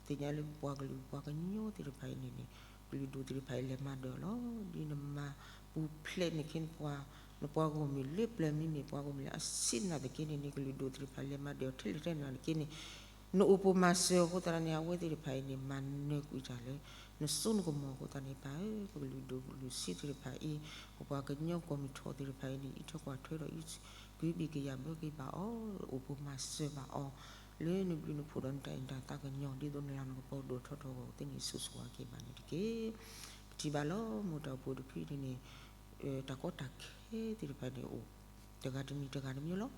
ပသ့ၣ်ညါလၢပပှၤကလုာ်ပှၤကညီသ့ၣ်တဖၣ်အံၤန့ၣ်န့ၣ် ကလုာ်ဒူၣ်သ့ၣ်တဖၣ်အံၤလဲၤမၤဒၢးအီၤလီၤ. ဒ်နမၤပူၤဖျဲးန့ၢ်က့ၤနပှၤ နပှၤဂီၢ်မုၢ်လၢပျၢၤမ့မ့ၢ်ပှၤဂီၢ်မုၢ်လၢအဆံးနာ်သက့န့ၣ်န့ၣ် ကလုာ်ဒူၣ်သ့ၣ်တဖၣ်လဲၤမၤဒၢးအီၤထဲလဲၣ်ထဲလဲၣ်နာ်သက့န့ၣ် နအိၣ်ပိာ်မၤစၢၤအဃိသတးန့ၣ် အဝဲသ့ၣ်တဖၣ်အံၤန့ၣ် မၤနၢၤကွံာ်တၢ်လၢ နစိနကမီၤအဃိသတးန့ၣ် ပၢ်ဧၢ ပကလုာ်ဒူၣ်ကလုာ်ဆံးသ့ၣ်တဖၣ်အံၤ ပပှၤကညီကီၢ်မုၢ်ထီၣ်သ့ၣ်တဖၣ်အံၤန့ၣ် အံးထွဲကွၢ်ထွဲဒီး ကဟုဘံၣ်ကယာ်ဘၢက့ၤဘၣ်အီၤ အိၣ်ပိာ်မၤစၢၤဘၣ်အီၤ လၢနဘျုးနဖှိၣ်ဒီးနတၢ်အဲၣ်တၢ်သးကညီၤ ဒ်သိးနလၤနကပီၤဒိၣ်ထီၣ်ထီအဂီၢ်သ့န့ၣ် ဆိၣ်ဂ့ၤဆိၣ်ဝါက့ၤဘၣ်န့ၣ်တက့ၢ်. ပထံၣ်ဘၣ်လီၤ မိၢ်တၢ်အိၣ်ဖှိၣ်တဖုန့ၣ်န့ၣ် တၢ်ကီတၢ်ခဲသ့ၣ်တဖၣ်န့ၣ်အိၣ် တဂၤတမံၤတဂၤတမံၤလီၤ.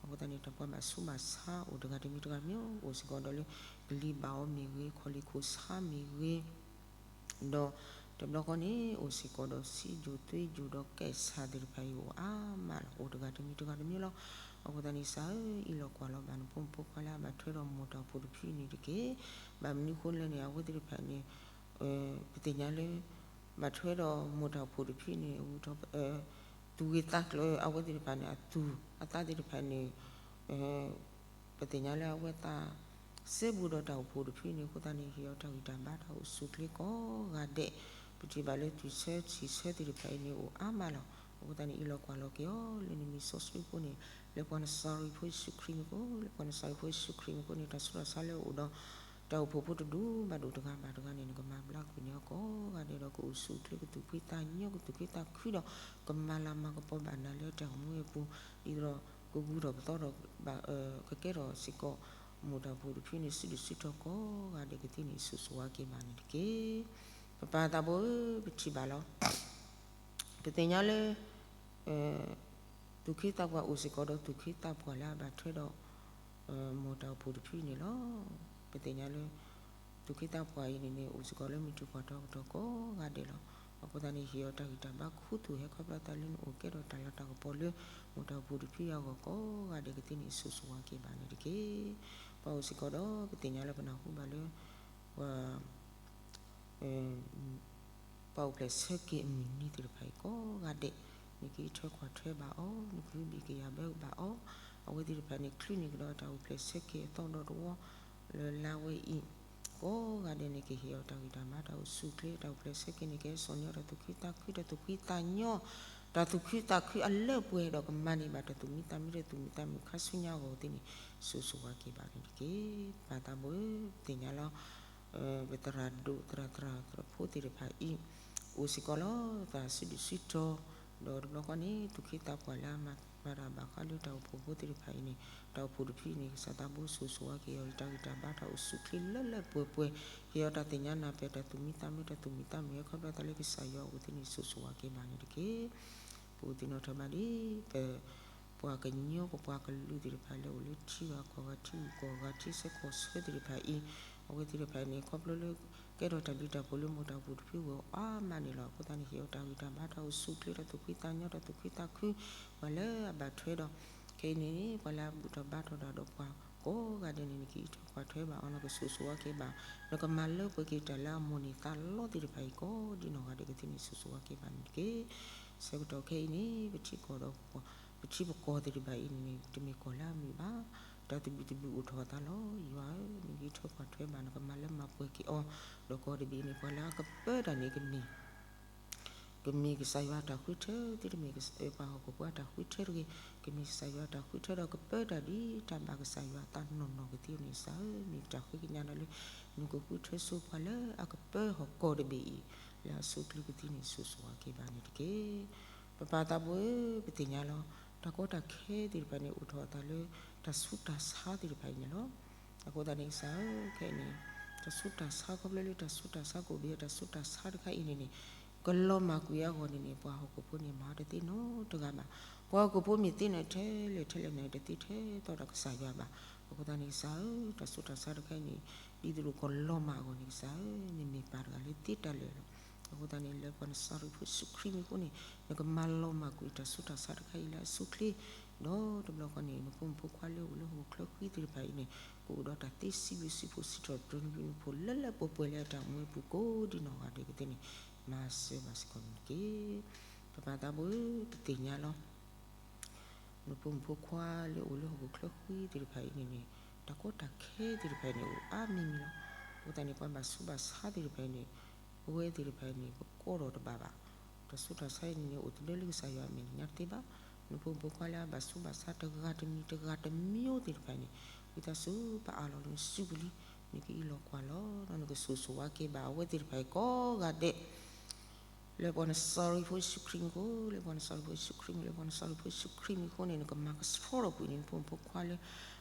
အဃိသတးန့ၣ် တၢ်ပှၤဘၣ်ဆူးဘၣ်ဆါအိၣ်တဂၤတမံၤတဂၤတမံၤ အိၣ်စ့ၢ်ကီးဒီးလၢ ကလံၤဘၣ်အီၤမ့ၢ်ဂ့ၤ ခီၣ်လ့ၣ်ခိၣ်ဆါမ့ၢ်ဂ့ၤ ဒီးတဘျီဃီန့ၣ် အိၣ်စ့ၢ်ကီးဒီးစံးယိၤသွေးယိၤဒီးကဲးစၢ်သ့ၣ်တဖၣ်အံၤအိၣ်အါမးလီၤ. အိၣ်တဂၤတမံၤတဂၤတမံၤလီၤ. အဃိသတးန့ၣ် ကစၢ်ဧၢ, အ့ၣ်လိာ်ကွၢ်လီၤဘၣ်နဖိမုၣ်ဖိခွါလၢအဘၣ်ထွဲဒီးမိၢ်တၢ်အိၣ်ဖှိၣ်တဖုအံၤန့ၣ်တက့ၢ်. ဘၣ်မနုၤအဃိလဲၣ်န့ၣ် အဝဲသ့ၣ်တဖၣ်န့ၣ် ပသ့ၣ်ညါလၢ ဘၣ်ထွဲဒီးမိၢ်တၢ်အိၣ်ဖှိၣ်တဖုန့ၣ် အဝဲ သူၣ်ဂ့ၤသးကျၢၤ အဝဲသ့ၣ်တဖၣ်န့ၣ် အသူၣ်အသးသ့ၣ်တဖၣ်န့ၣ် ပသ့ၣ်ညါလၢအဝဲသး စဲဘူးဒီးတၢ်အိၣ်ဖှိၣ်တဖုန့ၣ် အဃိသတးန့ၣ် ဟ့ၣ်အီၤတၢ်ဂံၢ်တၢ်ဘါတၢ်အိၣ်ဆူၣ်အိၣ်ချ့ကိးဂၤဒဲး, ပထံၣ်ဘၣ်လၢသွံၣ်ဆၢထံၣ်ဆၢသ့ၣ်တဖၣ်အံၤန့ၣ် အိၣ်အါမးလီၤ. အဃိသတးန့ၣ် အ့ၣ်လိာ်ကွၢ်လီၤက့ၤအီၤ လၢနမ့ၢ်စီဆှံဖိန့ၣ် လၢပှၤနစၤရ့းဖိယ့ၣ်ၡူးခရံာ်မ့ၢ်ကိၣ်, လၢပှၤနစၤရ့းဖိယ့ၣ်ၡူးခရံာ်မ့ၢ်ကိၣ်န့ၣ် တၢ်ဆူးတၢ်ဆါလၢအအိၣ်ဒီး တၢ်အိၣ်ဖှိၣ်ဖိတဒူၣ်ဘၣ်ဒိၣ်တဂၤဘၣ်တဂၤန့ၣ် နကမၤဘျါကွံာ်န့ၢ်အီၤကိးဂၤဒဲးဒီး ကအိၣ်ဆူၣ်အိၣ်ချ့ ကသူၣ်ဖှံသးညီ ကသူၣ်ခုသးခုဒီး ကမၤလၤမၤကပီၤဘၣ်နၤလၢတၢ်အိၣ်မူအပူၤ, ဒ်သိးဒီး ကဂုာ်ထီၣ်ပသီဒီး ကကဲထီၣ်စ့ၢ်ကီး မိၢ်တၢ်အိၣ်ဖှိၣ်တဖုန့ၣ် စုဒုၣ်စုတီၤကိးဂၤဒဲးကသ့ၣ်န့ၣ် စိၤစိၤဝါက့ၤဘၣ်န့ၣ်တက့ၢ်. ပပၢ်သးဘိဧၢ, ပထံၣ်ဘၣ်လီၤ. ပသ့ၣ်ညါလၢ သူၣ်က့သးပှၢ်အိၣ်စ့ၢ်ကီးဒီးသူၣ်က့သးပှၢ်လၢအဘၣ်ထွဲဒီး မိၢ်တၢ်အိၣ်ဖှိၣ်တဖုန့ၣ်လီၤ. ပသ့ၣ်ညါလၢ သူၣ်က့သးပှၢ်အံၤန့ၣ်န့ၣ် အိၣ်စ့ၢ်ကီးလၢမုၢ်ထူၣ်ကီၢ်ထီကတီၢ်ကိးဂၤဒဲးလီၤ. အဃိသတးန့ၣ် ဟ့ၣ်အီၤတၢ်ဂံၢ်တၢ်ဘါခူသူၣ် ဟဲခီဖျိသးလၢနအိၣ်ကဲထီၣ်တၢ်လၤတၢ်ကပီၤလၢ မိၢ်တၢ်အိၣ်ဖှိၣ်တဖုအဂီၢ်ကိးဂၤဒဲးကသ့ၣ်န့ၣ် စိၤစိၤဝါက့ၤဘၣ်န့ၣ်တက့ၢ်. ပှၤအိၣ်စ့ၢ်ကီးဒီး ပသ့ၣ်ညါလၢပနၢ်ဟူဘၣ်လၢ ပှၤ ပှၤအိၣ်ဖျဲၣ်ဆၢက့ၤအမုၢ်နံၤသ့ၣ်တဖၣ်အံၤကိးဂၤဒဲး, နကဟံးထွဲကွၢ်ထွဲဘၣ်အီၤ, နကဟုဘံၣ်ကယာ်ဘၢဘၣ်အီၤ, အဝဲသ့ၣ်တဖၣ်န့ၣ် ချုးန့ၢ်ကဒီးတၢ်အိၣ်ဖျဲၣ်ဆၢက့ၤအသီဒီးတဝီ လၢလါဝဲအံၤ ကိးဂၤဒဲးန့ၣ် ကဟ့ၣ်အီၤတၢ်ဂံၢ်တၢ်ဘါတၢ်အိၣ်ဆူၣ်အိၣ်ချ့, တၢ်အိၣ်ဖျဲၣ်ဆၢက့ၤန့ၣ် ကဟဲစိာ်န့ၢ်အီၤတၢ်သူၣ်ဖှံသးခု တၢ်သူၣ်ဖှံသးညီ, တၢ်သူၣ်ခုသးခုအလၢပှဲၤဒီး ကမၤန့ၢ်ဘၣ်တၢ်သူၣ်မံသးမုာ် တၢ်သူၣ်မံသးမုာ်ခါဆူညါအဂီၢ်သ့ၣ်န့ၣ် စိၤစိၤဝါက့ၤဘၣ်န့ၣ်တက့ၢ်. ပၢ်သးဘိဧၢ, ပသ့ၣ်ညါလီၤ. ပသရၣ်ဒိၣ်သရၣ်သရၣ်သရၣ်ဖိသ့ၣ်တဖၣ်အံၤ အိၣ်စ့ၢ်ကီးလီၤ သးစုဒုၣ်စုတီၤ, ဒီးတဘျီဃီန့ၣ် သူၣ်က့သးပှၢ်လၢအမၤတၢ်ဘၣ်ဃးလၢတၢ်အိၣ်ဖှိၣ်ဖိသ့ၣ်တဖၣ်အံၤန့ၣ် တၢ်အိၣ်ဖှိၣ်တဖုအံၤန့ၣ် ကစၢ်သးဘိစိၤစိၤဝါက့ၤအီၤ တၢ်ဂံၢ်တၢ်ဘါတၢ်အိၣ်ဆူၣ်အိၣ်ချ့လၢလၢပှဲၤပှဲၤ, ဟ့ၣ်အီၤတၢ်သ့ၣ်ညါနၢ်ပၢၢ် တၢ်သူၣ်မံသးမုာ် တၢ်သူၣ်မံသးမုာ် ဟဲခီဖျိသးလၢကစၢ်ယွၤအအိၣ်သ့ၣ်န့ၣ် စိၤစိၤဝါက့ၤဘၣ်န့ၣ်တက့ၢ်. ပအိၣ်သ့ၣ်နီၣ်ထီၣ်ဘၣ်ဒ် ပ ပှၤကညီ ပပှၤကလုာ်သ့ၣ်တဖၣ်လၢအိၣ်လၢထံဂၤကီၢ်ဂၤ ထံဂုၤကီၢ်ဂၤ ထံဆၢကီၢ်ဆၢသ့ၣ်တဖၣ်အံၤ အဝဲသ့ၣ်တဖၣ်န့ၣ် ခီဖျိလၢ ကဲထီၣ်တၢ်ဘျုးတၢ်ဖှိၣ်လၢမိၢ်တၢ်အိၣ်ဖှိၣ်တဖုအဂီၢ်အါမးန့ၣ်လီၤ. အဃိသတးန့ၣ် ဟ့ၣ်အီၤတၢ်ဂံၢ်တၢ်ဘါတၢ်အိၣ်ဆူၣ်အိၣ်ချ့ တၢ်သူၣ်ဖှံသးညီ တၢ်သူၣ်ခုသးခု ပှၤလၢအဘၣ်ထွဲဒီး ခဲအံၤန့ၣ် ပှၤလၢအဘူၣ်ထီၣ်ဘါထီၣ်တၢ်ဒီးပှၤကိးဂၤဒဲးန့ၣ် နကဟံးထွဲကွၢ်ထွဲဘၣ်အီၤ နကစိၤစိၤဝါက့ၤဘၣ် နကမၤလၢပှဲၤက့ၤတၢ်လၢအမိၣ်န့ၢ်သးလီသ့ၣ်တဖၣ်အံၤ ကိးဒ်နီၢ်ဂၤဒဲးကသ့ၣ်န့ၣ် စိၤစိၤဝါက့ၤဘၣ်န့ၣ်တက့ၢ်. ဆၢကတီၢ်ခဲအံၤန့ၣ် ပထံကီၢ်ဒီး ပထံပကီၢ်သ့ၣ်တဖၣ်အံၤန့ၣ်န့ၣ် တမ့ၢ်ကီၢ်လၢအမုာ်ဘၣ်. တၢ်သဘံၣ်သဘုၣ်အိၣ်ထီၣ်အသးလီၤ. ယွၤဧၢ, နကဟံးထွဲကွၢ်ထွဲဘၣ် နကမၤလၢမၤပှဲၤက့ၤအီၤ ဒီးကီၢ်တဘ့ၣ်န့ၣ် ပှၤလၢအကပၢတၢ်န့ၣ် ကမ့ၢ် ကမ့ၢ်ကစၢ်ယွၤအတၢ်ဃုထၢသ့ တမ့ၢ်ပှၤဟီၣ်ခိၣ်ဖိအတၢ်ဃုထၢတဂ့ၤ, ကမ့ၢ်ကစၢ်ယွၤအတၢ်ဃုထၢဒီးကပၢတၢ်ဒ်တၢ်ဘၣ်ကစၢ်ယွၤအသးနီၢ်နီၢ်ကသ့န့ၣ် ကစၢ်ဧၢ, မ့ၢ်တၢ်ဃ့ကညးဒီးလၢ နကဃုထၢဆိပှၤလၢအကပၢဟီၣ်ကီၢ်တဘ့ၣ်အံၤ လၢအဆိကျ့ၤကသ့န့ၣ် စိၤစိၤဝါက့ၤဘၣ်န့ၣ်တက့ၢ်. ပပၢ်သးဘိဧၢ, ပသ့ၣ်ညါလီၤ. တၢ်ကီတၢ်ခဲသ့ၣ်တဖၣ်န့ၣ် အိၣ်ထီၣ်အသးလၢ တၢ်ဆူးတၢ်ဆါသ့ၣ်တဖၣ်အံၤန့ၣ်လီၤ. အဃိသတးန့ၣ် ကစၢ်ဧၢ, ခဲအံၤန့ၣ် တၢ်ဆူးတၢ်ဆါ ခီဖျိလၢတၢ်ဆူးတၢ်ဆါကအိၣ်ဘၣ် တၢ်ဆူးတၢ်ဆါတခါအံၤန့ၣ်န့ၣ် ကလီၤမၢ်ကွံာ်အဂီၢ်န့ၣ်န့ၣ် ပှၤဟီၣ်ခိၣ်ဖိန့ၣ် မၤအီၤတသ့နီတဂၤဘၣ်. ပှၤဟီၣ်ခိၣ်ဖိမ့ၢ်သ့န့ၣ်ထဲလဲၣ်ထဲလဲၣ်န့ၣ် တသ့ထဲသိးဒီးကစၢ်ယွၤဘၣ်. အဃိသတးန့ၣ် ကစၢ်ဧၢ, တၢ်ဆူးတၢ်ဆါတခါအံၤန့ၣ် ဒ်သိးဒီးကလီၤမၢ်အဂီၢ်န့ၣ် ကစၢ်ဧၢ, နမ့ၢ်ပၢ်တဂၤလၢသ့တၢ်လၢာ်လီၤ. အဃိသတးန့ၣ် လၢပှၤနစၤရ့းဖိယ့ၣ်ၡူးခရံာ်မ့ၢ်အဃိန့ၣ် နကမၤလီၤမၢ်ကွံာ်တၢ်ဆူးတၢ်ဆါတခါအံၤလၢအဆိကျ့ၤ, ဒီးတဘျီဃီန့ၣ် နဖိမုၣ်ဖိခွါလၢအိၣ်လၢဟီၣ်ခိၣ်ချၢဃံသ့ၣ်တဖၣ်အံၤန့ၣ် ကအိၣ်ဒီးတၢ်သ့စံးဘျုးစံးဖှိၣ်စံးထီၣ်ပတြၢၤနဘျုးနဖှိၣ်လၢလၢပှဲၤပှဲၤလၢအတၢ်အိၣ်မူအပူၤကိးဒ်နီၢ်ဂၤဒဲးကသ့န့ၣ် မၤစၢၤဘၣ်စ့ၢ်ကီးန့ၣ်တက့ၢ်. ပပၢ်သးဘိဧၢ, ပသ့ၣ်ညါလီၤ. နဖိမုၣ်ဖိခွါလၢအိၣ်လၢဟီၣ်ခိၣ်ချၢဃံသ့ၣ်တဖၣ်အံၤန့ၣ်န့ၣ် တၢ်ကီတၢ်ခဲသ့ၣ်တဖၣ်အံၤန့ၣ် အိၣ်အါမံၤမံၤလီၤ. အဃိသတးန့ၣ် ပှၤဘၣ်ဆူးဘၣ်ဆါသ့ၣ်တဖၣ်အံၤန့ၣ် ပဝဲသ့ၣ်တဖၣ်အံၤန့ၣ် ပကိးထီၣ်တဘၣ်ဘၣ်. တၢ်ဆူးတၢ်ဆါအံၤန့ၣ်န့ၣ် အိၣ်တဒၢလၢကစၢ်ယွၤအမဲာ်ညါတသ့ဘၣ်. နဖိမုၣ်ဖိခွါလၢအဘၣ်ဆူးဘၣ်ဆါတဂၤတမံၤတဂၤတမံၤသ့ၣ်တဖၣ်အံၤန့ၣ် ဝံသးစူၤပအၢၣ်လီၤလၢနစုပူၤလံ. နကအ့ၣ်လိာ်ကွၢ်လီၤ ဒီးနကစိၤစိၤဝါက့ၤဘၣ်အဝဲသ့ၣ်တဖၣ်အံၤကိးဂၤဒဲး လၢပှၤနစၤရ့းဖိယ့ၣ်ၡူးခရံာ်မ့ၢ်အဃိ, လၢပှၤနစၤရ့းဖိယ့ၣ်ၡူးခရံာ်မ့ၢ်, လၢပှၤနစၤရ့းဖိယ့ၣ်ၡူးခရံာ်မ့ၢ်အဃိန့ၣ် နကမၤကဆှီထီၣ်ကွံာ်န့ၣ် နဖိမုၣ်ဖိခွါလၢ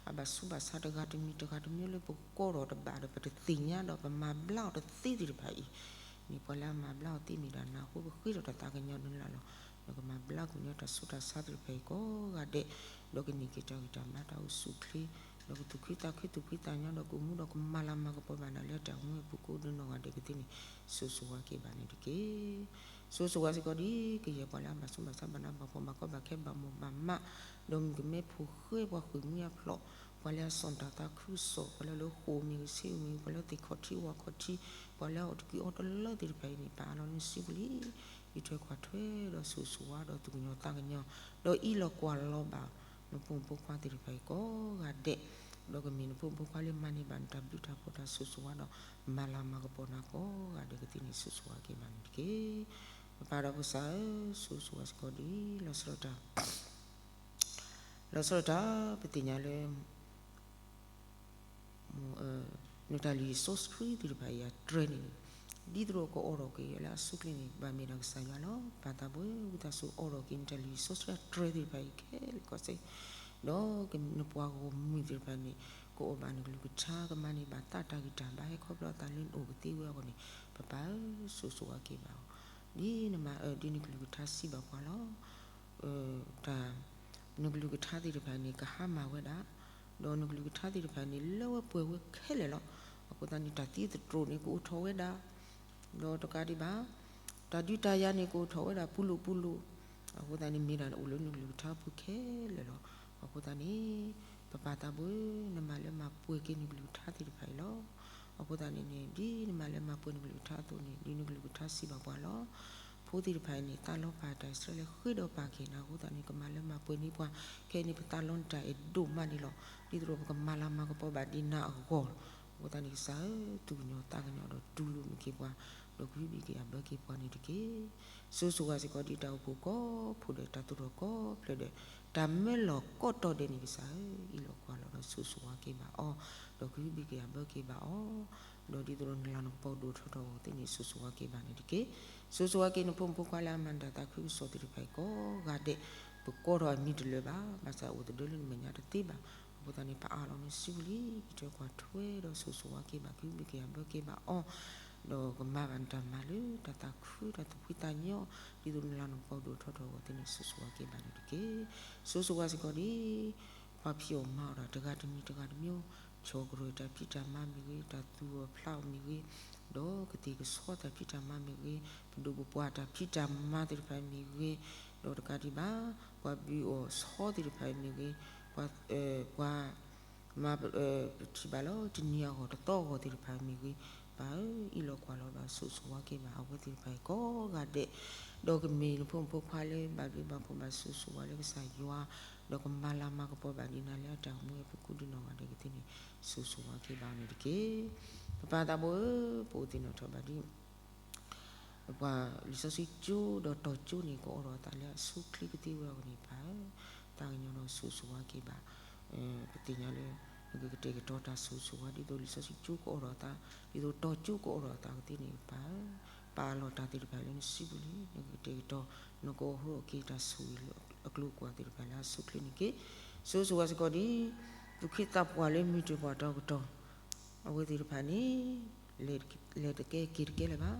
အဘၣ်ဆူးဘၣ်ဆါတဂၤတမံၤတဂၤတမံၤလၢပကိးထီၣ်တဘၣ်ဒီး ပတသ့ၣ်ညါဒီးပမၤဘျါအီၤတသ့သ့ၣ်တဖၣ်အံၤန့ၣ် ပှၤလၢအမၤဘျါအီၤသ့မ့ၢ်ဒၣ်နၤအဃိ ပဃ့ထီၣ်တၢ်သးကညီၤနၤလီၤ. နကမၤဘျါကွံာ်န့ၢ်တၢ်ဆူးတၢ်ဆါသ့ၣ်တဖၣ်အံၤကိးဂၤဒဲး ဒီးကန့ၢ်က့ၤတၢ်ဂံၢ်တၢ်ဘါတၢ်အိၣ်ဆူၣ်အိၣ်ချ့ ဒီးကသူၣ်ခုသးခုသူၣ်ဖှံသးညီဒီးကအိၣ်မူဒီးကမၤလၤမၤကပီၤဘၣ်နၤလၢတၢ်အိၣ်မူအပူၤ ကိးဒ်နီၢ်ဂၤဒဲးကသ့န့ၣ် စိၤစိၤဝါက့ၤဘၣ်န့ၣ်တက့ၢ်. စိၤစိၤဝါစ့ၢ်ကီးဒ် ကယဲၢ်ပှၤလၢအဘၣ်ဆိဘၣ်ဆါ ဘၣ်နးဘၣ်ဖှီၣ် ဘၣ်ကီဘၣ်ခဲ ဘၣ်မိၢ်ဘၣ်မး, ဒီးမုၣ်ကမဲဖိဃဲ ပှၤဃ့ၢ်မှံဟးဖျိး, ပှၤလၢအစိာ်တၢ်သးခုကစီၣ်, ပှၤလၢအအိၣ်လၢဃိာ်မ့ၢ်ဂ့ၤ ဆ့မ့ၢ်ဂ့ၤ, ပှၤလၢသ့ၣ်ခီၣ်ထံးဝၣ်ခီၣ်ထံး, ပှၤလၢအအိၣ်တကူအီတလၢသ့ၣ်တဖၣ်အံၤန့ၣ် ပအၢၣ်လီၤနစုပူၤလံ အံးထွဲကွၢ်ထွဲဒီးစိၤစိၤဝါဒီးသူၣ်ကညီၤသးကညီၤ, ဒီးအံးလီၤကွၢ်လီၤဘၣ် နဖိမုၣ်ဖိခွါသ့ၣ်တဖၣ်အံၤကိးဂၤဒဲး, ဒီးကမ့ၢ်နဖိမုၣ်ဖိခွါလၢမၤန့ၢ်ဘၣ်နတၢ်ဘျုးတၢ်ဖှိၣ်တၢ်စိၤစိၤဝါဒီး မၤလၤမၤကပီၤနၤကိးဂၤဒဲးကသ့န့ၣ် စိၤစိၤဝါက့ၤဘၣ်န့ၣ်တက့ၢ်. ပပၢ်ဒီးကစၢ်ဧၢ, စိၤစိၤဝါစ့ၢ်ကီးဒ် လီၤဆီဒၣ်တၢ် လီၤဆီဒၣ်တၢ် ပသ့ၣ်ညါလၢ နတၢ်လုၢ်စီဆှံသ့ၣ်တဖၣ်အံၤအတြဲၤန့ၣ်, ဒ်သိးဒီးကအိးထီၣ်က့ၤလၢအစုကျဲန့ၣ် ဘၣ်မ့ၢ်ဒၣ်ကစၢ်ယွၤလီၤ. ပၢ်သးဘိဧၢ, ဝံသးစူၤအိးထီၣ်က့ၤ နတၢ်လုၢ်စီဆှံအတြဲၤသ့ၣ်တဖၣ်အံၤခဲလၢာ်ခဲဆ့, ဒီးနပှၤဂီၢ်မုၢ်သ့ၣ်တဖၣ်န့ၣ် ကအိၣ်ဘၣ်နကလုၢ်ကထါ ကမၤန့ၢ်ဘၣ်သးတၢ်ဂံၢ်တၢ်ဘါ ဟဲခီဖျိသးလၢနအိၣ်ကသ့ဝဲအဂီၢ်န့ၣ် ပပၢ်ဧၢ, စိၤစိၤဝါက့ၤဘၣ်အီၤ, ဒ်နမၤအၢ ဒ်နကလုၢ်ကထါစံးဘၣ်ပှၤလီၤ. တၢ် နကလုၢ်ကထါသ့ၣ်တဖၣ်န့ၣ် ကဟါမၢ်ဝဲဒၣ်, ဒီးနကလုၢ်ကထါသ့ၣ်တဖၣ်န့ၣ် လၢဝဲပှဲၤဝဲခဲလၢာ်လီၤ. အဃိသတးန့ၣ် တၢ်သံသတြိာ်န့ၣ် ကအိၣ်ထီၣ်ဝဲဒၣ်, ဒီးတကးဒံးဘၣ် တၢ်ဒုးတၢ်ယၤန့ၣ် ကအိၣ်ထီၣ်ဝဲဒၣ်ပူၤလိာ်ပူၤလိာ်, အဃိသတးန့ၣ် မ့ၢ်ဒၣ်အိၣ်လၢနကလုၢ်ကထါပူၤခဲလၢာ်လီၤ. အဃိသတးန့ၣ် ပပၢ်သးဘိဧၢ, နမၤလၢမၤပှဲၤက့ၤနကလုၢ်ကထါသ့ၣ်တဖၣ်အံၤလီၤ. အဃိသတးန့ၣ်န့ၣ် ဒ်နမၤလၢမၤပှဲၤနကလုၢ်ကထါအသိးန့ၣ် ဒ်နကလုၢ်ကထါစံးဘၣ်ပှၤလီၤ. ဖိသ့ၣ်တဖၣ်အံၤန့ၣ် သးလီပၢ်တၢ်အံၣ်စရ့လးဃ့ဒီးပၢ်က့ၤနၤအဃိသတးန့ၣ် ကမၤလၢမၤပှဲၤန့ၢ်ပှၤ, ခဲအံၤန့ၣ် ပသးလီနတၢ်အဲၣ်ဒိၣ်မးန့ၣ်လီၤ. ဒ်သိးဒီးပကမၤလၤမၤကပီၤဘၣ်ဒ်နၤအဂီၢ်, အဃိသတးန့ၣ် ကစၢ်ဧၢ, သူၣ်ကညီၤသးကညီၤဒီးတူၢ်လိာ်မုာ်က့ၤပှၤ, ဒီးကဟုဘံၣ်က့ၤအဘၢက့ၤပှၤန့ၣ်တက့ၢ်. စိၤစိၤဝါစ့ၢ်ကီးဒ်တၢ်အိၣ်ဖှိၣ်ကိးဖှိၣ်ဒီး တၢ်သိၣ်တၢ်သီကိးဖျၢၣ်ဒီး တၢ်မၢလီၤကိးတီၤဒဲးန့ၣ် ကစၢ်ဧၢ, အံးလီၤကွၢ်လီၤဒီးစိၤစိၤဝါက့ၤဘၣ်အီၤ, ဒီးကဟုဘံၣ်က့ၤအဘၢက့ၤဘၣ်အီၤ, ဒီးဒ်သိးဒီးနလၤနကပီၤဒိၣ်ထီၣ်ထီထီၣ်အဂီၢ်သ့ၣ်န့ၣ် စိၤစိၤဝါက့ၤဘၣ်န့ၣ်တက့ၢ်. စိၤစိၤဝါက့ၤနဖိမုၣ်ဖိခွါလၢအမၤနၢၤတၢ်သးခုကစီၣ်သ့ၣ်တဖၣ်အံၤကိးဂၤဒဲး, ပကိးထီၣ်အမံၤတလၢာ်ဘၣ်, ဘၣ်ဆၣ်အိၣ်သဒၢလၢနမဲာ်ညါတသ့ဘၣ်. အဃိသတးန့ၣ် ပအၢၣ်လီၤနစုပူၤလံ, အံးထွဲကွၢ်ထွဲဒီးစိၤစိၤဝါက့ၤဘၣ်, ကဟုဘံၣ်က့ၤအဘၢက့ၤဘၣ်အီၤ, ဒီးကမၤဘၣ်နတၢ်မၤလၢတၢ်သးခုတၢ်သူၣ်ဖှံသးညီ, ဒ်သိးနလၤနကပီၤဒိၣ်ထီၣ်ထီထီၣ်အဂီၢ်သ့ၣ်န့ၣ် စိၤစိၤဝါက့ၤဘၣ်န့ၣ်တက့ၢ်. စိၤစိၤဝါစ့ၢ်ကီးဒ် ပှၤဖံးအီၣ်မၤအီၣ်တၢ်တဂၤတမံၤတဂၤတမံၤ, ဆီၣ်ကရၢၢ်တၢ်ဖံးတၢ်မၤမ့ၢ်ဂ့ၤ, တၢ်သူၣ်အီၣ်ဖျးအီၣ်မ့ၢ်ဂ့ၤ, ဒီးကသ့ၣ်ကဆီတၢ်ဖံးတၢ်မၤမ့ၢ်ဂ့ၤ, ပဒိၣ်ပပှၢ်တၢ်ဖံးတၢ်မၤသ့ၣ်တဖၣ်မ့ၢ်ဂ့ၤ, ဒီးတကးဒံးဘၣ် ပှၤဘုၣ်အီၣ်ဆီသ့ၣ်တဖၣ်မ့ၢ်ဂ့ၤ, ပှၤ ပှၤ မၤ ပထံၣ်ဘၣ်လၢ တနံၤအဂီၢ်တသီအဂီၢ်သ့ၣ်တဖၣ်မ့ၢ်ဂ့ၤ, ပၢ်ဧၢ, အံးလီၤကွၢ်လီၤဒီးစိၤစိၤဝါက့ၤဘၣ်အဝဲသ့ၣ်တဖၣ်အံၤကိးဂၤဒဲး, ဒီးကမ့ၢ်နဖိမုၣ်ဖိခွါလၢဘၣ်ဘျုးဘၣ်ဖှိၣ်ဘၣ်စိၤစိၤဝါလၢကစၢ်ယွၤ, ဒီးကမၤလၤမၤကပီၤဘၣ်ဒံးနၤလၢအတၢ်အိၣ်မူအပူၤကိးဒံးနီၢ်ဂၤဒဲးကသ့န့ၣ် စိၤစိၤဝါက့ၤဘၣ်အီၤန့ၣ်တက့ၢ်. ပပၢ်သးဘိဧၢ, ပအိၣ်သ့ၣ်နီၣ်ထီၣ်ဘၣ်ဒ် ပှၤလံာ်စီဆှံကၠိဒီးတီၤကၠိန့ၣ် ကအိးထီၣ်အသးလၢအဆိအချ့ကသ့ဝဲအဂီၢ်န့ၣ် ပၢ်ဧၢ, သးကညီၤဒီးစိၤစိၤဝါက့ၤဘၣ်. ပသ့ၣ်ညါလၢ နကကတဲာ်ကတီၤတၢ်စိၤစိၤဝါ ဒ်သိးလံာ်စီဆှံကၠိကအိးထီၣ်အသး, ဒ်သိးတီၤကၠိကအိးထီၣ်အသးကသ့န့ၣ် ပၢ်ဧၢ, ပာ်လီၤတၢ်သ့ၣ်တဖၣ်လၢနစုပူၤလံ, နကကတဲာ်ကတီၤ နကအိးထီၣ်က့ၤတၢ်ဆိၣ်ဂ့ၤအကျိၤအကွာ်သ့ၣ်တဖၣ်လၢအဆိအချ့န့ၣ်တက့ၢ်. စိၤစိၤဝါစ့ၢ်ကီးဒ် သူၣ်က့သးပှၢ်လၢမုၢ်တ့ၢ်ပှၤတီၤကတီၤ အဝဲသ့ၣ်တဖၣ်န့ၣ် လဲၤတကဲက့ၤတကဲလၢၤဘၣ်.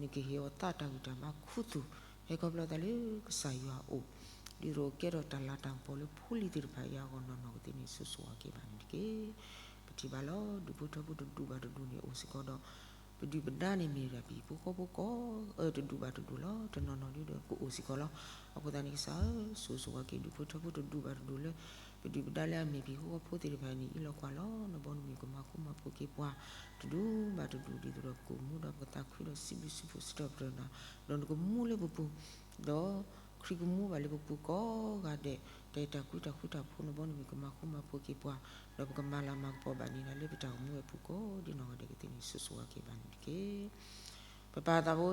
နကဟ့ၣ်အီၤသးတၢ်ဂံၢ်တၢ်ဘါခူသူၣ် ဟဲခီဖျိသးလၢကစၢ်ယွၤအအိၣ်, ဒ်သိးကဲထီၣ်တၢ်လၤတၢ်ကပီၤလၢဖိလံၤသ့ၣ်တဖၣ်အံၤအဂီၢ်နီၢ်နီၢ်ကသ့န့ၣ် စိၤစိၤဝါက့ၤဘၣ်န့ၣ်တက့ၢ်. ပထံၣ်ဘၣ်လီၤ ဒူၣ်ဖိထၢဖိတဒူၣ်ဘၣ်တဒူၣ်န့ၣ်အိၣ်စ့ၢ်ကီးဒီး ပဒုၣ်ပဒါန့ၣ်မ့ၢ်ဒၣ်ပဟံၣ်ဖိဃီဖိကိး တဒူၣ်ဘၣ်တဒူၣ်လီၤ. တနီၤနီၤဒ်ဒီးကအိၣ်စ့ၢ်ကီးလီၤ. အဃိသတးန့ၣ်ကစၢ်ဧၢ, စိၤစိၤဝါက့ၤ ဒူၣ်ဖိထၢဖိတဒူၣ်ဘၣ်တဒူၣ်လၢ ပဒုၣ်ပဒါလၢအမ့ၢ်ပဟံၣ်ဖိဃီဖိသ့ၣ်တဖၣ်န့ၣ် အံးလီၤကွၢ်လီၤ နဘီနမုၢ်ကမၤဃူမၤဖိးက့ၤပှၤ တဒူၣ်ဘၣ်တဒူၣ် ဒ်သိးဒီးကအိၣ်မူဒီးပကသးခုဒီးစံးဘျုးစံးဖှိၣ်စံးထီၣ်ပတြၢၤနၤ, ဒီးနကမူလၢပပူၤ, ဒီးခရံာ်ကမူဘၣ်လၢပပူၤကိးဂၤဒဲး, တၢ်အဲၣ်တၢ်ကွံတၢ်ဃူတၢ်ဖိး နဘီနမုၢ်ကမၤဃူမၤဖိးက့ၤပှၤ, ဒီးပကမၤလၤမၤကပီၤဘၣ်န့ၣ်ဒၣ်လၢပတၢ်အိၣ်မူအပူၤကိးဒ်နီၢ်ဂၤဒဲးကသ့န့ၣ် စိၤစိၤဝါက့ၤဘၣ်န့ၣ်တက့ၢ်. ပပၢ်သးဘိ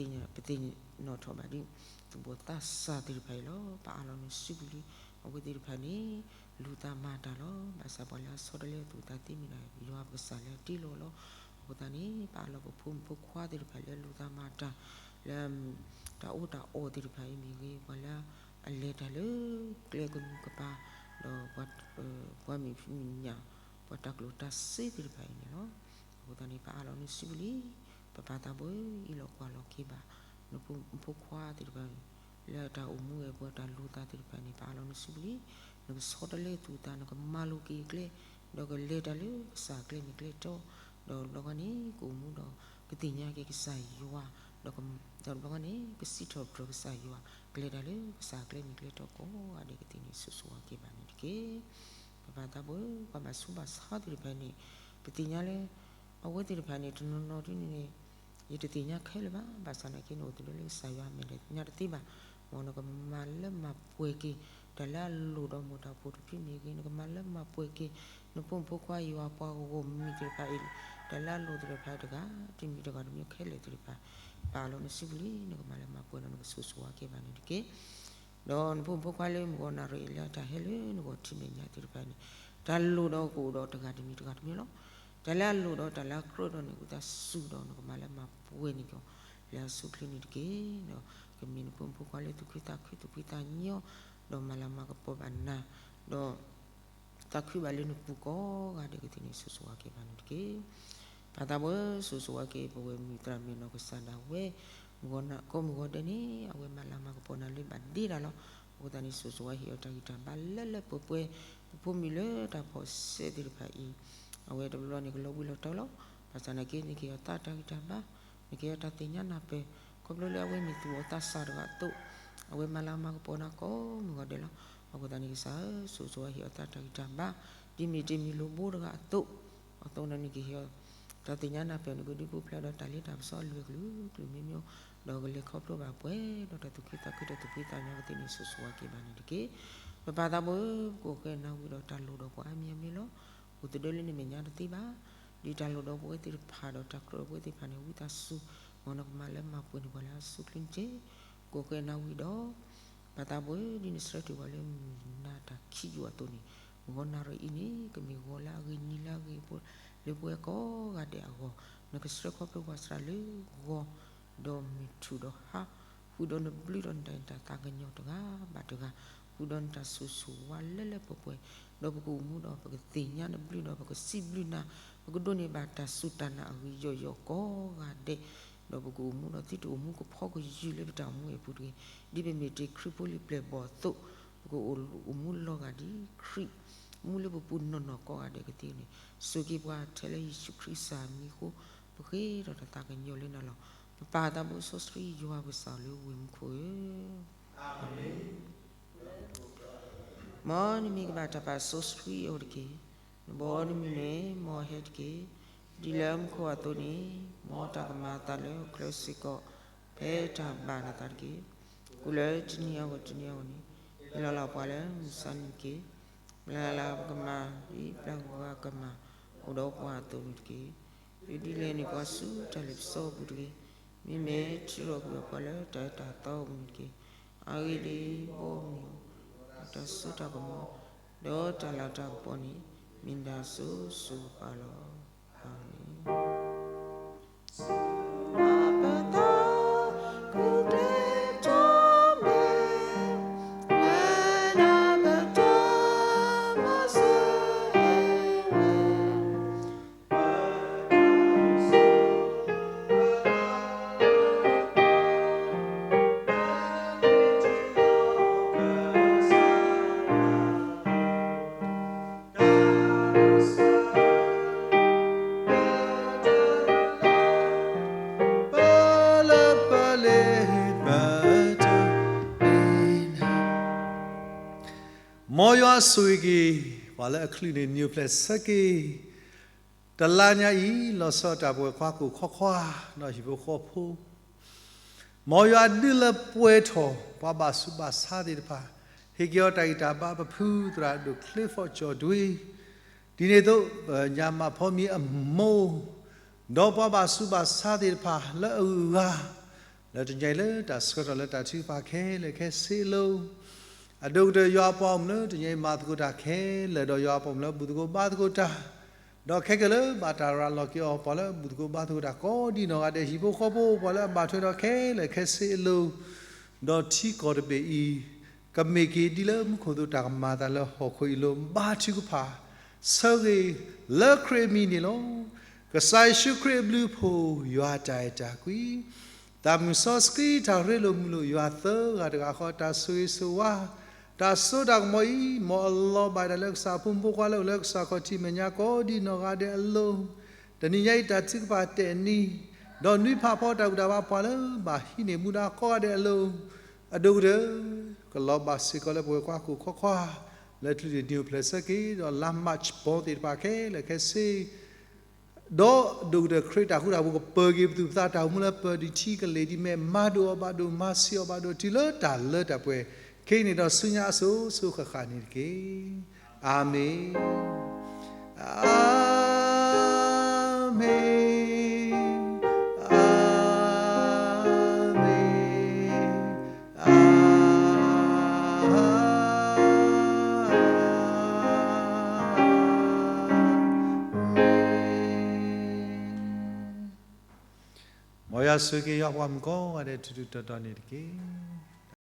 ဧၢ, ပသ့ၣ်နီၣ်ထီၣ်ဘၣ်ဒ် သူၣ်ဘီၣ်သးစၢ်သ့ၣ်တဖၣ်အံၤလီၤ. ပအၢၣ်လီၤနစုပူၤလံ. အဝဲသ့ၣ်တဖၣ်န့ၣ် လူၤသးမၤတၢ်လီၤ. ဘၣ်ဆၣ်ပှၤလၢအဆီတလဲအသူၣ်အသးသ့မ့ၢ်ဒၣ် ယွၤပကစၢ်လၢအတ့လီၤလီၤ. အဃိသတးန့ၣ် ပအၢၣ်လီၤပဖိမုၣ်ဖိခွါသ့ၣ်တဖၣ်လၢအလူၤသးမၤတၢ် လၢ တၢ်အီၣ်တၢ်အီသ့ၣ်တဖၣ်အံၤမ့ၢ်ဂ့ၤ, ပှၤလၢအလဲၤတၢ်လၢကျဲကမူးကပၤ, ဒီး ပှၤမ့ၢ်ဖံးမ့ၢ်ညၣ်, ပှၤတၢ်ကျိၣ်တၢ်စ့သ့ၣ်တဖၣ်အံၤန့ၣ်လီၤ. အဃိသတးန့ၣ် ပအၢၣ်လီၤနစုပူၤလံ. ပပၢ်သးဘိဧၢ, အံးလီၤကွၢ်လီၤက့ၤဘၣ် နဖိမုၣ်ဖိခွါသ့ၣ်တဖၣ် လၢတၢ်အိၣ်မူဝဲပှၤတၢ်လူၤသးသ့ၣ်တဖၣ်န့ၣ် ပအၢၣ်လီၤနစုပူၤလံ. နကဆီတလဲသူၣ်သး နကမၤလိက့ၤအကျဲ, ဒီးကလဲၤတၢ်လၢကစၢ်အကျဲမ့ၢ်ကျဲတီ, ဒီးတဘျီဃီန့ၣ် ကအိၣ်မူဒီး ကသ့ၣ်ညါက့ၤကစၢ်ယွၤ ဒီးတဘျီန့ၣ် ကစံးထီၣ်ပတြၢၤကစၢ်ယွၤ ကလဲၤတၢ်လၢကစၢ်ကျဲမ့ၢ်ကျဲတီကိးဂၤဒဲးကသ့န့ၣ် ဆိၣ်ဂ့ၤဆိၣ်ဝါက့ၤဘၣ်န့ၣ်တက့ၢ်. ပပၢ်သးဘိ ပှၤဘၣ်ဆူးဘၣ်ဆါသ့ၣ်တဖၣ်န့ၣ် ပသ့ၣ်ညါလၢ အဝဲသ့ၣ်တဖၣ်န့ၣ် တနီၤနီၤဒ်န့ၣ်န့ၣ် ယတသ့ၣ်ညါခဲလၢာ်ဘၣ်, ဘၣ်ဆၣ်သနာ်က့န့ၣ် အိၣ်သဒၢလၢကစၢ်ယွၤမဲာ်ညါတသ့ဘၣ်. မ်နကမၤလၢမၤပှဲၤက့ၤ တၢ်လၢအလိၣ်ဒီးမိၢ်တၢ်ဖိတဖုမ့ၢ်ဂ့ၤ, နကမၤလၢမၤပှဲၤက့ၤ နဖိမုၣ်ဖိခွါယွၤပှၤဂီၢ်မုၢ်သ့ၣ်တဖၣ်အံၤ တၢ်လၢအလိၣ်သ့ၣ်တဖၣ်တဂၤတမံၤတဂၤတမံၤခဲလၢာ်သ့ၣ်တဖၣ် ပာ်လီၤနစုပူၤလံ နကမၤလၢမၤပှဲၤဒီးနကဆိၣ်ဂ့ၤဆိၣ်ဝါက့ၤဘၣ်န့ၣ်တက့ၢ်. ဒီးနဖိမုၣ်ဖိခွါလၢမုၢ်ဂီၤနၣ်ရံၣ်အံၤလၢတၢ်ဟဲလၢနဂီၢ်ထံးမဲာ်ညါသ့ၣ်တဖၣ်န့ၣ် တၢ်လိၣ်ဒီးကအိၣ်ဒီးတဂၤတမံၤတဂၤတမံၤလီၤ. တၢ်လၢအလိၣ်ဒီးတၢ်လၢအကြၢးဒီးန့ၣ် ဝံသးစူၤဒီးနကမၤလၢမၤပှဲၤန့ၢ်က့ၤအီၤ လၢအဆိအချ့န့ၣ်တက့ၢ်. ဒီးကမ့ၢ်နဖိမုၣ်ဖိခွါလၢသူၣ်ခုသးခုသူၣ်ဖှံသးညီ ဒီးမၤလၤမၤကပီၤဘၣ်နၤ ဒီး သးခုဘၣ်လၢနပူၤကိးဂၤဒဲးကသ့န့ၣ် ဆိၣ်ဂ့ၤဆိၣ်ဝါက့ၤဘၣ်န့ၣ်တက့ၢ်. ပၢ်သးဘိ ဆိၣ်ဂ့ၤဆိၣ်ဝါက့ၤပဝဲမုၢ်သရၣ်မုၣ်နီၢ်ကစၢ်ဒၣ်ဝဲ မုၢ်ဂီၤနၣ် ကိးမုၢ်ဂီၤဒဲးန့ၣ် အဝဲမၤလၤမၤကပီၤနၤလၢဘၣ်ဒ့တၢ်လီၤ. အဃိသတးန့ၣ် ဆိၣ်ဂ့ၤဆိၣ်ဝါဟ့ၣ်အီၤတၢ်ဂံၢ်တၢ်ဘါလၢလၢပှဲၤပှဲၤ ပဖိမုၣ်လၢတၢ်ဖီၣ်စဲးသ့ၣ်တဖၣ်အံၤ အဝဲတဘျီဘျီန့ၣ် ကလီၤဘှံးလီၤတီၤလီၤ. ဘၣ်ဆၣ်သနာ်က့ နကဟ့ၣ်အီၤသးတၢ်ဂံၢ်တၢ်ဘါ နကဟ့ၣ်အီၤတၢ်သ့ၣ်ညါနၢ်ပၢၢ် ခီဖျိလၢအဝဲမ့ၢ်သူၣ်ဘီၣ်သးစၢ်တဂၤအသိး အဝဲမၤလၤမၤကပီၤနၤကိးမုၢ်ဂီၤဒဲးလီၤ. အဃိသတးန့ၣ်ကစၢ်ဧၢ ဆိၣ်ဂ့ၤဆိၣ်ဝါဟ့ၣ်အီၤသးတၢ်ဂံၢ်တၢ်ဘါ ဒ်မ့ၢ်တ့ၢ်မ့ၢ်လိာ်ဘိတဂၤအသိး အဃိသတးန့ၣ်နကဟ့ၣ်အီၤ တၢ်သ့ၣ်ညါနၢ်ပၢၢ် နကဒုးပူၤဖျဲးဒီးတၢ်လ့တၢ်ပစီအလုၢ်အကလုာ်ကျုာ်မ့မ့ၢ် ဒီးကလဲၤခီဖျိဘၣ်ပှဲၤဒီးတၢ်သူၣ်ခုသးခုတၢ်သူၣ်ဖှံသးညီကသ့န့ၣ် ဆိၣ်ဂ့ၤဆိၣ်ဝါက့ၤဘၣ်န့ၣ်တက့ၢ်. ပပၢ်သးဘိ ပကအိၣ်ကဲနၢ်ဝံၤဒီးတၢ်လိၣ်ဒီးပှၤအါမံၤအါမံၤလီၤ. အိၣ်သဒၢလၢနမဲာ်ညါတသ့ဘၣ်. ဒ်တၢ်လိၣ်ဒီးပဝဲသ့ၣ်တဖၣ်ဒီးတၢ်ကြၢးပဝဲသ့ၣ်တဖၣ်န့ၣ် ဝံသးစူၤ မ်နကမၤလၢမၤပှဲၤန့ၢ်ပှၤလၢအဆိအချ့န့ၣ်တက့ၢ်. ပကအိၣ်ကဲနၢ်ဝံၤဒီး ပၢ်သးဘိ ဒ်နဆှၢတ့ၢ်ပှၤလၢမုၢ်နၤတၢ်ခံးယိာ်အသိးန့ၣ် မုၢ်ဂီၤနၣ်ရံၣ်အံၤန့ၣ် ကမ့ၢ်ဂီၤလၢအဂ့ၤနံၤလၢအဂ့ၤ လၢပဝဲကိးဂၤဒဲးအဂီၢ် နကဆှၢခီဖျိပှၤစှၤလၢဂီၤ ဒီးမုၢ်ထူၣ်ဒီးဟါ ဃုာ်ဒီးနဘျုးဒီးနတၢ်အဲၣ်တၢ်သးကညီၤတဂၤဘၣ်တဂၤ ဃုာ်ဒီးနတၢ်ဆိၣ်ဂ့ၤဆိၣ်ဝါလၢလၢပှဲၤပှဲၤ ဒီးပကအိၣ်မူဒီးပကသ့ၣ်ညါနဘျုးဒီးပကစံးဘျုးနၤ ပကဒိးန့ၢ်ဘၣ်တၢ်စူၢ်တၢ်နာ်အဂ့ၤယီၤယီၤကိးဂၤဒဲး ဒီးပကအိၣ်မူဒီးသုတအိၣ်မူကဖီကယုၢ်လၢပတၢ်အိၣ်မူအပူၤတဂ့ၤ. ဒ်ပမ့ၢ်တ့ၢ်ခရံာ်ဖိလံၤပျဲၢ်ဘီၣ်အသိး ပကအိၣ်မူလီၤဂာ်ဒ်ခရံာ် မူလၢပပူၤနီၢ်နီၢ်ကိးဂၤဒဲးကသ့န့ၣ် ဆိၣ်ဂ့ၤပှၤထဲလၢယ့ၣ်ၡူးခရံာ်ကစၢ်မံၤအဃိ ပဃ့ဒီးတၢ်သးကညီၤလၢနၤလီၤ. ပပၢ်သးဘိစီဆှံယွၤပကစၢ်လၢဝ့ၢ်မူခိၣ်ဧၢ, အၤမ့ၣ်. မ်နမံၤကဘၣ်တၢ်ပာ်စီဆှံအီၤတက့ၢ်. နဘီနမံၤန့ၣ် မ်အဟဲတက့ၢ်. ဒ်လၢမူခိၣ်အသိးန့ၣ် မ်တၢ်ကမၤအသးလၢဟီၣ်ခိၣ်ချၢစ့ၢ်ကီး ဖဲတၢ်ဘၣ်နသးတက့ၢ်. ကိၣ်လၢတနံၤအဂီၢ်တနံၤအဂီၢ်န့ၣ် ဟ့ၣ်လီၤလၢပှၤလၢမုၢ်ဆါနံၤတက့ၢ်. ပျၢ်လၢပကမၤ ဒ်ပျၢ်ဂၤကမၤ အိၣ်ဒီးပှၤအသိးန့ၣ်တက့ၢ်. ဒုးဒ်လဲၣ်န့ၣ်ပှၤဆူတၢ်လ့ပစီအပူၤတဂ့ၤ. မ့မ့ၢ်ထုးထီၣ်ကွံာ်ပှၤလၢတၢ်အၢတၢ်သီအပူၤန့ၣ်တက့ၢ်. အဂ့ၢ်ဒ်အံၤ, ဘီမုၢ်အတၢ်စိတၢ်ကမီၤ ဒီးတၢ်လၤတၢ်ကပီၤန့ၣ် မ့ၢ်ဒၣ်စိၤစိၤဃၣ်ဃၣ်လီၤ. အၤမ့ၣ်. မ်ယွၤဆိၣ်ဂ့ၤက့ၤ ပှၤလၢအချုးန့ၣ် နံၤအိၣ်ဖျဲၣ်ဆၢက့ၤ တလါညါအံၤ လီၤဆီဒၣ်တၢ်ပဝဲၢ်ခွါကိၣ်ခီခွါ ဒီးဟံၣ်ဖိဃီဖိ မ်ယွၤဒုးလၢပှဲၤထီၣ် ပှၤဘၣ်ဆူးဘၣ်ဆါသ့ၣ်တဖၣ် ဟ့ၣ်က့ၤအီၤတၢ်ဂံၢ်တၢ်ဘါ ပဖုသရၣ်ဒိၣ်ချ့ဖီကၠီၣ်ဒွ့ ဒ်န့ၣ်အသိး ညၣ်မးဖီမံၤအမိၢ် ဒီးပှၤဘၣ်ဆူးဘၣ်ဆါသ့ၣ်တဖၣ်လၢအဂၤ လၢတနံၤအံၤလၢတၢ်ဆှၢထီၣ်လၢတၢ်ထုကဖၣ်ခဲလၢာ်ခဲဆ့အလိၤ အဒိၣ်ကတၢၢ်ယွၤအပှၤဂီၢ်မုၢ်လၢတနံၤအံၤမၤသကိးတၢ်ခဲလၢာ် ဒီးယွၤအပှၤဂီၢ်မုၢ်လၢဘူၣ်သကိးဘါသကိးတၢ် ဒီးခဲကနံၣ်လၢဘၣ်တၢ်ရၤလီၤက့ၤအီၤ ပှၤလၢအဘူၣ်သကိးဘါသကိးတၢ်ကိးဒ်နီၢ်ဂၤဒဲး ဟံၣ်ဖိဃီဖိ ပှၤလၢအဘၣ်ထွဲဒီးခဲလၢာ်ခဲဆ့အလိၤ ဒီးထံကီၢ်တဘ့ၣ်အံၤ ကမ့ၢ်က့ၤဒ်လၢမူခိၣ်အသိး တၢ်ကမၤအသးလၢဟီၣ်ခိၣ်အံၤအလိၤ ဘါထုကဖၣ် ဆၢဂ့ၤလၢခရံာ်အမံၤန့ၣ်လီၤ. ကစၢ်ယ့ၣ်ၡူးခရံာ်အဘျုးအဖှိၣ် ယွၤအတၢ်အဲၣ်တၢ်ကွံ သးမုၢ်စီဆှံ တၢ်ရ့လိာ်မုာ်လိာ်ယွၤသၢဂၤတဂၤဃီ တၢ်ဆိၣ်ဂ့ၤဆိၣ်ဝါ တၢ်စိတၢ်ကမီၤအံၤ မ်အလီၤဘၣ်ဒၣ်လၢကစၢ်အဖိမုၣ်ဖိခွါလၢအိၣ်လၢကစၢ်ခီၣ်ထံးမဲာ်ညါကိးဒ်နီၢ်ဂၤဒဲးအလိၤ တနံၤညါအံၤတၢ်ထုကဖၣ်တဲာ်နံၤ ဒီးနွံဖးဖီတၢ်ဘူၣ်တၢ်ဘါပှၤလၢဘၣ်ဟံးန့ၢ်မူဒါကိးဂၤဒဲးအလိၤ, အဒိၣ်ကတၢၢ် ကလီၤဘၣ်စ့ၢ်ကီးလၢပဝဲၤကွၢ်ခိၣ်ခီခွါ လၢကလုာ်ဒူၣ်နံၣ်အိၣ်ဖျဲၣ်ဆၢက့ၤ ဒီးလါ March ဘီသ့ၣ်တဖၣ်ခဲလၢာ်ခဲဆ့ ဒီးဒိၣ်ကတၢၢ်ခရံာ်တၢ်ဃူတၢ်ဖိးကပၢၤက့ၤပသူၣ်ပသး တၢ်အိၣ်မူလၢပၢၤဒံးထံကလ့ၢ်ဒံးမဲာ် မၤဒိၣ်အီၤဘၣ်ဒိၣ် မၤဆံးအီၤဘၣ်ဒိၣ် တုၤလၢတၢ်လၢတၢ်ပှဲၤ ခဲအံၤန့ၣ်ဒီးဆူညါအစိၤစိၤဃၣ်ဃၣ်န့ၣ်တက့ၢ်. အၤမ့ၣ်, အၤမ့ၣ်, အၤမ့ၣ်, အၤမ့ၣ်. မ်ယွၤဆိၣ်ဂ့ၤက့ၤယွၤပှၤမုၣ်ကိးဂၤဒဲး ထူးထူးတီၤတီၤန့ၣ်တက့ၢ်.